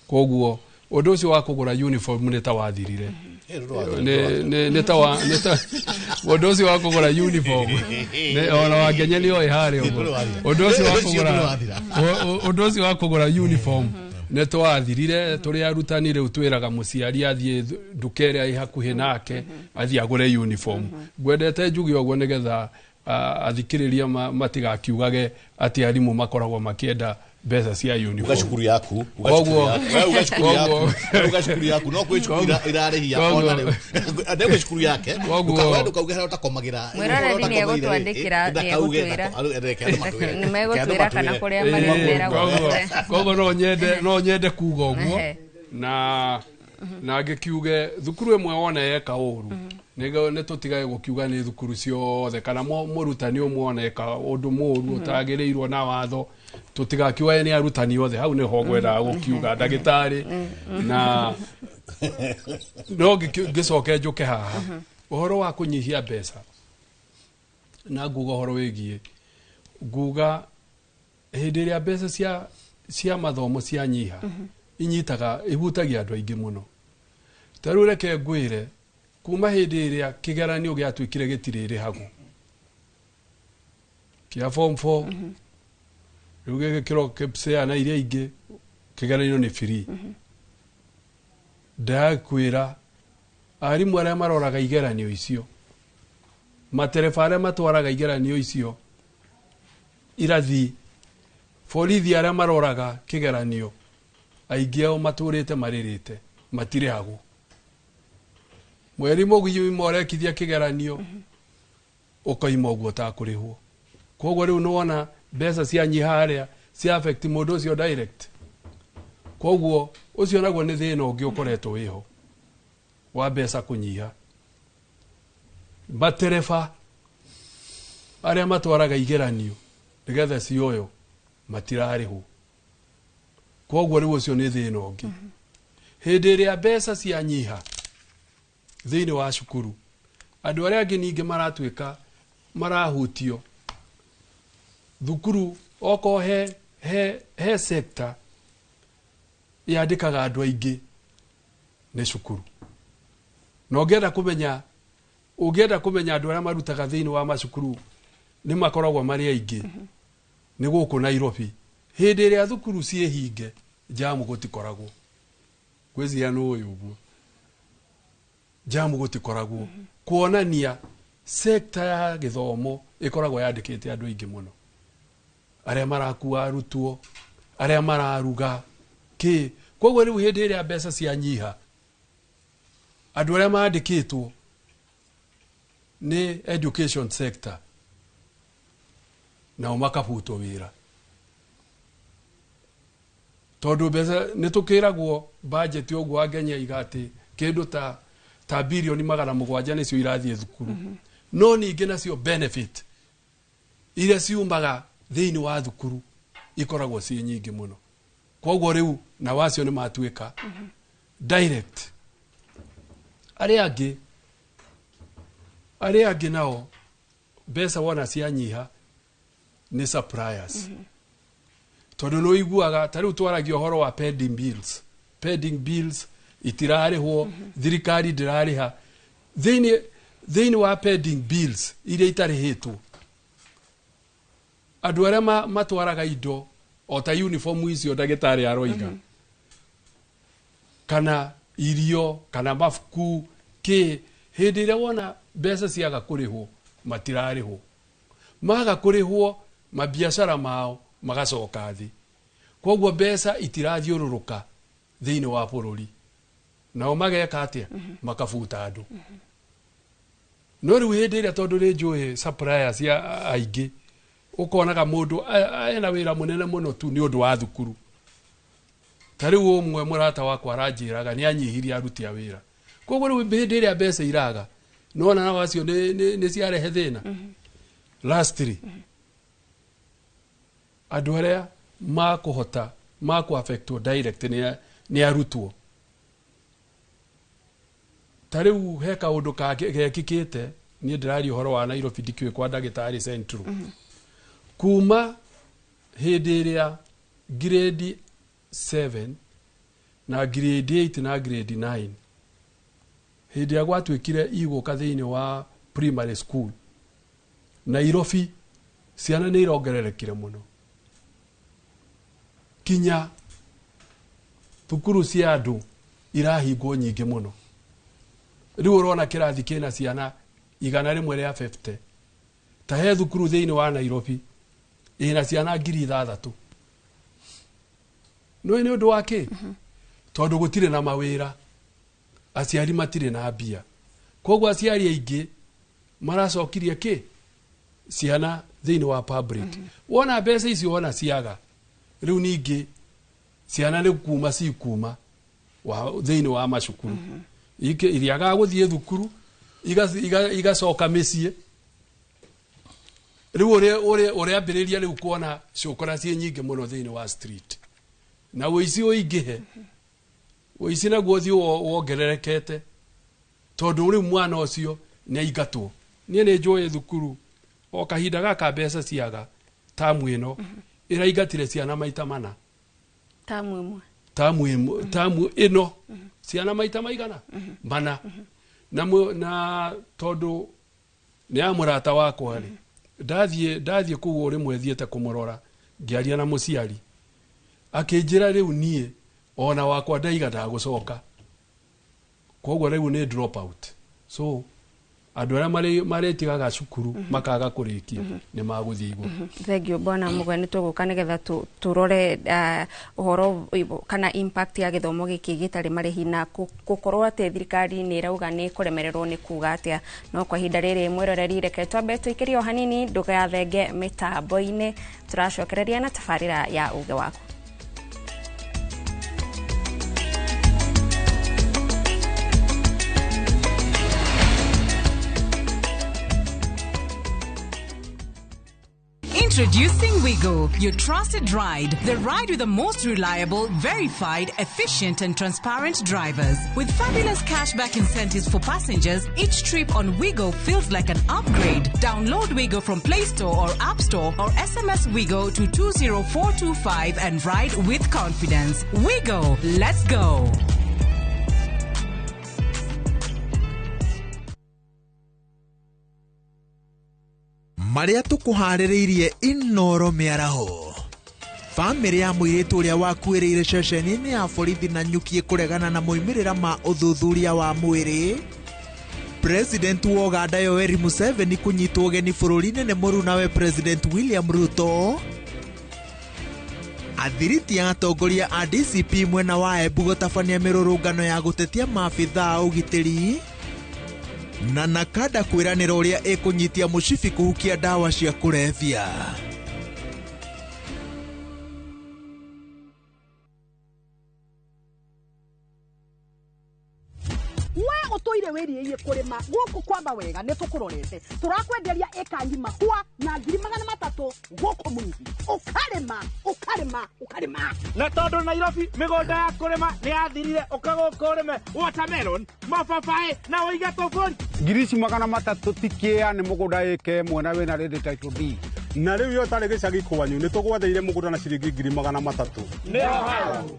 Koguo ũndũ ũcio wa kũgũra uniform nĩ ta wathirire. Ũndũ ũcio wa kũgũra uniform ona Wangenya nĩ oĩ harĩa ũguo. Ũndũ ũcio wa kũgũra uniform nĩ twathirire tũrĩ arutani. Rĩu twĩraga mũciari athiĩ nduka ĩrĩa ĩ hakuhĩ nake athiĩ agũre uniform. Ngwendete njuge ũguo nĩgetha athikĩrĩria matigakiugage atĩ arimũ makoragwo makĩenda Mbeca cia uniform. Uga cukuru yaku, uga cukuru yaku, we uga cukuru yaku, we uga cukuru yaku, no kwĩ cukuru irarĩhia ona rĩu. Nĩ gwĩ cukuru yake, ndũkauge ndũkauge harĩa ũtakomagĩra. Mwĩroreri nĩ egũtwandĩkĩra, nĩ egũtwĩra. Nĩ megũtwĩra kana kũrĩa marĩ Koguo no nyende kuga ũguo na ngĩkiuge thukuru ĩmwe wona yeka ũru, nĩ tũtigage gũkiuga nĩ thukuru ciothe, kana mũrutani ũmwe wona eka ũndũ mũru ũtagĩrĩirwo na watho, tũtigakiuga nĩ arutani othe. Hau nĩho ngwendaga gũkiuga, ndagĩtarĩ, na no ngĩcoke njũke haha ũhoro wa kũnyihia mbeca, na nguga ũhoro wĩgiĩ nguga hĩndĩ ĩrĩa mbeca cia mathomo cianyiha, inyitaga ihutagia andũ aingĩ mũno. Ta rĩu reke ngwĩre, kuma hĩndĩ ĩrĩa kĩgeranio gĩatuĩkire gĩtirĩrĩhagwo kĩa form 4, rĩu gĩgĩkĩrwo KPSEA na iria ingĩ, kĩgeranio nĩ free. Ndakwĩra arimũ arĩa maroraga igeranio icio, matereba arĩa matwaraga igeranio icio irathi, borithi arĩa maroraga kĩgeranio, aingĩ ao matũrĩte marĩrĩte matirĩhagwo. Mweri mũgima ũrekithia kĩgeranio, ũkoima ũguo ũtakũrĩhwo. Koguo rĩu nĩwona mbeca cianyiha harĩa cia affect mũndũ ũcio direct. Koguo ũcio naguo nĩ thĩna ũngĩ ũkoretwo wĩho wa mbeca kũnyiha. Matereba arĩa matwaraga igeranio nĩgetha cioyo matirarĩhwo. Koguo rĩu ũcio nĩ thĩna ũngĩ. Hĩndĩ ĩrĩa mbeca cianyiha thĩinĩ wa cukuru, andũ arĩa angĩ ningĩ maratuĩka marahutio. Thukuru okorwo he sector yandĩkaga andũ aingĩ, nĩ cukuru. Na ũngĩenda kũmenya andũ arĩa marutaga thĩinĩ wa macukuru nĩ makoragwo marĩ aingĩ, nĩ gũkũ Nairobi. Hĩndĩ ĩrĩa thukuru ciĩ hinge, jamu gũtikoragwo. Ngwĩciria nĩ ũĩ ũguo, jamu gũtikoragwo, kuonania sector ya gĩthomo ĩkoragwo yandĩkĩte andũ aingĩ mũno, arĩa marakua arutwo, arĩa mararuga kĩ. Koguo rĩu hĩndĩ ĩrĩa mbeca cianyiha, andũ arĩa mandĩkĩtwo nĩ education sector nao makabutwo wĩra, tondũ mbeca nĩ tũkĩragwo budget ũguo wa Kenya iga atĩ kĩndũ ta birioni 700 nĩcio irathiĩ thukuru, no ningĩ nacio benefit iria ciumaga thĩinĩ wa thukuru ikoragwo ciĩ nyingĩ mũno. Koguo rĩu na wacio nĩ matuĩka direct. Arĩa angĩ nao mbeca wona cianyiha nĩ suppliers, tondũ nĩ ũiguaga ta rĩu twaragia ũhoro wa pending bills. Pending bills itirarĩhwo, thirikari ndĩrarĩha. Thĩinĩ wa pending bills iria itarĩhĩtwo, andũ arĩa matwaraga indo o ta uniform icio ndagĩtarĩ aroiga, kana irio, kana mabuku kĩ, hĩndĩ ĩrĩa wona mbeca ciaga kũrĩhwo, matirarĩhwo. Maga kũrĩhwo, mabiacara mao magacoka thĩ. Koguo mbeca itirathiũrũrũka thĩinĩ wa bũrũri, nao mageka atĩa? Makabuta andũ. No rĩu hĩndĩ ĩrĩa, tondũ nĩ njũĩ suppliers ya aingĩ, ũkonaga mũndũ ena wĩra mũnene mũno tu nĩ ũndũ wa thukuru. Ta rĩu ũmwe mũrata wakwa aranjĩraga nĩ anyihirie aruti a wĩra. Koguo rĩu hĩndĩ ĩrĩa mbeca iraga, nĩwona nao acio nĩ ciarehe thĩna. Lastly, andũ arĩa makũhota makũ-affectwo direct nĩ arutwo. Ta rĩu he kaũndũ gekĩkĩte, niĩ ndĩraria ũhoro wa Nairobi, ndikĩũĩ kwa ndagĩtarĩ Central. Kuma hĩndĩ ĩrĩa grade 7 na grade 8 na grade 9, hĩndĩ ĩrĩa gwatuĩkire igũka thĩinĩ wa primary school Nairobi, ciana nĩ irongererekire mũno, kinya thukuru cia andũ irahingwo nyingĩ mũno. Rĩu ũrona kĩrathi kĩna ciana 150. Ta he thukuru thĩinĩ wa Nairobi ĩna ciana 6,000. No nĩ ũndũ wa kĩ? Tondũ gũtirĩ na mawĩra, aciari matirĩ na mbia, koguo aciari aingĩ maracokirie kĩ ciana thĩinĩ wa public. Wona mbeca icio wona ciaga, rĩu ningĩ ciana nĩ kuma cikuma thĩinĩ wa macukuru. Iriagaga gũthiĩ thukuru, igacoka mĩciĩ. Rĩu ũrĩambĩrĩria rĩu kuona cũkũra ciĩ nyingĩ mũno thĩinĩ wa street, na ũici ũingĩhe. Ũici naguo ũthiĩ wongererekete, tondũ rĩu mwana ũcio nĩ aingatwo. Niĩ nĩ njũĩ thukuru o kahinda gaka mbeca ciaga tamu ĩno ĩraingatire ciana maita mana. Tamu ĩmwe. Tamu ĩmwe, tamu ĩno ciana maita maigana mana. Na na tondũ nĩ ya mũrata wakwa rĩ, ndathiĩ kũu rĩmwe thiĩte kũmũrora, ngĩaria na mũciari, akĩnjĩra rĩu niĩ ona wakwa ndaiga ndagũcoka, koguo rĩu nĩ drop out. So andũ arĩa marĩtigaga cukuru makaga kũrĩkia nĩ magũthiĩ igũrũ. Thank you bwana Mũgwe, nĩ tũgũka nĩgetha tũrore ũhoro kana impact ya gĩthomo gĩkĩ gĩtarĩ marĩhi, na gũkorwo atĩ thirikari nĩ ĩrauga nĩ kũremererwo nĩ kuga atĩa. No kwa ihinda rĩrĩ mwĩroreri, reke twambe tũikĩrie o hanini, ndũgathenge mĩtambo-inĩ, tũracokereria na tabarĩra ya uge waku. Introducing Wigo, your trusted ride. The ride with the most reliable, verified, efficient and transparent drivers. With fabulous cashback incentives for passengers, each trip on Wigo feels like an upgrade. Download Wigo from Play Store or App Store, or SMS Wigo to 20425 and ride with confidence. Wigo, let's go. Maria tukuharĩrĩirie Inoro mĩaraho. Bamĩrĩ ya mũirĩtu ũrĩa wakuĩrĩire ceceni-inĩ ya borithi na nyuki kũregana na moimĩrĩra ma ũthuthuria wa mwĩrĩ. President wa Uganda Yoweri Museveni kũnyitwo ũgeni bũrũri-inĩ nĩ mũrunawe President William Ruto. Athiriti ya atongoria a DCP mwena wa Embu gũtabania mĩrũrũngano ya gũtetia maabithaa a ũgitĩri. Na Nakada kwĩranĩra ũrĩa ĩkũnyitia mũcibi kũhukia ndawa cia kũrebia. We ũtũire wĩriĩie kũrĩma gũkũ kwamba wega nĩ tũkũrorete, tũrakwenderia ĩka ng'ima kwa na 300,000 gũkũ Mũrĩithi. Ũkarĩma ũkarĩma ũkarĩma. Na tondũ Nairobi mĩgũnda ya kũrĩma nĩ yathirire, ũka gũkũ ũrĩme watermelon, mababaĩ na ũige tũbũri. 300,000 ti kĩa nĩ mũgũnda ĩka ĩmwe na wĩna ready title deed. Na rĩu yo tarĩ gĩcagi kwanyu nĩ tũgwetheire mũgũnda na ciringi 300,000.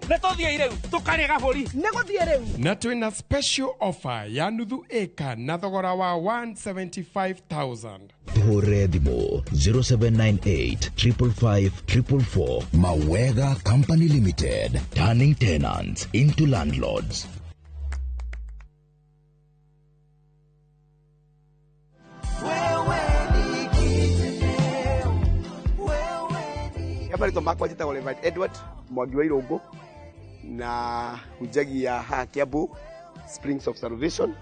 Nĩ tũthiĩ rĩu tũkarĩe gabũri. Nĩ gũthiĩ rĩu. Na twĩna special offer ya nuthu ĩka na thogora wa 175,000. Tuhũrĩre thimũ 0798 555 444. Mawega Company Limited, turning tenants into landlords. Marĩtwa makwa njĩtagwo Reverend Edward Mwangi wa Irũngũ, na hunjagia haha Kiambu Springs of Salvation,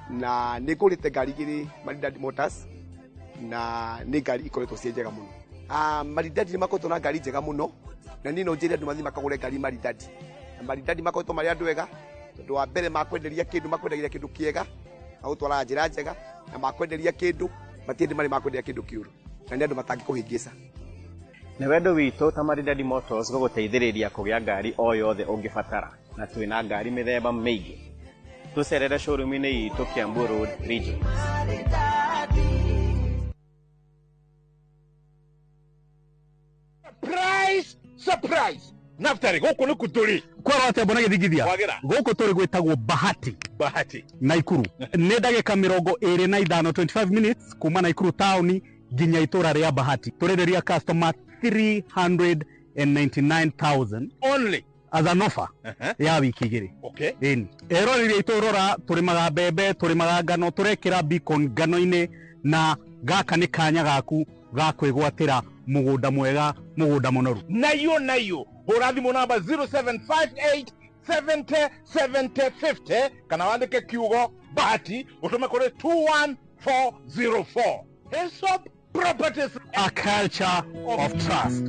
na nĩ ngũrĩte ngari igĩrĩ Maridadi Motors, na nĩ ngari ikoretwo ciĩ njega mũno. Maridadi nĩ makoretwo na ngari njega mũno, na niĩ no njĩre andũ mathiĩ makagũre ngari Maridadi. Na Maridadi makoretwo marĩ andũ ega, tondũ wa mbere makwenderia kĩndũ, makwendagĩria kĩndũ kĩega, magũtwaraga njĩra njega, na makwenderia kĩndũ matirĩ marĩ makwenderia kĩndũ kĩũru, na nĩ andũ matangĩkũhĩngĩca. Nĩ wendo witũ ta Maridadi Motors gũgũteithĩrĩria kũgĩa ngari o yothe ũngĩbatara, na twĩna ngari mĩthemba mĩingĩ. Tũcerere showroom-inĩ itũ Kiambu Road Region. Surprise! Surprise! Naftari, gũkũ nĩ kũ tũrĩ? Kwerwo atĩa mbona gĩthingithia? Kwagĩra. Gũkũ tũrĩ gwĩtagwo Bahati. Bahati. Naikuru. Nĩ ndagĩka 25, 25 minutes kuma Naikuru taũni nginya itũra rĩa Bahati. Tũrereria customer 399,000 only as an offer ya wiki igĩrĩ. Okay. Ĩni. Eroreri aitũ rora, tũrĩmaga mbembe, tũrĩmaga ngano, tũrekĩra beacon ngano-inĩ, na gaka nĩ kanya gaku ga kwĩgwatĩra mũgũnda mwega, mũgũnda mũnoru. Nayo nayo Hũra thimũ namba 0758 70 70 50 kana wandĩke kiugo Bahati ũtũme kũrĩ 21404. Hillsop Properties, a culture of trust.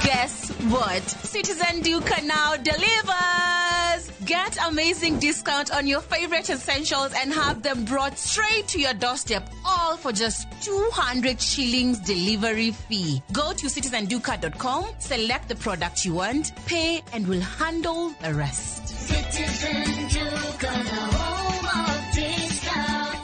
Guess what? Citizen Duka now delivers! Get amazing discount on your favorite essentials and have them brought straight to your doorstep, all for just 200 shillings delivery fee. Go to citizenduka.com, select the product you want, pay, and we'll handle the rest. Citizen Duka, the home of discount.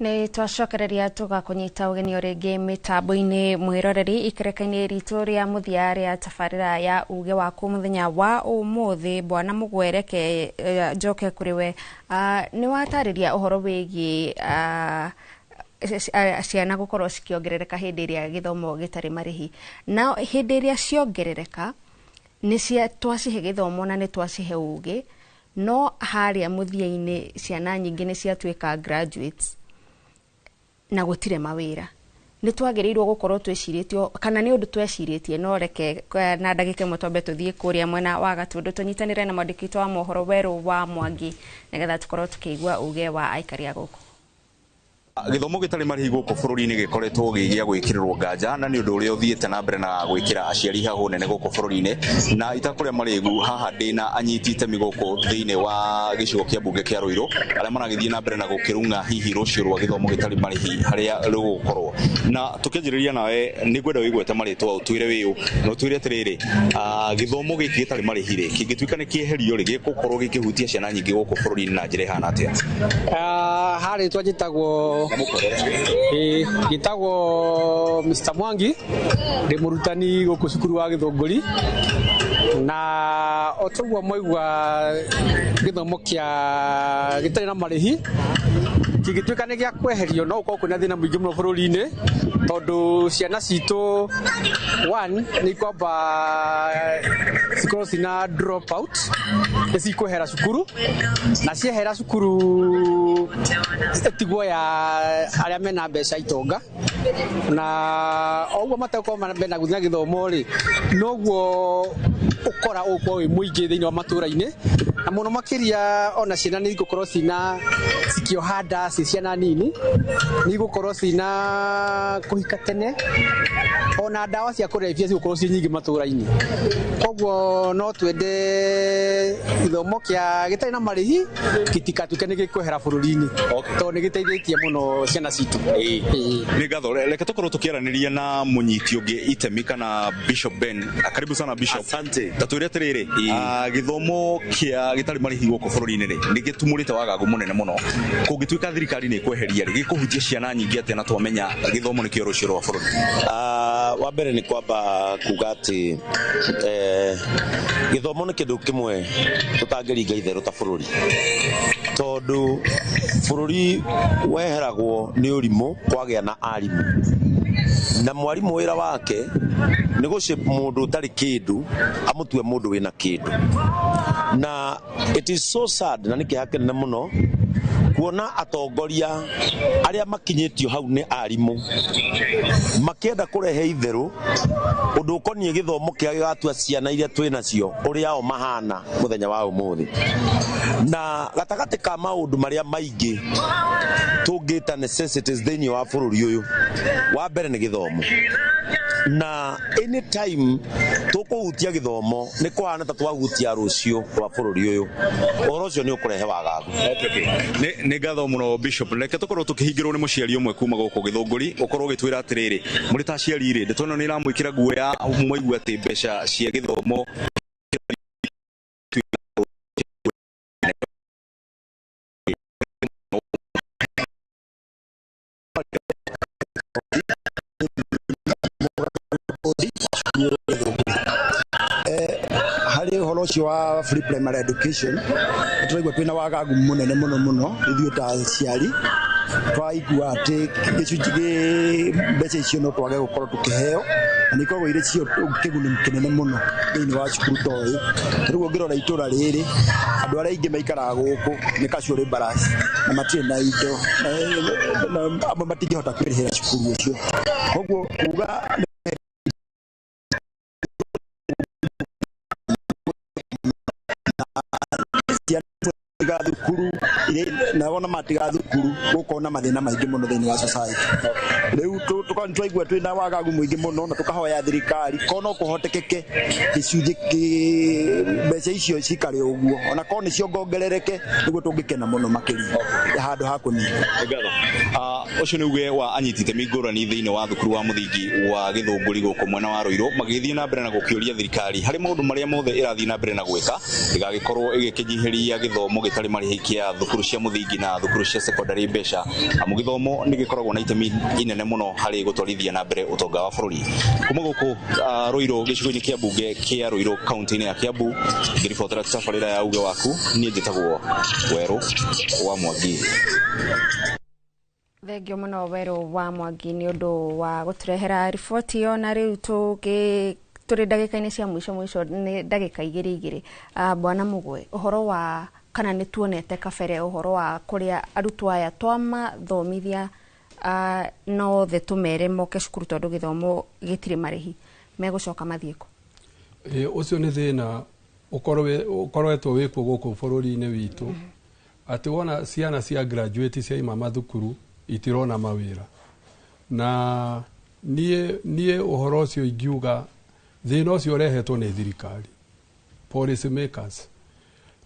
Nä twacokereria tågakånyita ũgeni o rĩngĩ mĩtambo-inĩ mwĩroreri ikereka-inĩ ritũ rĩa mũthia rĩa tabarĩra ya uge waku mũthenya wa ũmũthĩ. Bwana Mũgwereke, njoke kũrĩ we. Nĩ watarĩria ũhoro wĩgiĩ ciana gũkorwo cikĩongerereka hĩndĩ ĩrĩa gĩthomo gĩtarĩ marĩhi, na hĩndĩ ĩrĩa ciongerereka nĩ twacihe gĩthomo na nĩ twacihe ũgĩ, no harĩa mũthia-inĩ ciana nyingĩ nĩ ciatuĩka graduates na gũtirĩ mawĩra. Nĩ twagĩrĩirwo gũkorwo twĩcirĩtie kana nĩ ũndũ twecirĩtie, no reke na ndagĩka ĩmwe twambe tũthiĩ kũrĩa mwena wa Gatũndũ tũnyitanĩre na mwandĩki witũ wa mohoro Werũ wa Mwangi nĩgetha tũkorwo tũkĩigua uge wa aikari a gũkũ. Gĩthomo gĩtarĩ marĩhi gũkũ bũrũri-inĩ gĩkoretwo gĩ gĩa gwĩkĩrĩrwo nganja na nĩ ũndũ ũrĩa ũthiĩte na mbere na gwĩkĩra aciari hahũ nene gũkũ bũrũri-inĩ, na itakũrĩa marĩgu haha ndĩna anyiti itemi gũkũ thĩinĩ wa gĩcigo kĩa mbunge kĩa Ruiru arĩa maragĩthiĩ na mbere na gũkĩrung'a hihi rũciũ rwa gĩthomo gĩtarĩ marĩhi harĩa rũgũkorwo. Na tũkĩanjĩrĩria nawe nĩ ngwenda wĩgwete marĩtwa ũtwĩre wĩũ na ũtwĩre atĩrĩrĩ, gĩthomo gĩkĩ gĩtarĩ marĩhi rĩ kĩngĩtuĩka nĩ kĩeherio rĩ gĩgũkorwo gĩkĩhutia ciana nyingĩ gũkũ bũrũri-inĩ na njĩra ĩhana atĩa? Harĩ twanjĩtagwo gĩtagwo Mr. Mwangi, ndĩ mũrutani gũkũ cukuru wa Gĩthũngũri, na o toguo mwaigua gĩthomo kĩa gĩtarĩ na marĩhi kĩngĩtuĩka nĩ gĩa kweherio no gũkorwo kwĩna thĩna mũingĩ mũno bũrũri-inĩ, tondũ ciana citũ one nĩ ikwamba cikorwo cina drop out, nĩ cikwehera cukuru, na ciehera cukuru ĩtigwo ya arĩa mena mbeca itonga, na o ũguo mategũkorwo mena gũthiĩ na gĩthomo rĩ, noguo ũkora ũgũkorwo wĩ mũingĩ thĩinĩ wa matũra-inĩ, na mũno makĩria ona ciana nĩ igũkorwo cina cikĩoha nda ci ciana nini, nĩ igũkorwo cina kũhika tene, ona ndawa cia kũrebia cigũkorwo ci nyingĩ matũra-inĩ. Koguo no twende gĩthomo kĩa gĩtarĩ na marĩhi gĩtikatuĩke nĩ gĩkwehera bũrũri-inĩ, tondũ nĩ gĩteithĩtie mũno ciana citũ. Nĩ ngatho. Reke tũkorwo tũkĩaranĩria na mũnyiti ũngĩ itemi kana Bishop Ben. Karibu sana Bishop. Asante. Tatwĩre atĩrĩrĩ, gĩthomo kĩa gĩtarĩ marĩhi gũkũ bũrũri-inĩ rĩ nĩ gĩtumũrĩte wagagu mũnene mũno, kũngĩtuĩka thirikari nĩ ĩkweheria rĩ gĩkũhutia ciana nyingĩ atĩa na twamenya gĩthomo nĩkĩo rũciũ rwa bũrũri? Wa mbere nĩ kwamba kuga atĩ gĩthomo nĩ kĩndũ kĩmwe tũtangĩringa itherũ ta bũrũri, tondũ bũrũri weheragwo nĩ ũrimũ kwagĩa na arimũ, na mwarimũ wĩra wake nĩ gũshape mũndũ ũtarĩ kĩndũ amũtue mũndũ wĩna kĩndũ. Na it is so sad, na nĩ kĩeha kĩnene mũno kuona atongoria arĩa makinyĩtio hau nĩ arimũ makĩenda kũrehe itherũ ũndũ ũkoniĩ gĩthomo kĩrĩa gĩgatua ciana iria twĩ nacio ũrĩa o mahana mũthenya wa ũmũthĩ. Na gatagatĩ ka maũndũ marĩa maingĩ tũngĩta necessities thĩinĩ wa bũrũri ũyũ, wa mbere nĩ gĩthomo. Na anytime tũkũhutia gĩthomo nĩ kũhana ta twahutia rũciũ rwa bũrũri ũyũ, ũhoro ũcio nĩ ũkũrehe wagagu. Nĩ ngatho mũno Bishop. Reke tũkorwo tũkĩhingĩrwo nĩ mũciari ũmwe kuma gũkũ Gĩthũngũri ũkorwo ũgĩtwĩra atĩrĩrĩ, mũrĩ ta aciari rĩ, ndeto ĩno nĩ ĩramwĩkĩra guoya mwaigua atĩ mbeca cia gĩthomo Harĩ ũhoro ũcio wa free primary education nĩ tũraigua twĩna wagagu mũnene mũno mũno ithuĩ ta aciari, Twaigua atĩ gĩcunjĩ gĩ mbeca icio no twage gũkorwo tũkĩheo, na nĩ ikoragwo irĩ cio kĩguni kĩnene mũno thĩinĩ wa cukuru ta ũyũ. Rĩu ũngĩrora itũra rĩrĩ, andũ arĩa aingĩ maikaraga gũkũ nĩ casual labourers na matirĩ na indo, na amwe matingĩhota kwĩrĩhĩra cukuru ũcio. Koguo kuga ciana thukuru na wona matiga thukuru gũkorwo na mathĩna maingĩ mũno thĩinĩ wa society. Rĩu twaigua twĩna wagagu mũingĩ mũno na tũkahoya thirikari korwo no kũhotekeke gĩcunjĩ mbeca icio cikare ũguo, ona korwo nĩcio ngongerereke, nĩguo tũngĩkena mũno makĩria handũ ha kũnyiha. Ũcio nĩ uge wa anyiti itemi ngũrani thĩinĩ wa thukuru wa mũthingi wa Gĩthũngũri gũkũ mwena wa Ruiru, magĩthiĩ na mbere na gũkĩũria thirikari harĩ maũndũ marĩa mothe ĩrathiĩ na mbere na gwĩka ĩgagĩkorwo ĩgĩkĩnyihĩria gĩthomo gĩtarĩ marĩhi kĩa thukuru cia mũthingi na thukuru cia secondary mbeca, amu gĩthomo nĩ gĩkoragwo na itemi inene mũno harĩ gũtwarithia na mbere ũtonga wa bũrũri. Kuma gũkũ Ruiru gĩcigo-inĩ kĩa mbunge kĩa Ruiru kaunti-inĩ ya Kiambu, ngĩribotera tabarĩra ya uge waku, niĩ njĩtagwo Werũ wa Mwangi. Thengio mũno Werũ wa Mwangi nĩ ũndũ wa gũtũrehera riboti ĩyo. Na rĩu tũrĩ ndagĩka-inĩ cia mũico mũico, nĩ ndagĩka igĩrĩ igĩrĩ. Bwana Mũgwe, ũhoro wa kana nĩ tuonete kabere ũhoro wa kũrĩa arutwo aya twamathomithia no othe tũmere moke cukuru tondũ gĩthomo gĩtirĩ marĩhi, megũcoka mathiĩ kũ? Ũcio nĩ thĩna ũkoretwo wĩkuo gũkũ bũrũri-inĩ witũ, atĩ wona ciana cia graduate ciaima mathukuru itirona mawĩra. Na niĩ ũhoro ũcio ingiuga thĩna ũcio ũrehetwo nĩ thirikari, policy makers,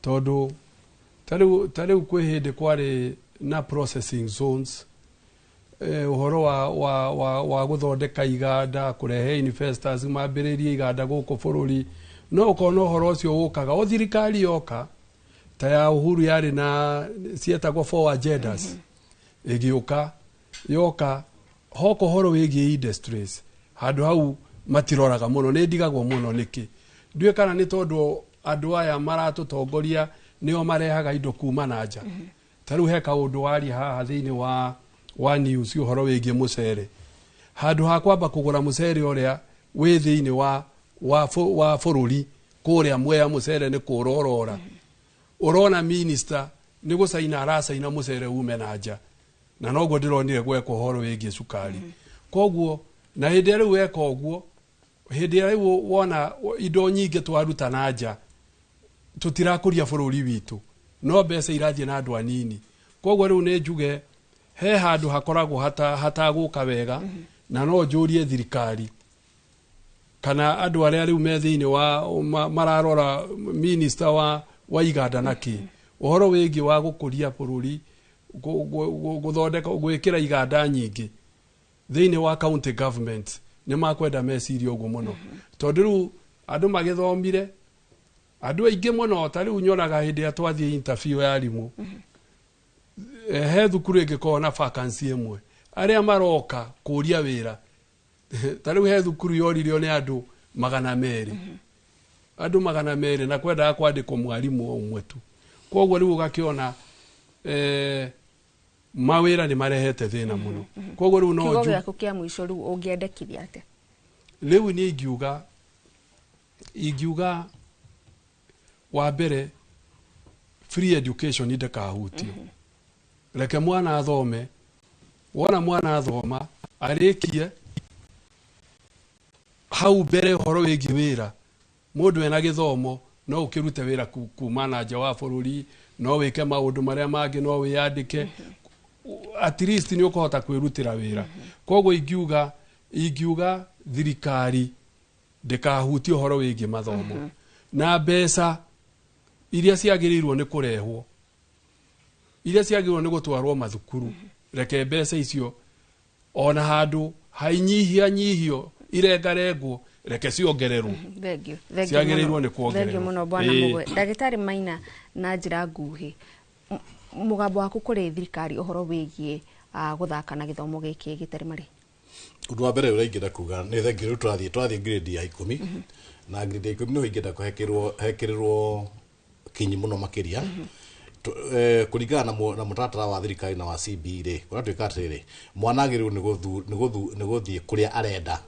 tondũ ta rĩu kwĩ hĩndĩ kwarĩ na processing zones, ũhoro wa gũthondeka iganda, kũrehe investors mambĩrĩrie iganda gũkũ bũrũri. No ũkona ũhoro ũcio ũkaga o thirikari yoka ta ya Uhuru yarĩ na cietagwo four agendas, ĩgĩũka yoka hoka ũhoro wĩgiĩ industries, handũ hau matiroraga mũno, nĩ ndigagwo mũno nĩkĩ ndiũĩ kana nĩ tondũ andũ aya maratũtongoria nĩo marehaga indo kuma na nja. Ta rĩu he kaũndũ waria haha thĩinĩ wa news ũhoro wĩgiĩ mũcere, handũ ha kwamba kũgũra mũcere ũrĩa wĩ thĩinĩ wa bũrũri kũrĩa Mwea, mũcere nĩ kũra ũrora, ũrona minister nĩ gũcaina aracaina mũcere ume na nja, na noguo ndĩronire gwekwo ũhoro wĩgiĩ cukari. Koguo na hĩndĩ ĩrĩa rĩu weka ũguo, hĩndĩ ĩrĩa rĩu wona indo nyingĩ twaruta na nja, tũtirakũria bũrũri witũ, no mbeca irathiĩ na andũ anini. Koguo rĩu nĩ njuge he handũ hakoragwo hatagũka wega, na no njũrie thirikari kana andũ arĩa rĩu me thĩinĩ wa mararora minister wa iganda na kĩ, ũhoro wĩgiĩ wa gũkũria bũrũri, gũthondeka gwĩkĩra iganda nyingĩ thĩinĩ wa county government, nĩ makwenda mecirie ũguo mũno, tondũ rĩu andũ magĩthomire andũ aingĩ mũno. Ta rĩu nyonaga hĩndĩ ĩrĩa twathiĩ interview ya arimũ, he thukuru ĩngĩkorwo na vacancy ĩmwe, arĩa maroka kũria wĩra, ta rĩu he thukuru yoririo nĩ andũ 200, andũ 200, na kwendaga kwandĩkwo mwarimũ ũmwe tu. Koguo rĩu ũgakĩona mawĩra nĩ marehete thĩna mũno. Koguo rĩu no kiugo gĩaku kĩa mũico rĩu ũngĩendekithia atĩa? Rĩu niĩ ingiuga wa mbere free education ndĩkahutio, reke mwana athome, wona mwana athoma arĩkie hau mbere ũhoro wĩgiĩ wĩra, mũndũ ena gĩthomo no ũkĩrute wĩra kuma na nja wa bũrũri, no wĩke maũndũ marĩa mangĩ, no wĩyandĩke, at least nĩ ũkũhota kwĩrutĩra wĩra. Koguo ingiuga thirikari ndĩkahutie ũhoro wĩgiĩ mathomo, na mbeca iria ciagĩrĩirwo nĩ kũrehwo, iria ciagĩrĩirwo nĩ gũtwarwo mathukuru, reke mbeca icio ona handũ hainyihia nyihio irengarengwo, reke ciongererwo. Thengio ciagĩrĩirwo nĩ kuongererwo. Thengio mũno Bwana Mũgwe. Ndagĩtarĩ Maina, na njĩra nguhĩ, mũgambo waku kũrĩ thirikari ũhoro wĩgiĩ gũthaka na gĩthomo gĩkĩ gĩtarĩ marĩhi? Ũndũ wa mbere ũrĩa ingĩenda kuga nĩ thengio rĩu tũrathiĩ grade ya 10, na grade ya 10 nĩho ingĩenda hekĩrĩrwo kinyi mũno makĩria, Kũringana na mũtaratara wa thirikari na wa CBE rĩ, kũratuĩka atĩrĩrĩ, mwana agĩrĩirwo nĩ gũthiĩ kũrĩa arenda,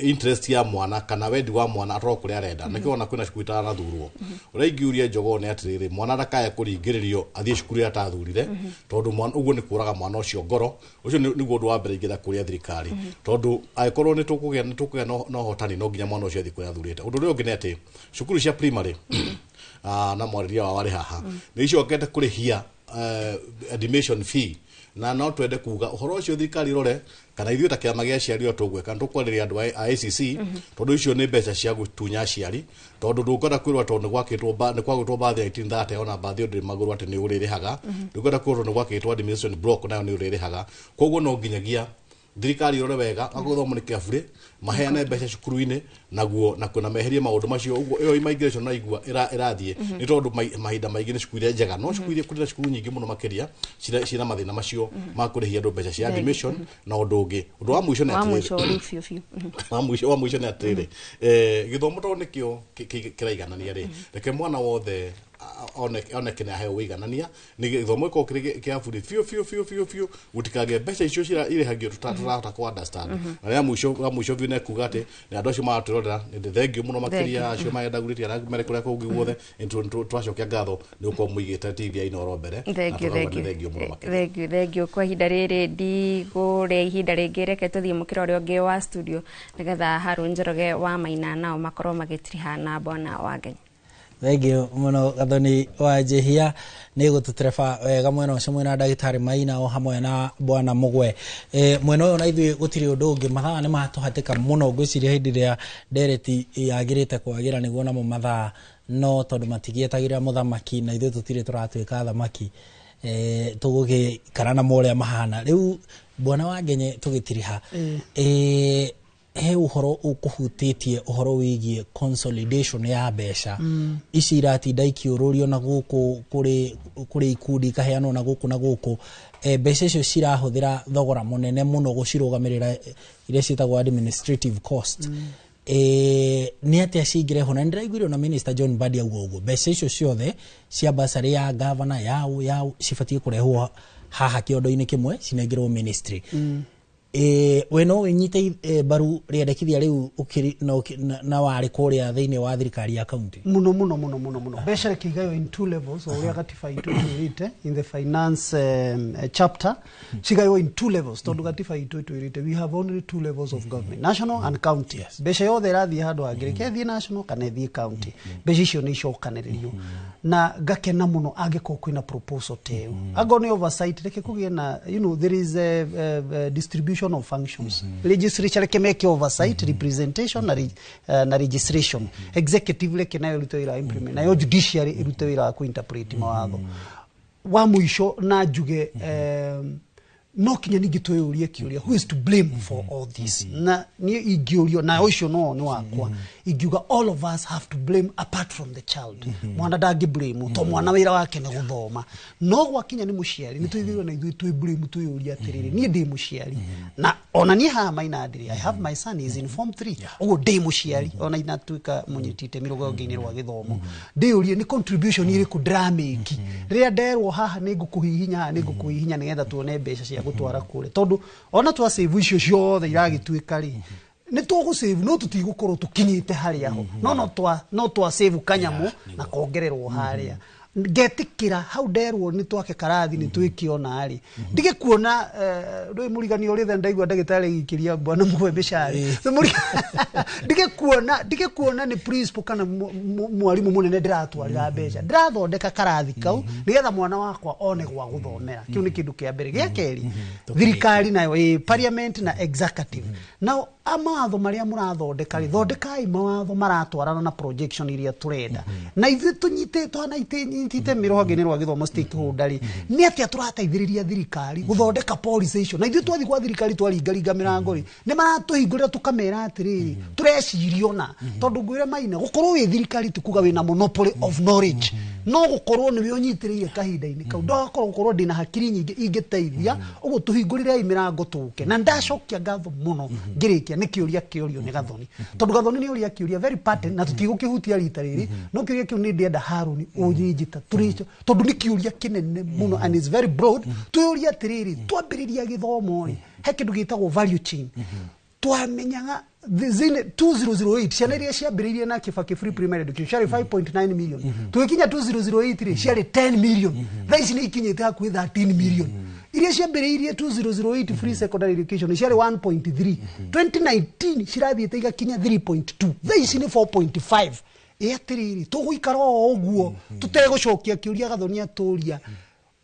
interest ya mwana kana wendi wa mwana atwarwo kũrĩa arenda. Nĩkĩo ona kwĩna cukuru itarathurwo. Ũrĩa ingĩũria njogoo nĩ atĩrĩrĩ, mwana ndakae kũringĩrĩrio athiĩ cukuru ĩrĩa atathurire, tondũ mwana ũguo nĩ kũraga mwana ũcio ngoro. Ũcio nĩguo ũndũ wa mbere ingĩenda kũria thirikari, tondũ angĩkorwo nĩ tũkũgĩa na ũhotani, no nginya mwana ũcio athiĩ kũrĩa athurĩte. Ũndũ ũrĩa ũngĩ nĩ atĩ cukuru cia primary, na mwarĩria wao arĩ haha, nĩ icokete kũrĩhia admission fee, na no twende kuga ũhoro ũcio thirikari rore kana ithuĩ ta kĩama gĩa aciari ũrĩa tũgwĩka, nĩ tũkwarĩria andũ a ACC, tondũ icio nĩ mbeca cia gũtunya aciari, tondũ ndũngĩenda kwĩrwo tondũ nĩ kwagwĩtwo mbathi ya 1930, ona mbathi ĩyo ndĩrĩ magũrũ, atĩ nĩ ũrĩrĩhaga. Ndũngĩenda kwĩrwo tondũ nĩ gwakĩtwo administration block, nayo nĩ ũrĩrĩhaga. Koguo no nginyagia thirikari ĩrore wega, akorwo gĩthomo nĩ kĩa burĩ, maheane mbeca cukuru-inĩ naguo na meherie maũndũ macio. Ũguo ĩyo immigration naigua ĩrathiĩ nĩ tondũ mahinda maingĩ nĩ cukuru iria njega, no cukuru iria, kũrĩ na cukuru nyingĩ mũno makĩria cina mathĩna macio ma kũrĩhia andũ mbeca cia admission. Na ũndũ ũngĩ, ũndũ wa mũico nĩ Wa atĩrĩrĩ, mũico rĩu biũ biũ. Wa mũico nĩ atĩrĩrĩ, gĩthomo tondũ nĩkĩo kĩraiganania rĩ, reke mwana wothe oneke nĩ aheo ũiganania, nĩ gĩthomo gĩkorwo kĩrĩ kĩa bure biũ biũ biũ biũ biũ, gũtikagĩe mbeca icio irĩhagio tũtarahota kũ understand. Na rĩa mũico, wa mũico biũ, nĩ kuga atĩ nĩ andũ acio maratwĩrorera, nĩ thengiũ mũno makĩria acio marendagurĩtie arĩa marĩ kũrĩa kũngĩ guothe. Nĩ twacokia ngatho nĩ gũkorwo mũigĩte TV ya Inooro mbere, na Thengio. tũkauga nĩ Thengio. thengio mũno makĩria. Thengio, thengio. Kwa ihinda rĩrĩ ndigũrĩa ihinda rĩngĩ, reke tũthiĩ mũkĩra ũrĩa ũngĩ wa studio nĩgetha Haru Njoroge wa Maina nao makorwo magĩtiriha na Bwana wa Ngenya. Thengio mũno, Gathoni wa Njihia, nĩ gũtũtereba wega mwena ũcio mwena ndagĩtarĩ Maina o hamwe na Bwana Mũgwe. Mwena ũyũ na ithuĩ gũtirĩ ũndũ ũngĩ, mathaa nĩ matũhatĩka mũno. Ngwĩciria hĩndĩ ĩrĩa ndereti yagĩrĩte kwagĩra nĩguo namo mathaa, no tondũ matigĩetagĩrĩra mũthamaki na ithuĩ tũtirĩ tũratuĩka athamaki, tũgũgĩikara namo ũrĩa mahana rĩu. Bwana wa Ngenye, tũgĩtiriha, he ũhoro ũkũhutĩtie, ũhoro wĩgiĩ consolidation ya mbeca ici iratinda ikiũrũrio na gũkũ kũrĩ ikundi ikaheanwo na gũkũ na gũkũ. Mbeca icio cirahũthĩra thogora mũnene mũno gũcirũgamĩrĩra, iria ciĩtagwo administrative cost. Nĩ atĩa cingĩrehwo? Na nĩndĩraiguire ona Minister John Mbadi auga ũguo, mbeca icio ciothe cia basarĩ ya gavana yau yau cibatiĩ kũrehwo haha kĩondo-inĩ kĩmwe, cinengerwo ministry. We no wĩnyite mbaru rĩendekithia rĩu na warĩ kũrĩa thĩinĩ wa thirikari ya county? Muno muno muno muno muno. Mbeca reke igaywo in two levels, o ũrĩa gatiba itũ ĩtwĩrĩte in the finance chapter. Cigaywo in two levels tondũ gatiba itũ ĩtwĩrĩte we have only two levels of government, national and county. Mbeca yothe ĩrathiĩ handũ hangĩ, reke ĩthiĩ national kana ĩthiĩ county. Mbeca icio nĩ icokanĩrĩrio, na ngakena mũno angĩkorwo kwĩna proposal ta ĩyo. Angorwo nĩ oversight, reke kũgĩe na there is a distribution of functions. Legislature reke meke oversight, representation na registration. Executive reke nayo ĩrute wĩra wa implement, nayo judiciary ĩrute wĩra wa kũinterpret mawatho. Wa mũico na njuge, no kinya ningĩ twĩyũrie kĩũria, who is to blame for all this? Na niĩ ingĩũrio na ũcio no nĩ wakwa, ingiuga all of us have to blame apart from the child. Mwana ndangĩ blame to mwana wĩra wake nĩ gũthoma. No gwakinya nĩ mũciari, nĩ twĩthĩirwo na ithuĩ twĩ blame. Twĩyũrie atĩrĩrĩ, niĩ ndĩ mũciari, na ona niĩ haha Maina ndĩrĩ, I have my son, is in form 3, ũguo ndĩ mũciari ona inatuĩka mũnyiti itemi rũgonge-inĩ rwa gĩthomo. Ndĩyũrie nĩ contribution ĩrĩkũ ndĩramĩki rĩrĩa nderwo haha nĩ ngũkũhihinya, haha nĩ ngũkũhihinya, nĩgetha tuone mbeca cia gũtwara kũrĩa, tondũ ona twa save icio ciothe iragĩtuĩka rĩ, nĩ tũgũsave no tũtigũkorwo tũkinyĩte harĩa ho, no twa save kanyamũ na kongererwo harĩa. Ngetĩkĩra hau nderwo nĩ twake karathi nĩ twĩkĩona rĩ, ndige kuona ndũĩ mũriganio ũrĩ the ndaigua ndagĩtarĩ agĩikĩria Bwana Mũgwe mĩcari. Ndige kuona nĩ principal kana mwarimũ mũnene ndĩratwarĩra mbeca, ndĩrathondeka karathi kau nĩgetha mwana wakwa one gwa gũthomera. Kĩu nĩ kĩndũ kĩa mbere. Gĩa kerĩ, thirikari nayo parliament na executive nao, mawatho marĩa mũrathondeka rĩ, thondekai mawatho maratwarana na projection iria tũrenda na ithuĩ tũnyite twana nyitite mĩrũhonge-inĩ rwa gĩthomo, stakeholder rĩ, nĩ atĩa tũrateithĩrĩria thirikari gũthondeka policy icio? Na ithuĩ twathiĩ gwa thirikari, twaringaringa mĩrango rĩ, nĩ maratũhingũrĩra, tũkamera atĩrĩrĩ, tũreciria ona tondũ ngwĩre Maina, gũkorwo wĩ thirikari ti kuga wĩna monopoly of knowledge. No gũkorwo nĩwe ũnyitĩrĩire kahinda-inĩ kau, ndogakorwo gũkorwo ndĩna hakiri nyingĩ ingĩteithia ũguo. Tũhingũrĩrei mĩrango tũke. Na ndacokia ngatho mũno ngĩrĩkia nĩ kĩũria kĩũrio nĩ Gathoni, tondũ Gathoni nĩ ũria kĩũria very pattern na tũtigũkĩhutia rita rĩrĩ, no kĩũria kĩu nĩ ndĩenda Harũni ũnjĩta tũrĩco, tondũ nĩ kĩũria kĩnene mũno and is very broad. Twĩũria atĩrĩrĩ, twambĩrĩria gĩthomo rĩ, he kĩndũ gĩtagwo value chain. Twamenyaga zile 2008 ciana iria ciambĩrĩirie na Kibaki free primary education ciarĩ 5.9 million. Tũgĩkinya 2008 rĩ, ciarĩ 10 million. Thaa ici nĩ ikinyĩte hakuhĩ 13 million. Iria ciambĩrĩirie 2008 free secondary education ciarĩ 1.3, 2019 cirathiĩte igakinya 3.2, thaa ici nĩ 4.5. Ĩ atĩrĩrĩ, tũgũikara o ũguo tũtegũcokia kĩũria Gathoni atũria,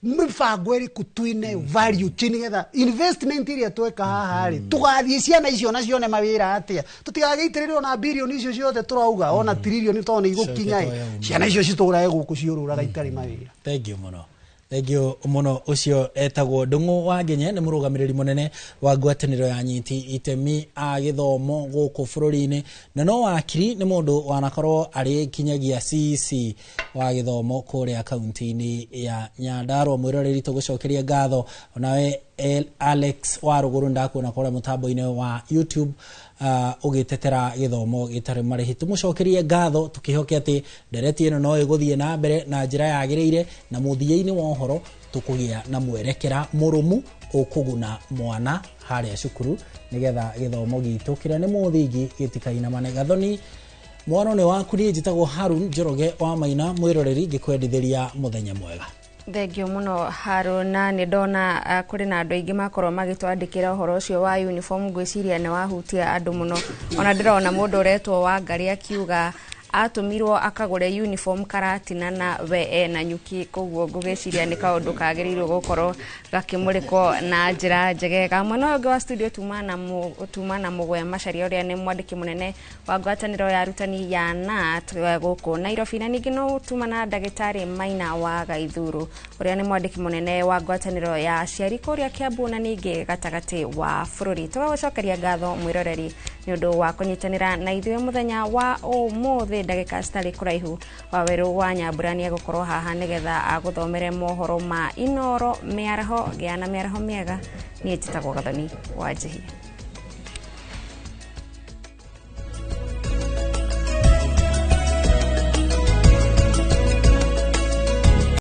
mĩbango ĩrĩkũ twĩnayo value chain, nĩgetha investment ĩrĩa tweka haha rĩ, tũgathiĩ ciana icio na cione mawĩra atĩa? Tũtigagĩitĩrĩre ona birioni icio ciothe tũrauga, ona tiririoni, tondũ nĩ igũkinya ĩ, ciana icio citũrae gũkũ ciũrũraga itarĩ mawĩra. Thank you mũno, thank you mũno. Ũcio etagwo Ndung'u wa Ngenye, nĩ mũrũgamĩrĩri mũnene wa ngwatanĩro ya anyiti itemi a gĩthomo gũkũ bũrũri-inĩ, na no wakiri, nĩ mũndũ wanakorwo arĩ kinyagia CEC wa gĩthomo kũrĩa kaunti-inĩ ya Nyandarua. Mwĩroreri, tũgũcokeria ngatho. Onawe Alex wa Rũgũrũ, ndakuona kũrĩa mũtambo-inĩ wa YouTube ũgĩtetera gĩthomo gĩtarĩ marĩhi. Tũmũcokerie ngatho, tũkĩhoke atĩ ndereti ĩno no ĩgũthiĩ na mbere na njĩra yagĩrĩire, na mũthia-inĩ wa ũhoro tũkũgĩa na mwerekera mũrũmu ũkũguna mwana harĩa cukuru, nĩgetha gĩthomo gitũ kĩrĩa nĩ mũthingi gĩtikainamane. Gathoni, mwana nĩ waku. Niĩ njĩtagwo Harun Njoroge wa Maina. Mwĩroreri, ngĩkwendithĩria mũthenya mwega. Thengio mũno Haruna. Nĩ ndona kũrĩ na andũ aingĩ makorwo magĩtwandĩkĩra ũhoro ũcio wa uniform. Ngwĩciria nĩ wahutia andũ mũno. Ona ndĩrona mũndũ ũretwo Wangari akiuga atũmirwo akagũre uniform Karatina na we ena nyuki, koguo ngũgĩciria nĩ kaũndũ kagĩrĩirwo gũkorwo gakĩmũrĩkwo na njĩra njegega. Mwena ũyũ ũngĩ wa studio tuma na Mũgwe Macharia, ũrĩa nĩ mwandĩki mũnene wa ngwatanĩro ya arutani ya KNUT gũkũ Nairobi, na ningĩ no tuma na ndagĩtarĩ Maina wa Gaithuru, ũrĩa nĩ mwandĩki mũnene wa ngwatanĩro ya aciari kũrĩa Kiambu na ningĩ gatagatĩ wa bũrũri. Tũgagũcokeria ngatho mwĩroreri nĩ ũndũ wa kũnyitanĩra na ithuĩ mũthenya wa ũmũthĩ. Ndagĩka citarĩ kũraihu, Wawerũ wa Nyambura nĩ egũkorwo haha nĩgetha agũthomere mohoro ma Inoro mĩaraho. Gĩa na mĩaraho mĩega. Niĩ njĩtagwo Gathoni wa Njihia.